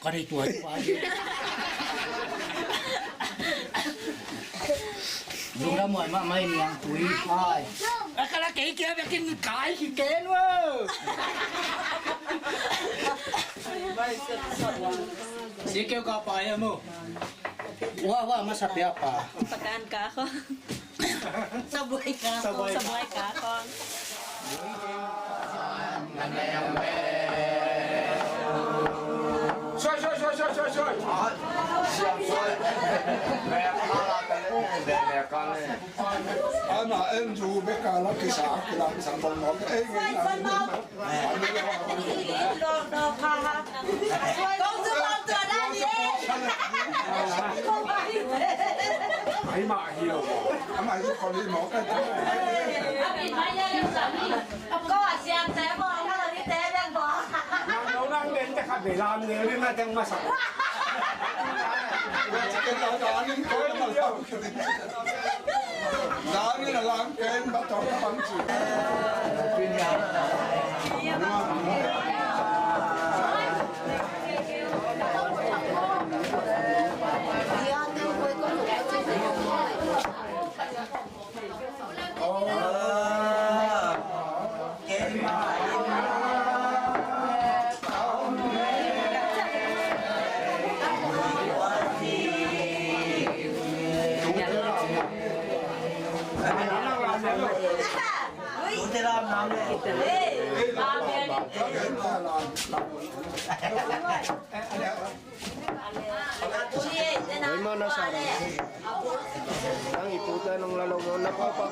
Ka dei tua tua. Lungdam huai mahmah in niang tui. Ai. A kala kei kia biakin kai ki ken wo. Si keu ka pa ya mo. Wa wa masa pia pa. Pakan ka ko. Sabuai ka ko. Sabuai ka ko. Soi soi soi soi soi soi. Ana en zu be ka la kisa kila kisa bol no. Ei ei. Ay, mana sarang. Ang iputa ng lalaw mo, napapak.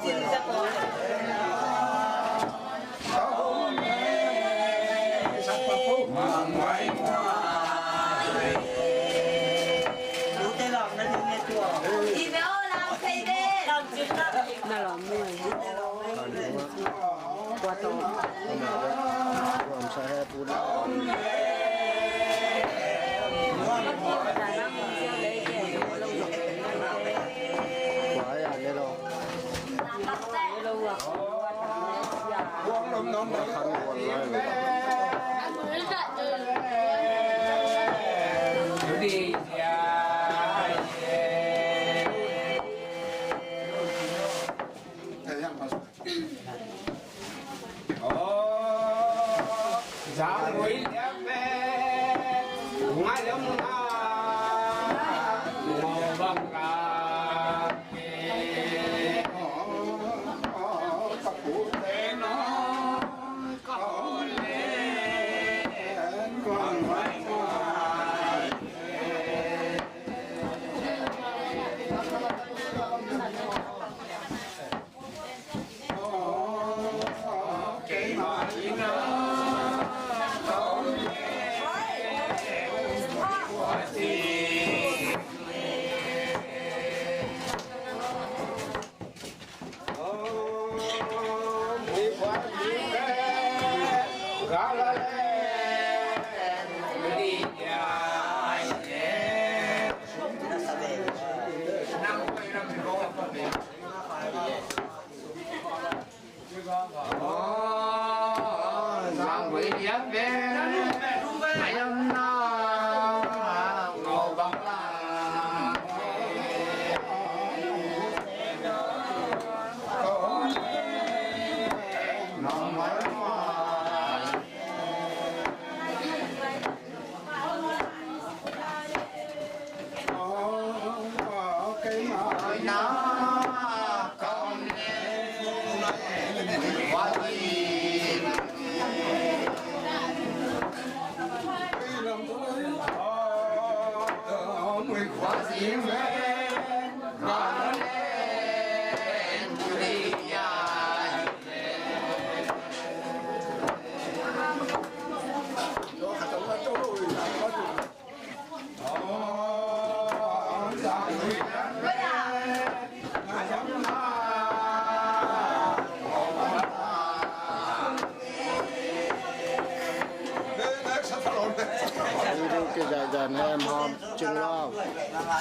Video kizahzah na em hom cing lau.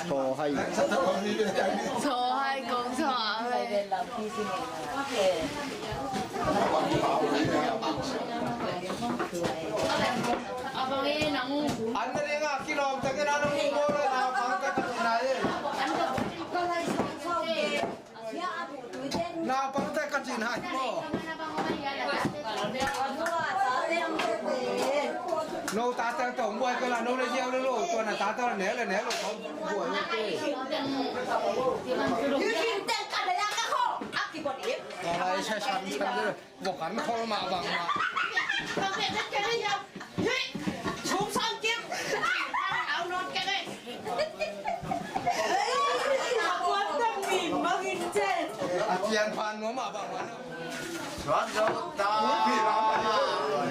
Tho hai. Tho hai kong tho hai. An na ding a kilawm takin an na mu maw le naupang ka ka cin hai. Naupang te ka cin hai maw. No tate tawh buai ka la no le ziau le lo tua na tate la ne le ne lo tawh buai le te. Ai sa san san de. Vok an khol mah bang mah. A pian phan nuam mah bang mah. Suan zo ta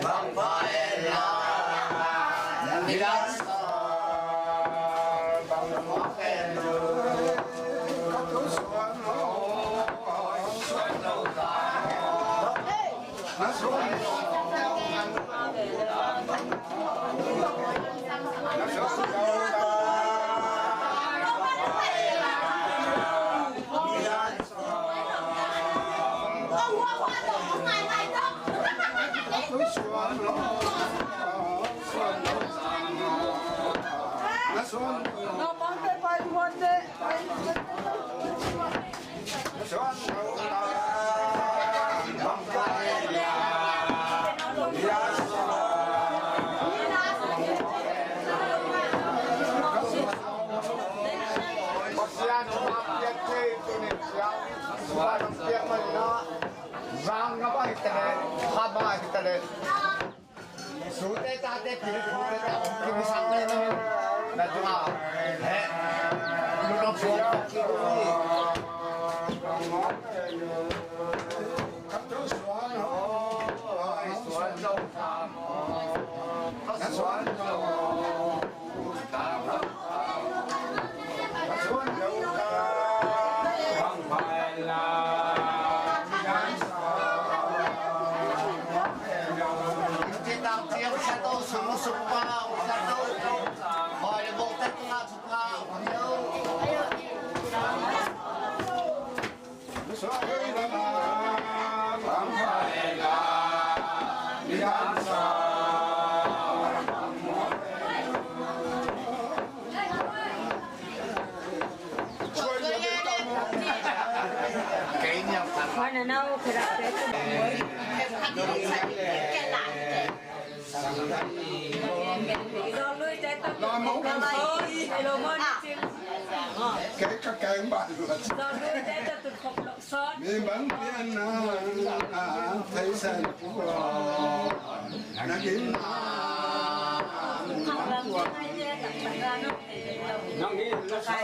bang pai la. Zang na bai tale, ha bai tale. Sute tate pil pute ta om kim sang le na. Na tu a. He. Lu lo pil ki du ni. Ka tu suan ho. Suan zo ta mo. Ka suan zo. Kei ka keng ban. Mi bang pian na, thei san pu lo. Na gin na, na tua. Na gin na sa.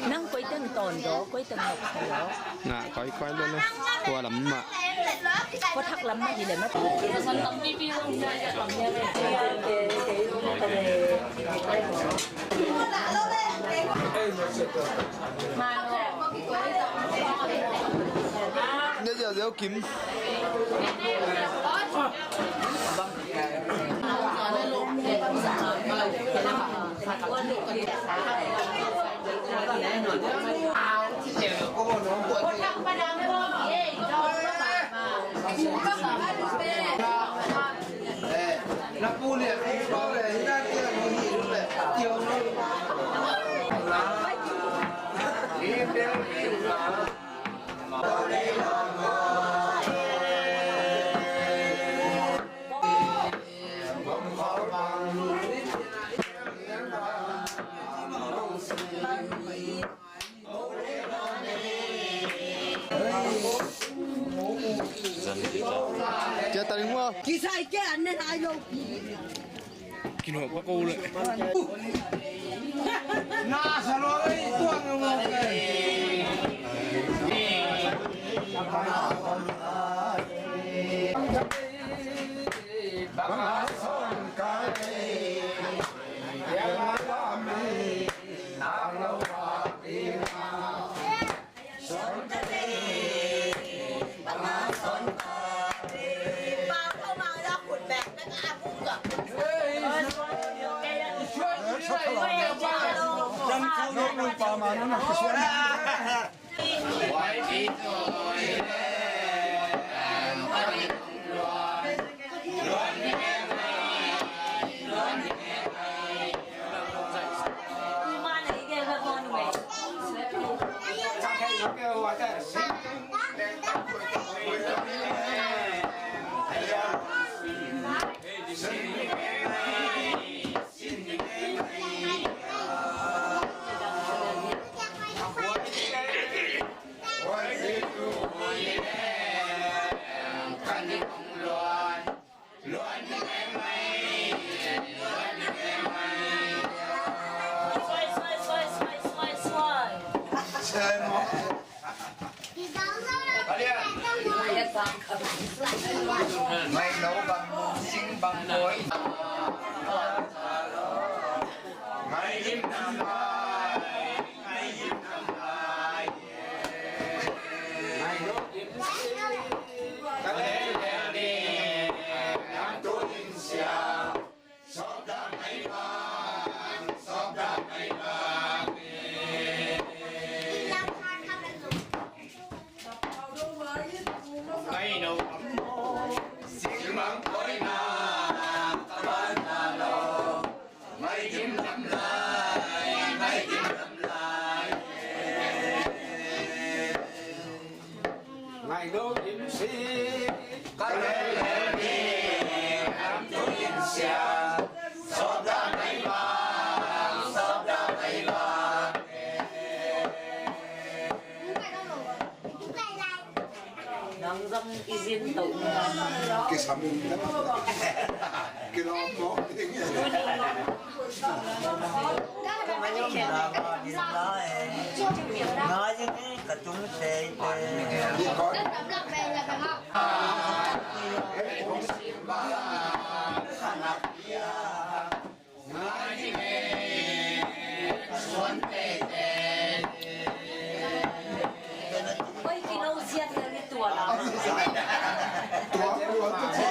Nang koi teng tawn daw, koi teng nok thei aw. Ngah koi koi lo le. Kua lam mah. Kua thak lam mah hi le mah. Nei Zia zeu kim. Cia ta ding maw? Kisai ke an ne lai lo. Kino pa ko le. Na sa lo ei tuang lo ke. Mai lo bang, sing bang koi. Mai lim nam lai, mai lim nam lai. Mai lo lim si, ka le le ni, nam tu lim sia. Ngai lo lim si, ka le le ni, nam tu lim sia, sawt dah mai bang, sawt dah mai bang. Nang zang i zin to. Kisam in. Kilawm mawk ding. Ngai zing ka tung teitei. Oi, kino siat na ni tua la. Tua, tua, tua.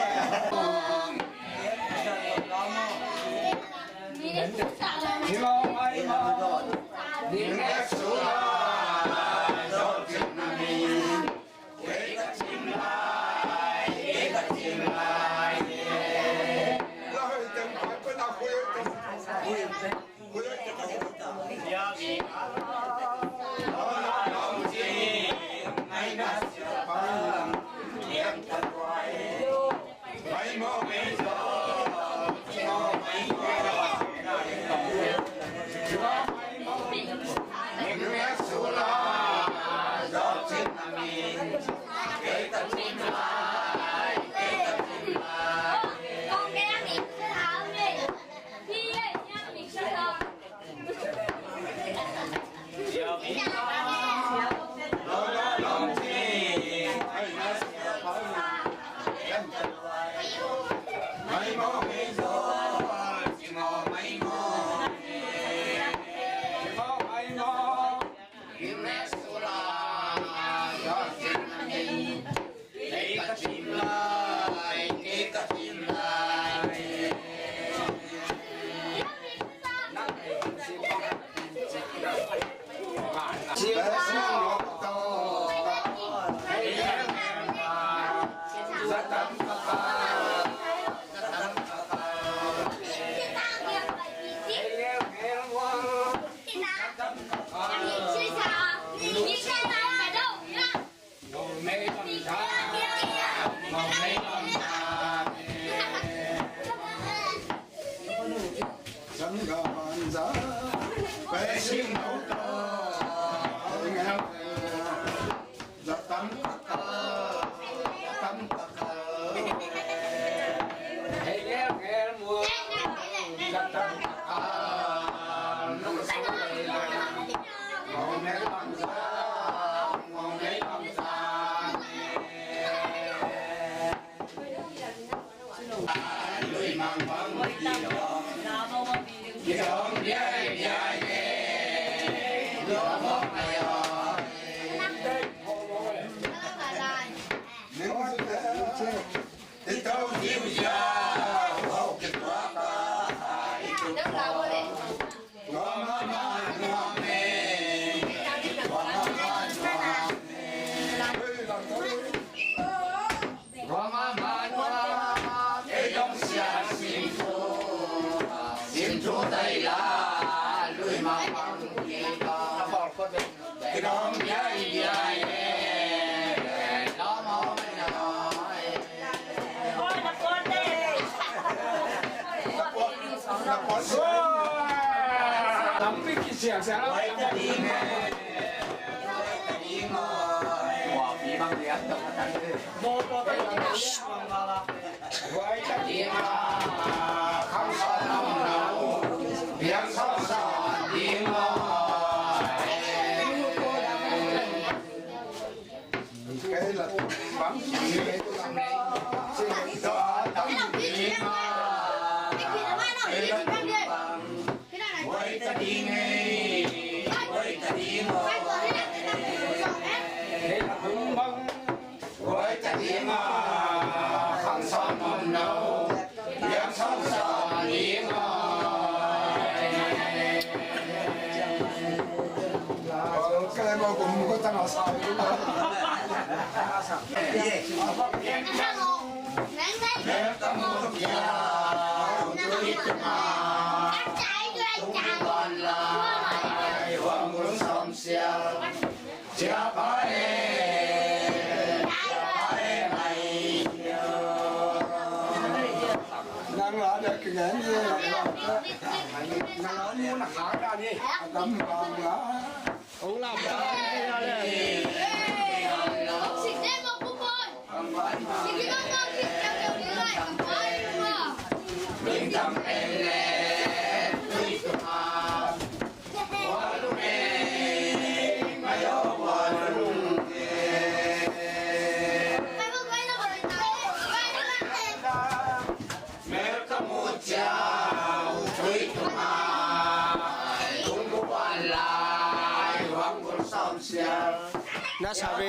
Na sabi.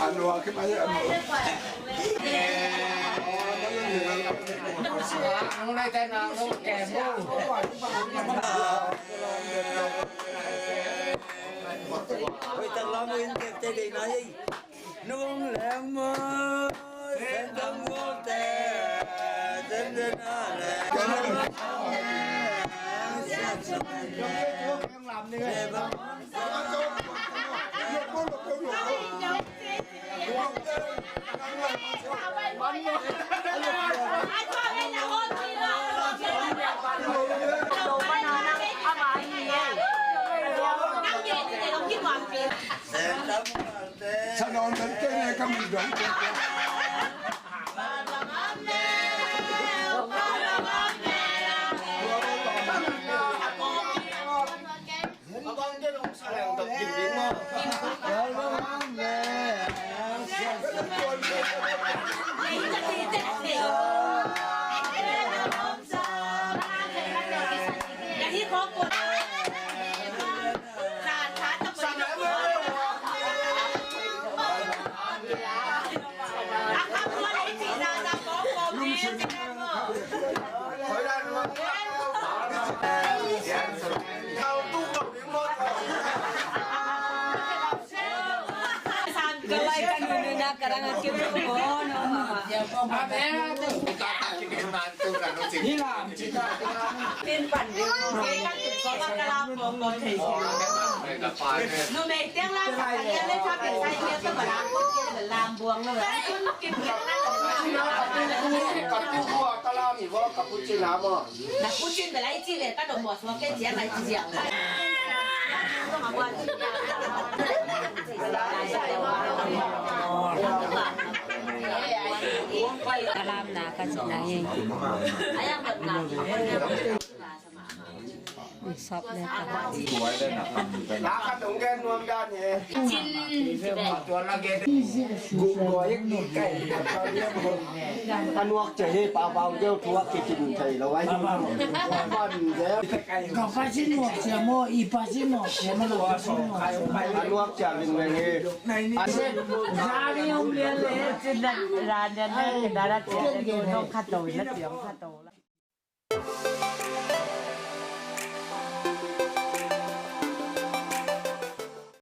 Anu aki mai anu. Anu nai tena anu kemu. Oi, tang lamu in tek tek dei na ei. Nung leng mo, sen dang mo te, sen den a le. Ka lamna ka cihna hi. Sap le ka. A nuak cia hi, pa bau deuh thuak kikim thei lo ai. Pan deuh. Ka pa si nuak cia maw, i pa si nuak cia maw, nuak si nuak. A nuak cia vingveng hi. A se. Zari om lian le, cin dan, ran lian le, cin dan a cia le, tu zong khat lo, na cia khat lo.